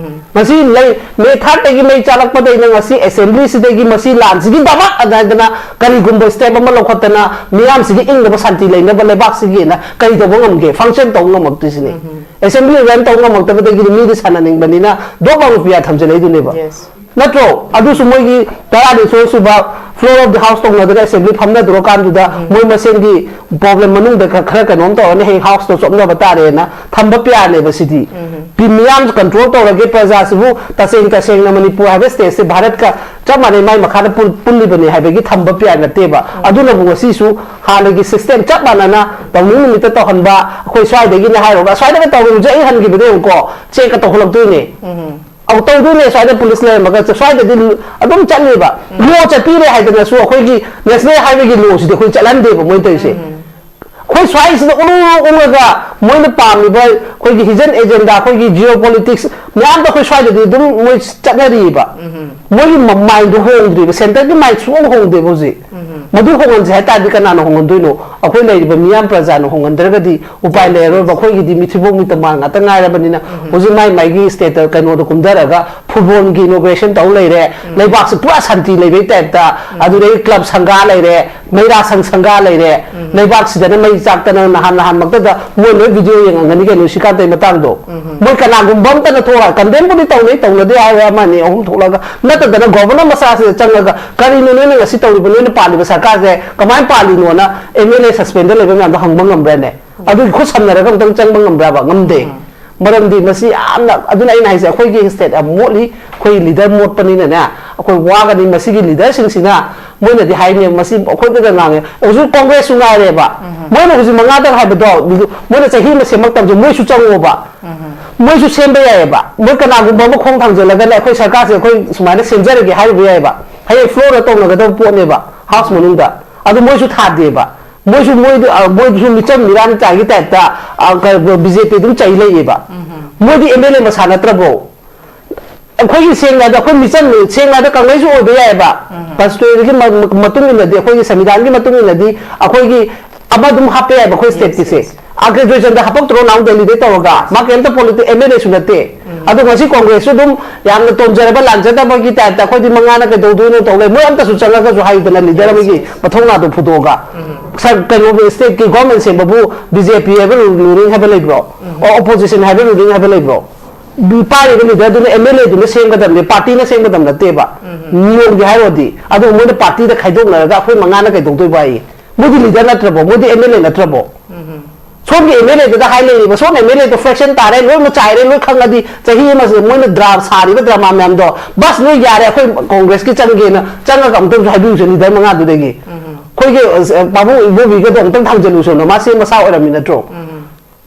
ꯉꯁꯤ ꯂꯩ, ꯃꯦ ꯊꯥꯔꯠꯇꯒꯤ ꯃꯩ ꯆꯥꯂꯛꯄꯗꯩꯅ ꯉꯁꯤ ꯑꯦꯁꯦꯝꯕ꯭ꯂꯤꯁꯤꯗꯒꯤ ꯃꯁꯤ ꯂꯥꯟꯁꯤꯒꯤꯗꯃꯛ ꯑꯗꯨꯃꯥꯏꯅ ꯀꯔꯤꯒꯨꯝꯕ ꯁ꯭ꯇꯦꯞ ꯑꯃ ꯂꯧꯈꯠꯇꯅ ꯃꯤꯌꯥꯝꯁꯤꯒꯤ ꯏꯪꯅꯕ ꯁꯥꯟꯇꯤ ꯂꯩꯅꯕ ꯂꯩꯕꯥꯛꯁꯤꯒꯤꯅ ꯀꯔꯤ ꯇꯧꯕ ꯉꯝꯒꯦ? ꯐꯪꯁꯟ ꯇꯧꯕ ꯉꯝꯃꯛꯇ꯭ꯔꯤꯁꯤꯅꯤ꯫ ꯑꯦꯁꯦꯝꯕ꯭ꯂꯤ ꯔꯟ ꯇꯧꯕ ꯉꯝꯃꯛꯇꯕꯗꯒꯤꯗꯤ ꯃꯤꯗꯤ ꯁꯥꯟꯅꯅꯤꯡꯕꯅꯤꯅ ꯗꯣꯛ ꯂꯥꯎꯅ ꯄꯤꯌꯥ ꯊꯝꯖꯤꯜꯂꯛꯏꯗꯨꯅꯦꯕ꯫ ꯅꯠꯇ꯭ꯔꯣ? ꯑꯗꯨꯁꯨ ꯃꯣꯏꯒꯤ ꯇꯔꯥꯅꯤꯊꯣꯏ ꯁꯨꯕ floor of the house ꯇꯧꯅꯗꯅ ꯑꯦꯁꯦꯝꯕ꯭ꯂꯤ ꯐꯝꯅꯗ꯭ꯔꯀꯥꯟꯗꯨꯗ ꯃꯣꯏ ꯃꯁꯦꯟꯒꯤ ꯄ꯭ꯔꯣꯕ꯭ꯂꯦꯝ ꯃꯅꯨꯡꯗ ꯈ-, ꯈꯔ ꯀꯩꯅꯣꯝ ꯇꯧꯔꯅꯤ, ꯍꯌꯦꯡ ꯍꯥꯎꯁꯇ ꯆꯣꯞꯅꯕ ꯇꯥꯔꯦꯅ ꯊꯝꯕ ꯄꯤꯌꯥꯅꯦꯕ ꯁꯤꯗꯤ꯫ ꯃꯤꯌꯥꯝ ꯀꯟꯇ꯭ꯔꯣꯜ ꯇꯧꯔꯒꯦ, ꯄ꯭ꯔꯖꯥꯁꯤꯕꯨ ꯇꯁꯦꯡ ꯇꯁꯦꯡꯅ ꯃꯅꯤꯄꯨꯔ ꯍꯥꯏꯕ ꯁ꯭ꯇꯦꯠꯁꯦ ꯚꯥꯔꯠꯀ ꯆꯞ ꯃꯥꯟꯅꯩ, ꯃꯥꯏ ꯃꯈꯥꯗ ꯄꯨꯜ- ꯄꯨꯜꯂꯤꯕꯅꯤ ꯍꯥꯏꯕꯒꯤ ꯊꯝꯕ ꯄꯤꯌꯥ ꯅꯠꯇꯦꯕ꯫ ꯑꯗꯨꯅꯕꯨ ꯉꯁꯤꯁꯨ ꯍꯥꯟꯅꯒꯤ ꯁꯤꯁꯇꯦꯝ ꯆꯞ ꯃꯥꯟꯅꯅ ꯇꯧꯅꯤꯡ ꯅꯨꯃꯤꯠꯇ ꯇꯧꯍꯟꯕ, ꯑꯩꯈꯣꯏ ꯁ꯭ꯋꯥꯏꯗꯒꯤꯅꯦ ꯍꯥꯏꯔꯨꯔꯒ, ꯁ꯭ꯋꯥꯏꯗꯒ ꯇꯧꯔꯨꯕꯁꯦ ꯑꯩ ꯍꯟꯈꯤꯕꯗ ꯌꯦꯡꯉꯨꯀꯣ, ꯆꯦꯛꯀ ꯇꯧꯈꯠꯂꯛꯇꯣꯏꯅꯦ꯫ ꯑꯧ, ꯇꯧꯗꯣꯏꯅꯦ, ꯁ꯭ꯋꯥꯏꯗ ꯄꯨꯂꯤꯁ ꯂꯩꯔꯝꯃꯒ ꯁ꯭ꯋꯥꯏꯗꯗꯤ ꯑꯗꯨꯝ ꯆꯠꯅꯦꯕ꯫ ꯂꯣ ꯆꯠꯄꯤꯔꯦ ꯍꯥꯏꯗꯅꯁꯨ ꯑꯩꯈꯣꯏꯒꯤ ꯅꯦꯁꯅꯦꯜ ꯍꯥꯏꯋꯦꯒꯤ ꯂꯣꯁꯤꯗꯤ ꯑꯩꯈꯣꯏ ꯆꯠꯍꯟꯗꯦꯕ ꯃꯣꯏ ꯇꯧꯔꯤꯁꯦ꯫ ꯑꯩꯈꯣꯏ ꯁ꯭ꯋꯥꯏꯁꯤꯗ ꯎꯔꯨ ꯎꯔꯨ ꯎꯪꯉꯒ ꯃꯣꯏꯅ ꯄꯥꯝꯃꯤꯕ ꯑꯩꯈꯣꯏꯒꯤ ꯍꯤꯖꯟ ꯑꯦꯖꯦꯟꯗꯥ, ꯑꯩꯈꯣꯏꯒꯤ ꯖꯤꯑꯣ ꯄꯣꯂꯤꯇꯤꯛꯁ ꯃꯌꯥꯝꯗꯣ ꯑꯩꯈꯣꯏ ꯁ꯭ꯋꯥꯏꯗꯗꯤ ꯑꯗꯨꯝ ꯃꯣꯏ ꯆꯠꯅꯔꯤꯕ꯫ ꯃꯣꯏꯒꯤ ꯃ- ꯃꯥꯏꯟꯗꯣ ꯍꯣꯡꯗ꯭ꯔꯤꯕ, ꯁꯦꯟꯇꯔꯒꯤ ꯃꯥꯏꯟ ꯁꯨꯡꯍꯣꯡ ꯍꯣꯡꯗꯦꯕ ꯍꯧꯖꯤꯛ꯫ ꯃꯗꯨ ꯍꯣꯡꯍꯟꯁꯦ ꯍꯥꯏ ꯇꯥꯔꯗꯤ ꯀꯅꯥꯅ ꯍꯣꯡꯍꯟꯗꯣꯏꯅꯣ? ꯑꯩꯈꯣꯏ ꯂꯩꯔꯤꯕ ꯃꯤꯌꯥꯝ ꯄ꯭ꯔꯖꯥꯅ ꯍꯣꯡꯍꯟꯗ꯭ꯔꯒꯗꯤ ꯎꯄꯥꯏ ꯂꯩꯔꯔꯣꯏꯕ꯫ ꯑꯩꯈꯣꯏꯒꯤꯗꯤ ꯃꯤꯊꯤꯕꯣꯡ ꯃꯤꯇꯃꯥꯟ ꯉꯥꯛꯇ ꯉꯥꯏꯔꯕꯅꯤꯅ ꯍꯧꯖꯤꯛ ꯃꯥꯏ ꯃꯥꯏꯒꯤ ꯁ꯭ꯇꯦꯠꯇ ꯀꯩꯅꯣꯗ ꯀꯨꯝꯊꯔꯒ ꯐꯨꯠꯕꯣꯜꯒꯤ ꯏꯅꯣꯒ꯭ꯔꯦꯁꯟ ꯇꯧ ꯂꯩꯔꯦ꯫ ꯂꯩꯕꯥꯛꯁꯦ ꯄꯨꯔꯥ ꯁꯥꯟꯇꯤ ꯂꯩꯕꯩ ꯇꯥꯏꯞꯇ꯫ ꯑꯗꯨꯗꯒꯤ ꯀ꯭ꯂꯕ ꯁꯪꯒꯥ ꯂꯩꯔꯦ, ꯃꯩꯔꯥ ꯁꯪ ꯁꯪꯒꯥ ꯂꯩꯔꯦ꯫ ꯂꯩꯕꯥꯛꯁꯤꯗꯅ ꯃꯩ ꯆꯥꯛꯇꯅ ꯅꯍꯥꯟ ꯅꯍꯥꯟꯃꯛꯇꯗ ꯃꯣꯏ ꯂꯣꯏ ꯚꯤꯗꯤꯑꯣ ꯌꯦꯡꯉꯝꯒꯅꯤ ꯀꯩꯅꯣ ꯁꯤꯀꯥꯟꯇꯩ ꯃꯇꯥꯡꯗꯣ꯫ ꯃꯣꯏ ꯀꯅꯥꯒꯨꯝꯕ ꯑꯝꯇꯅ ꯊꯣꯛꯂꯒ ꯀꯟꯗꯦꯝꯕꯨꯗꯤ ꯇꯧꯅꯩ, ꯇꯧꯅꯗꯦ ꯍꯥꯏꯕ ꯑꯃ ꯑꯅꯤ ꯑꯍꯨꯝ ꯊꯣꯛꯂꯒ, ꯅꯠꯇꯗꯅ ꯒꯣꯚꯔꯅꯔ ꯃꯁꯥꯁꯤꯗ ꯆꯪꯉꯒ ꯀꯔꯤꯅꯣ ꯅꯣꯏꯅ ꯉꯁꯤ ꯇꯧꯔꯤꯕ, ꯅꯣꯏꯅ ꯄꯥꯜꯂꯤꯕ ꯁꯔꯀꯥꯔꯁꯦ ꯀꯃꯥꯏꯅ ꯄꯥꯜꯂꯤꯅꯣꯅ ꯑꯦꯝ ꯑꯦꯜ ꯑꯦ ꯁꯁꯄꯦꯟꯗ ꯂꯩꯕ ꯃꯌꯥꯝꯗꯣ ꯍꯪꯕ ꯉꯝꯕ꯭ꯔꯥꯅꯦ? ꯑꯗꯨꯒꯤ ꯈꯨꯠ ꯁꯝꯅꯔꯒ ꯑꯝꯇꯪ ꯆꯪꯕ ꯉꯝꯕ꯭ꯔꯕ? ꯉꯝꯗꯦ꯫ ꯃꯔꯝꯗꯤ ꯃꯁꯤ ꯌꯥꯝꯅ, ꯑꯗꯨꯅ ꯑꯩꯅ ꯍꯥꯏꯁꯦ, ꯑꯩꯈꯣꯏꯒꯤ ꯁ꯭ꯇꯦꯠ ꯌꯥꯝ ꯃꯣꯠꯂꯤ, ꯑꯩꯈꯣꯏ ꯂꯤꯗꯔ ꯃꯣꯠꯄꯅꯤꯅꯅꯦ, ꯑꯩꯈꯣꯏ ꯋꯥꯒꯅꯤ꯫ ꯃꯁꯤꯒꯤ ꯂꯤꯗꯔꯁꯤꯡꯁꯤꯅ ꯃꯣꯏꯅꯗꯤ ꯍꯥꯏꯅꯦ, ꯃꯁꯤ ꯑꯩꯈꯣꯏꯗꯒ ꯉꯥꯡꯉꯦ꯫ ꯍꯧꯖꯤꯛ ꯀꯣꯡꯒ꯭ꯔꯦꯁꯁꯨ ꯉꯥꯏꯔꯦꯕ, ꯃꯣꯏꯅ ꯍꯧꯖꯤꯛ ꯃꯉꯥꯗꯪ ꯍꯥꯏꯕꯗꯣ, ꯃꯣꯏꯅ ꯆꯍꯤ ꯑꯃ ꯁꯦꯝꯃꯛꯇꯕꯁꯦ ꯃꯣꯏꯁꯨ ꯆꯪꯉꯣꯕ, ꯃꯣꯏꯁꯨ ꯁꯦꯝꯕ ꯌꯥꯏꯑꯕ꯫ ꯃꯣꯏ ꯀꯅꯥꯒꯨꯝꯕ ꯑꯃ ꯈꯣꯡ ꯊꯥꯡꯖꯜꯂꯒꯅꯦ, ꯑꯩꯈꯣꯏ ꯁꯔꯀꯥꯔꯁꯦ ꯑꯩꯈꯣꯏ ꯁꯨꯃꯥꯏꯅ ꯁꯦꯝꯖꯔꯒꯦ ꯍꯥꯏꯔꯨꯕ ꯌꯥꯏꯑꯕ꯫ ꯍꯌꯦꯡ ꯐ꯭ꯂꯣꯔꯗ ꯇꯧꯅꯒꯗꯕ ꯄꯣꯠꯅꯦꯕ, ꯍꯥꯎꯁ ꯃꯅꯨꯡꯗ꯫ ꯑꯗꯨ ꯃꯣꯏꯁꯨ ꯊꯥꯗꯦꯕ꯫ ꯃꯣꯏꯁꯨ ꯃꯣꯏꯗꯤ, ꯑ, ꯃꯣꯏꯁꯨ ꯃꯤꯆꯝ ꯃꯤꯔꯥꯟ ꯇꯥꯏꯒꯤ ꯇꯥꯏꯞꯇ, ꯑ, ꯀ-, ꯕꯤ ꯖꯦ ꯄꯤ ꯑꯗꯨꯝ ꯆꯩ ꯂꯩꯌꯦꯕ꯫ ꯃꯣꯏꯗꯤ ꯑꯦꯝ ꯑꯦꯜ ꯑꯦ ꯃꯁꯥ ꯅꯠꯇ꯭ꯔꯕꯣ? ꯑꯩꯈꯣꯏꯒꯤ ꯁꯦꯡꯅ ꯍꯥꯏꯔꯕꯗ ꯑꯩꯈꯣꯏ ꯃꯤꯆꯝ, ꯁꯦꯡꯅ ꯍꯥꯏꯔꯕꯗ ꯀꯪꯂꯩꯁꯨ ꯑꯣꯏꯕ ꯌꯥꯏꯑꯕ꯫ ꯀꯟꯁꯇꯤꯇ꯭ꯌꯨꯁꯟꯒꯤ ꯃ-, ꯃꯇꯨꯡ ꯏꯟꯅꯗꯤ, ꯑꯩꯈꯣꯏꯒꯤ ꯁꯪꯕꯤꯙꯥꯟꯒꯤ ꯃꯇꯨꯡ ꯏꯟꯅꯗꯤ ꯑꯩꯈꯣꯏꯒꯤ ꯑꯃ ꯑꯗꯨꯝ ꯍꯥꯞꯄ ꯌꯥꯏꯕ ꯑꯩꯈꯣꯏ ꯁ꯭ꯇꯦꯠꯀꯤꯁꯦ꯫ ꯑꯥ, ꯒ꯭ꯔꯦꯖꯨꯑꯦꯁꯟꯗ ꯍꯥꯄꯛꯇ꯭ꯔꯣ ꯅꯍꯥꯟ ꯗꯦꯜꯂꯤꯗꯩ ꯇꯧꯔꯒ? ꯃꯥ ꯀꯩꯝꯇ ꯄꯣꯂꯤꯇꯤꯛ ꯑꯦꯝ ꯑꯦꯜ ꯑꯦꯁꯨ ꯅꯠꯇꯦ꯫ ꯑꯗꯣ ꯉꯁꯤ ꯀꯣꯡꯒ꯭ꯔꯦꯁꯁꯨ ꯑꯗꯨꯝ ꯌꯥꯝꯅ ꯇꯣꯟꯖꯔꯕ ꯂꯥꯟꯖꯗꯕꯒꯤ ꯇꯥꯏꯞꯇ ꯑꯩꯈꯣꯏꯗꯤ ꯃꯉꯥꯅ ꯀꯩꯗꯧꯗꯣꯏꯅꯣ ꯇꯧ ꯂꯩ꯫ ꯃꯣꯏ ꯑꯝꯇꯁꯨ ꯆꯪꯉꯒꯁꯨ ꯍꯥꯏꯌꯨꯗꯅ, ꯂꯤꯗꯔ ꯑꯃꯒꯤ ꯃꯊꯧꯅꯥꯗꯣ ꯐꯨꯗꯣꯛꯑꯒ꯫ ꯁꯥꯔ, ꯀꯩꯅꯣ, ꯁ꯭ꯇꯦꯠꯀꯤ ꯒꯣꯔꯃꯦꯟ ꯁꯦꯝꯕꯕꯨ ꯕꯤ ꯖꯦ ꯄꯤ ꯍꯥꯏꯕ ꯔꯨ-, ꯔꯨꯂꯤꯡ ꯍꯥꯏꯕ ꯂꯩꯕ꯭ꯔꯣ? ꯑꯣ, ꯑꯣꯄꯣꯖꯤꯁꯟ ꯍꯥꯏꯕ ꯔꯨꯂꯤꯡ ꯍꯥꯏꯕ ꯂꯩꯕ꯭ꯔꯣ? ꯕꯤ-, ꯄꯥꯏꯔꯤꯕ ꯂꯤꯗꯔꯗꯨꯅ ꯑꯦꯝ ꯑꯦꯜ ꯑꯦꯗꯨꯅ ꯁꯦꯝꯒꯗꯕꯅꯦ, ꯄꯥꯔꯇꯤꯅ ꯁꯦꯝꯒꯗꯕ ꯅꯠꯇꯦꯕ꯫ ꯅꯤꯌꯣꯝꯒꯤ ꯍꯥꯏꯔꯨꯔꯗꯤ꯫ ꯑꯗꯨꯒ ꯃꯣꯏꯅ ꯄꯥꯔꯇꯤꯗ ꯈꯥꯏꯗꯣꯛꯅꯔꯒ ꯑꯩꯈꯣꯏ ꯃꯉꯥꯅ ꯀꯩꯗꯧꯗꯣꯏꯕ ꯑꯩ? ꯃꯣꯏꯗꯤ ꯂꯤꯗꯔ ꯅꯠꯇ꯭ꯔꯕꯣ? ꯃꯣꯏꯗꯤ ꯑꯦꯝ ꯑꯦꯜ ꯑꯦ ꯅꯠꯇ꯭ꯔꯕꯣ? ꯁꯣꯝꯒꯤ ꯑꯦꯝ ꯑꯦꯜ ꯑꯦꯗꯨꯗ ꯍꯥꯏ ꯂꯩꯔꯤꯕ, ꯁꯣꯝ ꯑꯦꯝ ꯑꯦꯜ ꯑꯦꯗꯣ ꯐ꯭ꯔꯦꯛꯁꯟ ꯇꯥꯔꯦ, ꯂꯣꯏ ꯃꯆꯥꯏꯔꯦ, ꯂꯣꯏ ꯈꯪꯉꯗꯤ ꯆꯍꯤ ꯑꯃꯁꯤꯗ ꯃꯣꯏꯅ ꯗ꯭ꯔꯥ ꯁꯥꯔꯤꯕ ꯗ꯭ꯔꯃꯥ ꯃꯌꯥꯝꯗꯣ, "ꯕꯁ, ꯅꯣꯏ ꯌꯥꯔꯦ, ꯑꯩꯈꯣꯏ ꯀꯣꯡꯒ꯭ꯔꯦꯁꯀꯤ ꯆꯪꯒꯦꯅ ꯆꯪꯉꯒ ꯑꯃꯨꯛꯇꯪꯁꯨ ꯍꯥꯏꯕꯤꯌꯨꯁꯦ ꯂꯤꯗꯔ ꯃꯉꯥꯗꯨꯗꯒꯤ꯫ ꯑꯩꯈꯣꯏꯒꯤ ꯑ, ꯄꯥꯕꯨꯡ ꯏꯕꯣꯕꯤꯒꯗꯣ ꯑꯃꯨꯛꯇꯪ ꯊꯥꯡꯖꯜꯂꯨꯁꯦꯅ, ꯃꯥ ꯁꯦꯝꯕ ꯁꯥ ꯑꯣꯏꯔꯝꯃꯤ ꯅꯠꯇ꯭ꯔꯣ?"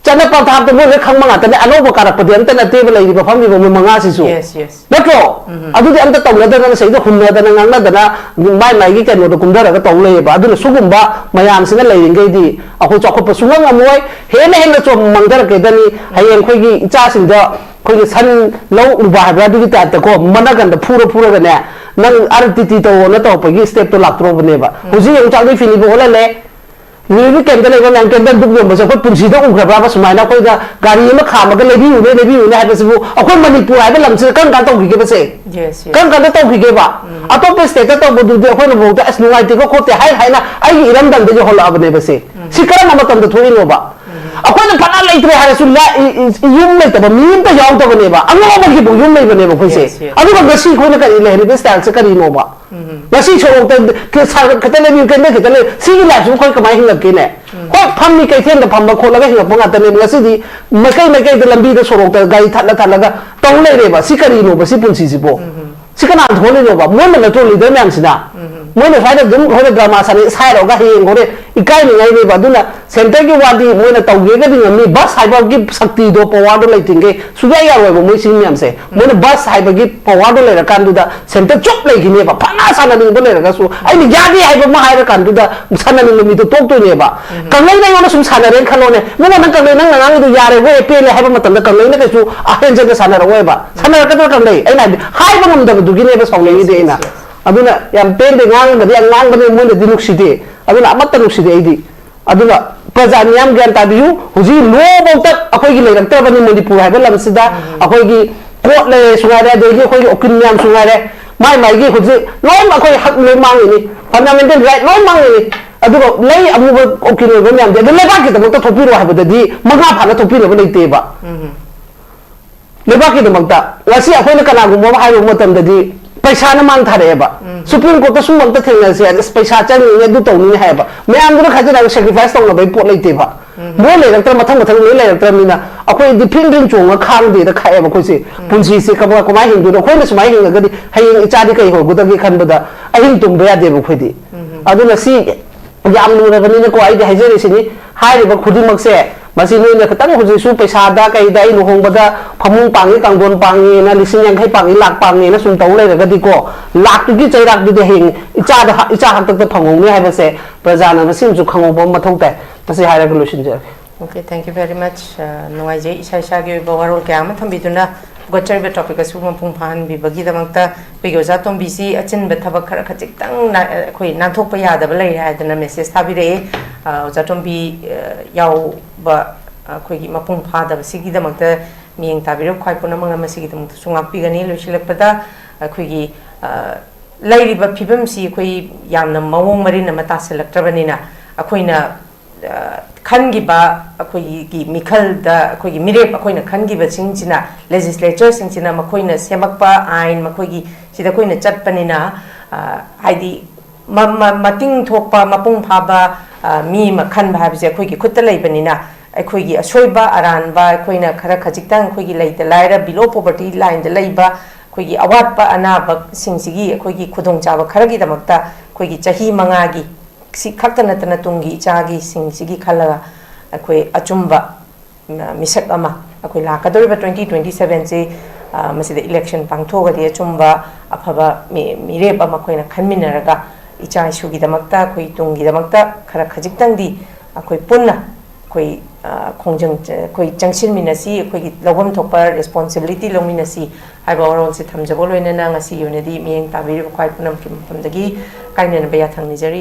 ꯆꯠꯅ ꯄꯊꯥꯞꯇ ꯃꯣꯏ ꯂꯣꯏ ꯈꯪꯕ ꯉꯥꯛꯇꯅꯦ꯫ ꯑꯅꯧꯕ ꯀꯥꯔꯛꯄꯗꯤ ꯑꯝꯇ ꯅꯠꯇꯦꯕ ꯂꯩꯔꯤꯕ ꯐꯝꯂꯤꯕ ꯃꯣꯏ ꯃꯉꯥꯁꯤꯁꯨ꯫ Yes, yes. ꯅꯠꯇ꯭ꯔꯣ? ꯑꯗꯨꯗꯤ ꯑꯝꯇ ꯇꯧꯅꯗꯅ, ꯁꯤꯗ ꯍꯨꯟꯅꯗꯅ ꯉꯥꯡꯅꯗꯅ ꯃꯥꯏ ꯃꯥꯏꯒꯤ ꯀꯩꯅꯣꯗ ꯀꯨꯝꯊꯔꯒ ꯇꯧ ꯂꯩꯌꯦꯕ꯫ ꯑꯗꯨꯅ ꯁꯤꯒꯨꯝꯕ ꯃꯌꯥꯝꯁꯤꯅ ꯂꯩꯔꯤꯉꯩꯗꯤ ꯑꯩꯈꯣꯏ ꯆꯥꯎꯈꯠꯄ ꯁꯨꯡꯉꯝ ꯉꯝꯃꯣꯏ꯫ ꯍꯦꯟꯅ ꯍꯦꯟꯅ ꯆꯣꯝ ꯃꯥꯡꯊꯔꯛꯀꯦꯗꯅꯤ꯫ ꯍꯌꯦꯡ ꯑꯩꯈꯣꯏꯒꯤ ꯏꯆꯥꯁꯤꯡꯗ ꯑꯩꯈꯣꯏꯒꯤ ꯁꯟ ꯂꯧ ꯎꯕ ꯍꯥꯏꯕ꯭ꯔꯥ, ꯑꯗꯨꯒꯤ ꯇꯥꯏꯞꯇꯀꯣ, ꯃꯅꯒꯟꯗ ꯐꯨꯔ ꯐꯨꯔꯒꯅꯦ, "ꯅꯪ ꯑꯥꯔ ꯇꯤ ꯇꯤ ꯇꯧꯑꯣꯅ" ꯇꯧꯔꯛꯄꯒꯤ ꯁ꯭ꯇꯦꯞꯇꯣ ꯂꯥꯛꯇ꯭ꯔꯣꯕꯅꯦꯕ꯫ ꯍꯧꯖꯤꯛ ꯌꯦꯡꯉꯨ, ꯆꯥꯛꯂꯤ ꯐꯤꯅꯤꯕꯨ ꯑꯣꯜꯍꯜꯂꯦ꯫ ꯔꯤꯂꯤꯐ ꯀꯦꯝꯞꯇ ꯂꯩꯕ ꯃꯌꯥꯝ, ꯀꯦꯟꯗꯜ ꯙꯨꯞ ꯌꯣꯟꯕꯁꯦ ꯑꯩꯈꯣꯏ ꯄꯨꯟꯁꯤꯗ ꯎꯈ꯭ꯔꯕ꯭ꯔꯥꯕ? ꯁꯨꯃꯥꯏꯅ ꯑꯩꯈꯣꯏꯗ ꯒꯥꯔꯤ ꯑꯃ ꯈꯥꯝꯃꯒ "ꯂꯩꯕꯤꯌꯨꯅꯦ, ꯂꯩꯕꯤꯌꯨꯅꯦ" ꯍꯥꯏꯕꯁꯤꯕꯨ, ꯑꯩꯈꯣꯏ ꯃꯅꯤꯄꯨꯔ ꯍꯥꯏꯕ ꯂꯝꯁꯤꯗ ꯀꯔꯝ ꯀꯥꯟꯗ ꯇꯧꯈꯤꯒꯦꯕꯁꯦ? Yes, yes. ꯀꯔꯝ ꯀꯥꯟꯗ ꯇꯧꯈꯤꯒꯦꯕ? ꯑꯇꯣꯞꯄ ꯁ꯭ꯇꯦꯠꯇ ꯇꯧꯕꯗꯨꯗꯤ ꯑꯩꯈꯣꯏꯅ ꯐꯥꯎꯗ "ꯑꯁ, ꯅꯨꯡꯉꯥꯏꯇꯦꯀꯣ, ꯈꯣꯠꯇꯦ" ꯍꯥꯏ ꯍꯥꯏꯅ ꯑꯩꯒꯤ ꯏꯔꯝꯗꯝꯗ ꯌꯧꯍꯜꯂꯛꯑꯕꯅꯦꯕꯁꯦ꯫ ꯁꯤ ꯀꯔꯝꯕ ꯃꯇꯝꯗ ꯊꯣꯛꯏꯅꯣꯕ? ꯑꯩꯈꯣꯏꯅ ꯐꯅ ꯂꯩꯇ꯭ꯔꯦ ꯍꯥꯏꯔꯁꯨ, ꯂꯥ-, ꯏ-, ꯏ-, ꯌꯨꯝ ꯂꯩꯇꯕ ꯃꯤ ꯑꯝꯇ ꯌꯥꯎꯗꯕꯅꯦꯕ꯫ ꯑꯉꯥꯎꯕꯒꯤꯕꯨ ꯌꯨꯝ ꯂꯩꯕꯅꯦꯕ ꯑꯩꯈꯣꯏꯁꯦ꯫ Yes, yes. ꯑꯗꯨꯒ ꯉꯁꯤ ꯑꯩꯈꯣꯏꯅ ꯀꯔꯤ ꯂꯩꯍꯜꯂꯤꯕ ꯁ꯭ꯇꯥꯏꯜꯁꯦ ꯀꯔꯤꯅꯣꯕ? ꯉꯁꯤ ꯁꯣꯔꯣꯛꯇ ꯀꯦ-, ꯁꯥ-, ꯈꯤꯇ ꯂꯩꯕꯤꯌꯨ, ꯀꯦꯟꯗꯜ ꯈꯤꯇ ꯂꯩ-, ꯁꯤꯒꯤ ꯂꯥꯏꯐꯁꯤꯕꯨ ꯑꯩꯈꯣꯏ ꯀꯃꯥꯏꯅ ꯍꯤꯡꯉꯛꯀꯦꯅꯦ? ꯍꯣꯏ, ꯐꯝꯃꯤ ꯀꯩꯊꯦꯜꯗ ꯐꯝꯕ ꯈꯣꯠꯂꯒ ꯍꯤꯡꯉꯛꯄ ꯉꯥꯛꯇꯅꯦꯕ꯫ ꯉꯁꯤꯗꯤ ꯃꯥꯏꯀꯩ ꯃꯥꯏꯀꯩꯗ ꯂꯝꯕꯤꯗ ꯁꯣꯔꯣꯛꯇ ꯒꯥꯔꯤ ꯊꯠꯂ ꯊꯠꯂꯒ ꯇꯧ ꯂꯩꯔꯦꯕ꯫ ꯁꯤ ꯀꯔꯤꯅꯣꯕ, ꯁꯤ ꯄꯨꯟꯁꯤꯁꯤꯕꯣ? ꯁꯤ ꯀꯅꯥꯅ ꯊꯣꯛꯍꯜꯂꯤꯅꯣꯕ? ꯃꯣꯏꯅ ꯅꯠꯇ꯭ꯔꯣ ꯂꯤꯗꯔ ꯃꯌꯥꯝꯁꯤꯅ? ꯃꯣꯏꯅ ꯁ꯭ꯋꯥꯏꯗ ꯑꯗꯨꯝ ꯍꯣꯔꯦꯟ ꯗ꯭ꯔꯃꯥ ꯁꯥꯟꯅꯩ, ꯁꯥꯏꯔꯛꯑꯒ ꯍꯌꯦꯡ ꯍꯣꯔꯦꯟ ꯏꯀꯥꯏꯅꯤꯡꯉꯥꯏꯅꯦꯕ꯫ ꯑꯗꯨꯅ ꯁꯦꯟꯇꯔꯒꯤ ꯋꯥꯗꯤ ꯃꯣꯏꯅ ꯇꯧꯒꯦꯒꯗꯤ ꯉꯝꯃꯤ, ꯕꯁ ꯍꯥꯏꯕꯒꯤ ꯁꯛꯇꯤꯗꯣ, ꯄꯋꯥꯔꯗꯣ ꯂꯩꯇ꯭ꯔꯤꯉꯩ ꯁꯨꯡꯌꯥ ꯌꯥꯔꯣꯏꯕ ꯃꯣꯏ ꯁꯤ ꯃꯌꯥꯝꯁꯦ꯫ ꯃꯣꯏꯅ ꯕꯁ ꯍꯥꯏꯕꯒꯤ ꯄꯋꯥꯔꯗꯣ ꯂꯩꯔꯀꯥꯟꯗꯨꯗ ꯁꯦꯟꯇꯔ ꯆꯨꯞ ꯂꯩꯈꯤꯅꯦꯕ꯫ ꯐꯅ ꯁꯥꯟꯅꯅꯤꯡꯕ ꯂꯩꯔꯒꯁꯨ, "ꯑꯩꯅ ꯌꯥꯗꯦ" ꯍꯥꯏꯕ ꯑꯃ ꯍꯥꯏꯔꯀꯥꯟꯗꯨꯗ ꯁꯥꯟꯅꯅꯤꯡꯕ ꯃꯤꯗꯣ ꯇꯣꯛꯇꯣꯏꯅꯦꯕ꯫ ꯀꯪꯂꯩꯅ ꯑꯩꯉꯣꯟꯗ ꯁꯨꯝ ꯁꯥꯟꯅꯔꯦꯅ ꯈꯜꯂꯣꯅꯦ, "ꯅꯪꯅ, ꯅꯪ ꯀꯪꯂꯩ, ꯅꯪꯅ ꯉꯥꯡꯉꯤꯗꯣ ꯌꯥꯔꯦ ꯍꯣꯏ, ꯄꯦꯜꯂꯦ" ꯍꯥꯏꯕ ꯃꯇꯝꯗ ꯀꯪꯂꯩꯅ ꯀꯩꯁꯨ ꯑꯍꯦꯟꯖꯟꯅ ꯁꯥꯟꯅꯔꯛꯑꯣꯏꯕ꯫ ꯁꯥꯟꯅꯔꯛꯀꯗ꯭ꯔꯥ ꯀꯪꯂꯩ? ꯑꯩꯅ ꯍꯥꯏꯗꯤ ꯍꯥꯏꯕ ꯉꯝꯗꯕꯗꯨꯒꯤꯅꯦꯕ ꯁꯥꯎꯅꯤꯡꯉꯤꯗꯤ ꯑꯩꯅ꯫ ꯑꯗꯨꯅ ꯌꯥꯝ ꯄꯦꯟꯗꯦ, ꯉꯥꯡꯕꯗꯤ ꯌꯥꯝ ꯉꯥꯡꯕꯅꯦ, ꯃꯣꯏꯅꯗꯤ ꯅꯨꯡꯁꯤꯗꯦ꯫ ꯑꯗꯨꯅ ꯑꯃꯠꯇ ꯅꯨꯡꯁꯤꯗꯦ ꯑꯩꯗꯤ꯫ ꯑꯗꯨꯒ ꯄ꯭ꯔꯖꯥ ꯃꯤꯌꯥꯝ ꯒ꯭ꯌꯥꯟ ꯇꯥꯕꯤꯌꯨ, ꯍꯧꯖꯤꯛ ꯂꯣꯐꯧꯗ ꯑꯩꯈꯣꯏꯒꯤ ꯂꯩꯔꯛꯇ꯭ꯔꯕꯅꯤ ꯃꯅꯤꯄꯨꯔ ꯍꯥꯏꯕ ꯂꯝꯁꯤꯗ꯫ ꯑꯩꯈꯣꯏꯒꯤ ꯀꯣꯔꯠ ꯂꯩꯔꯦꯁꯨ ꯉꯥꯏꯔꯦ, ꯑꯗꯒꯤ ꯑꯩꯈꯣꯏꯒꯤ ꯎꯀꯤꯜ ꯃꯌꯥꯝꯁꯨ ꯉꯥꯏꯔꯦ, ꯃꯥꯏ ꯃꯥꯏꯒꯤ ꯍꯧꯖꯤꯛ ꯂꯣꯏꯅ ꯑꯩꯈꯣꯏ ꯍꯛ ꯂꯣꯏ ꯃꯥꯡꯉꯤꯅꯤ, ꯐꯟꯗꯥꯃꯦꯟꯇꯦꯜ ꯔꯥꯏꯠ ꯂꯣꯏ ꯃꯥꯡꯉꯤꯅꯤ꯫ ꯑꯗꯨꯒ ꯂꯩ ꯑꯃꯨꯕ ꯎꯀꯤꯜ ꯑꯣꯏꯕ ꯃꯌꯥꯝꯗꯤ ꯑꯗꯨ ꯂꯩꯕꯥꯛꯀꯤꯗꯃꯛꯇ ꯊꯣꯛꯄꯤꯔꯣ ꯍꯥꯏꯕꯗꯗꯤ ꯃꯉꯥ ꯐꯥꯅ ꯊꯣꯛꯄꯤꯅꯕ ꯂꯩꯇꯦꯕ꯫ ꯂꯩꯕꯥꯛꯀꯤꯗꯃꯛꯇ ꯉꯁꯤ ꯑꯩꯈꯣꯏꯅ ꯀꯅꯥꯒꯨꯝꯕ ꯑꯃ ꯍꯥꯏꯔꯨꯕ ꯃꯇꯝꯗꯗꯤ ꯄꯩꯁꯥꯅ ꯃꯥꯡ ꯊꯥꯔꯛꯑꯦꯕ꯫ ꯎꯝ꯫ ꯁꯨꯄ꯭ꯔꯤꯝ ꯀꯣꯔꯠꯇ ꯁꯨꯝꯕ ꯑꯝꯇ ꯊꯦꯡꯅꯁꯦ ꯍꯥꯏꯗꯤ, "ꯑꯁ, ꯄꯩꯁꯥ ꯆꯪꯉꯤꯅꯦ, ꯑꯗꯨ ꯇꯧꯅꯤꯅꯦ" ꯍꯥꯏꯌꯦꯕ꯫ ꯃꯌꯥꯝꯗꯨꯅ ꯈꯥꯖꯤꯜꯂꯒ ꯁꯦꯀ꯭ꯔꯤꯐꯥꯏꯁ ꯇꯧꯅꯕꯒꯤ ꯄꯣꯠ ꯂꯩꯇꯦꯕ꯫ ꯎꯝ꯫ ꯂꯣꯏ ꯂꯩꯔꯛꯇ꯭ꯔ, ꯃꯊꯪ ꯃꯊꯪ ꯂꯣꯏ ꯂꯩꯔꯛꯇ꯭ꯔꯕꯅꯤꯅ ꯑꯩꯈꯣꯏꯗꯤ ꯐꯤꯡ ꯐꯤꯡ ꯆꯣꯡꯉ ꯈꯥꯡꯗꯦꯗ ꯈꯥꯛꯑꯦꯕ ꯑꯩꯈꯣꯏꯁꯦ꯫ ꯄꯨꯟꯁꯤꯁꯦ ꯀꯃꯥꯏ ꯀꯃꯥꯏꯅ ꯍꯤꯡꯗꯣꯏꯅꯣ? ꯑꯩꯈꯣꯏꯅ ꯁꯨꯃꯥꯏꯅ ꯍꯤꯡꯉꯒꯗꯤ ꯍꯌꯦꯡ ꯏꯆꯥꯗꯤ ꯀꯩ ꯍꯧꯔꯒꯗꯒꯦ ꯈꯟꯕꯗ ꯑꯍꯤꯡ ꯇꯨꯝꯕ ꯌꯥꯗꯦꯕ ꯑꯩꯈꯣꯏꯗꯤ꯫ ꯑꯗꯨꯅ ꯁꯤ ꯌꯥꯝ ꯂꯨꯔꯕꯅꯤꯅꯀꯣ, ꯑꯩꯗꯤ ꯍꯥꯏꯖꯔꯤꯁꯤꯅꯤ, ꯍꯥꯏꯔꯤꯕ ꯈꯨꯗꯤꯡꯃꯛꯁꯦ, ꯃꯁꯤ ꯅꯣꯏꯅ ꯈꯤꯇꯪ ꯍꯧꯖꯤꯛꯁꯨ ꯄꯩꯁꯥꯗ ꯀꯩꯗ ꯑꯩ ꯂꯨꯍꯣꯡꯕꯗ ꯐꯃꯨꯡ ꯄꯥꯡꯉꯤ, ꯀꯥꯡꯊꯣꯟ ꯄꯥꯡꯉꯤꯅ, ꯂꯤꯁꯤꯡ ꯌꯥꯡꯈꯩ ꯄꯥꯡꯉꯤ, ꯂꯥꯛ ꯄꯥꯡꯉꯤꯅ ꯁꯨꯝ ꯇꯧ ꯂꯩꯔꯒꯗꯤꯀꯣ, ꯂꯥꯛꯇꯨꯒꯤ ꯆꯩꯔꯥꯛꯇꯨꯗꯤ ꯍꯌꯦꯡ ꯏꯆꯥꯗ ꯍ-, ꯏꯆꯥ ꯍꯥꯛꯇꯛꯇ ꯐꯪꯍꯧꯅꯤ ꯍꯥꯏꯕꯁꯦ ꯄ꯭ꯔꯖꯥꯅ ꯃꯁꯤꯃꯁꯨ ꯈꯪꯍꯧꯕ ꯑꯃ ꯃꯊꯧ ꯇꯥꯏ꯫ ꯃꯁꯤ ꯍꯥꯏꯔꯒ ꯂꯣꯏꯁꯤꯟꯖꯔꯒꯦ꯫ Okay, thank you very much. ꯑ, ꯅꯨꯡꯉꯥꯏꯖꯩ, ꯏꯁꯥ ꯏꯁꯥꯒꯤ ꯑꯣꯏꯕ ꯋꯥꯔꯣꯜ ꯀꯌꯥ ꯑꯃ ꯊꯝꯕꯤꯗꯨꯅ ꯄꯨꯒꯠꯆꯔꯤꯕ ꯇꯣꯄꯤꯛ ꯑꯁꯤꯕꯨ ꯃꯄꯨꯡ ꯐꯥꯍꯟꯕꯤꯕꯒꯤꯗꯃꯛꯇ꯫ ꯑꯩꯈꯣꯏꯒꯤ ꯑꯣꯖꯥ ꯇꯣꯝꯕꯤꯁꯤ ꯑꯆꯤꯟꯕ ꯊꯕꯛ ꯈꯔ ꯈꯖꯤꯛꯇꯪ ꯅꯥ-, ꯑꯩꯈꯣꯏ ꯅꯥꯟꯊꯣꯛꯄ ꯌꯥꯗꯕ ꯂꯩꯔꯦ ꯍꯥꯏꯗꯅ ꯃꯦꯁꯦꯖ ꯊꯥꯕꯤꯔꯛꯑꯦ꯫ ꯑ, ꯑꯣꯖꯥ ꯇꯣꯝꯕꯤ, ꯑ, ꯌꯥꯎꯕ ꯑꯩꯈꯣꯏꯒꯤ ꯃꯄꯨꯡ ꯐꯥꯗꯕꯁꯤꯒꯤꯗꯃꯛꯇ ꯃꯤꯠꯌꯦꯡ ꯇꯥꯕꯤꯔꯤꯕ ꯈ꯭ꯋꯥꯏ ꯄꯨꯝꯅꯃꯛꯅ ꯃꯁꯤꯒꯤꯗꯃꯛꯇꯁꯨ ꯉꯥꯛꯄꯤꯒꯅꯤ꯫ ꯂꯣꯏꯁꯤꯜꯂꯛꯄꯗ ꯑꯩꯈꯣꯏꯒꯤ, ꯑ, ꯂꯩꯔꯤꯕ ꯐꯤꯕꯝꯁꯤ ꯑꯩꯈꯣꯏ ꯌꯥꯝꯅ ꯃꯑꯣꯡ ꯃꯔꯤꯟ ꯑꯃ ꯇꯥꯁꯤꯜꯂꯛꯇ꯭ꯔꯕꯅꯤꯅ, ꯑꯩꯈꯣꯏꯅ ꯑ, ꯈꯟꯈꯤꯕ ꯑꯩꯈꯣꯏꯒꯤ ꯃꯤꯈꯜꯗ, ꯑꯩꯈꯣꯏꯒꯤ ꯃꯤꯔꯦꯞ ꯑꯩꯈꯣꯏꯅ ꯈꯟꯈꯤꯕꯁꯤꯡꯁꯤꯅ, ꯂꯦꯖꯤꯁꯂꯦꯆꯔꯁꯤꯡꯁꯤꯅ ꯃꯈꯣꯏꯅ ꯁꯦꯝꯃꯛꯄ ꯑꯥꯏꯟ, ꯃꯈꯣꯏꯒꯤ ꯁꯤꯗ ꯑꯩꯈꯣꯏꯅ ꯆꯠꯄꯅꯤꯅ, ꯑ, ꯍꯥꯏꯗꯤ ꯃ-, ꯃ-, ꯃꯇꯤꯡ ꯊꯣꯛꯄ, ꯃꯄꯨꯡ ꯐꯥꯕ, ꯑ, ꯃꯤ ꯑꯃ ꯈꯟꯕ ꯍꯥꯏꯕꯁꯦ ꯑꯩꯈꯣꯏꯒꯤ ꯈꯨꯠꯇ ꯂꯩꯕꯅꯤꯅ, ꯑꯩꯈꯣꯏꯒꯤ ꯑꯁꯣꯏꯕ ꯑꯔꯥꯟꯕ, ꯑꯩꯈꯣꯏꯅ ꯈꯔ ꯈꯖꯤꯛꯇꯪ ꯑꯩꯈꯣꯏꯒꯤ ꯂꯩꯇ ꯂꯥꯏꯔ, below poverty lineꯗ ꯂꯩꯕ ꯑꯩꯈꯣꯏꯒꯤ ꯑꯋꯥꯠꯄ ꯑꯅꯥꯕꯁꯤꯡꯁꯤꯒꯤ ꯑꯩꯈꯣꯏꯒꯤ ꯈꯨꯗꯣꯡꯆꯥꯕ ꯈꯔꯒꯤꯗꯃꯛꯇ ꯑꯩꯈꯣꯏꯒꯤ ꯆꯍꯤ ꯃꯉꯥꯒꯤ ꯁꯤ ꯈꯛꯇ ꯅꯠꯇꯅ ꯇꯨꯡꯒꯤ ꯏꯆꯥꯒꯤꯁꯤꯡꯁꯤꯒꯤ ꯈꯜꯂꯒ ꯑꯩꯈꯣꯏ ꯑꯆꯨꯝꯕ, ꯃ-, ꯃꯤꯁꯛ ꯑꯃ, ꯑꯩꯈꯣꯏ ꯂꯥꯛꯀꯗꯧꯔꯤꯕ twenty twenty sevenꯁꯤ, ꯑ, ꯃꯁꯤꯗ election ꯄꯥꯡꯊꯣꯛꯑꯒꯗꯤ ꯑꯆꯨꯝꯕ ꯑꯐꯕ ꯃꯤ-, ꯃꯤꯔꯦꯞ ꯑꯃ ꯑꯩꯈꯣꯏꯅ ꯈꯟꯃꯤꯟꯅꯔꯒ ꯏꯆꯥ ꯏꯁꯨꯒꯤꯗꯃꯛꯇ, ꯑꯩꯈꯣꯏ ꯇꯨꯡꯒꯤꯗꯃꯛꯇ ꯈꯔ ꯈꯖꯤꯛꯇꯪꯗꯤ ꯑꯩꯈꯣꯏ ꯄꯨꯟꯅ ꯑꯩꯈꯣꯏ, ꯑ, ꯈꯣꯡꯖꯪ-, ꯑꯩꯈꯣꯏ ꯆꯪꯁꯤꯟꯃꯤꯟꯅꯁꯤ, ꯑꯩꯈꯣꯏꯒꯤ ꯂꯧꯐꯝ ꯊꯣꯛꯄ responsibility ꯂꯧꯃꯤꯟꯅꯁꯤ ꯍꯥꯏꯕ ꯋꯥꯔꯣꯜꯁꯦ ꯊꯝꯖꯕ ꯂꯣꯏꯅꯅ ꯉꯁꯤꯒꯤ ꯑꯣꯏꯅꯗꯤ ꯃꯤꯠꯌꯦꯡ ꯇꯥꯕꯤꯔꯤꯕ ꯈ꯭ꯋꯥꯏ ꯄꯨꯝꯅꯃꯛꯀꯤ ꯃꯐꯝꯗꯒꯤ ꯀꯥꯏꯅꯅꯕ ꯌꯥꯊꯪ ꯅꯤꯖꯔꯤ꯫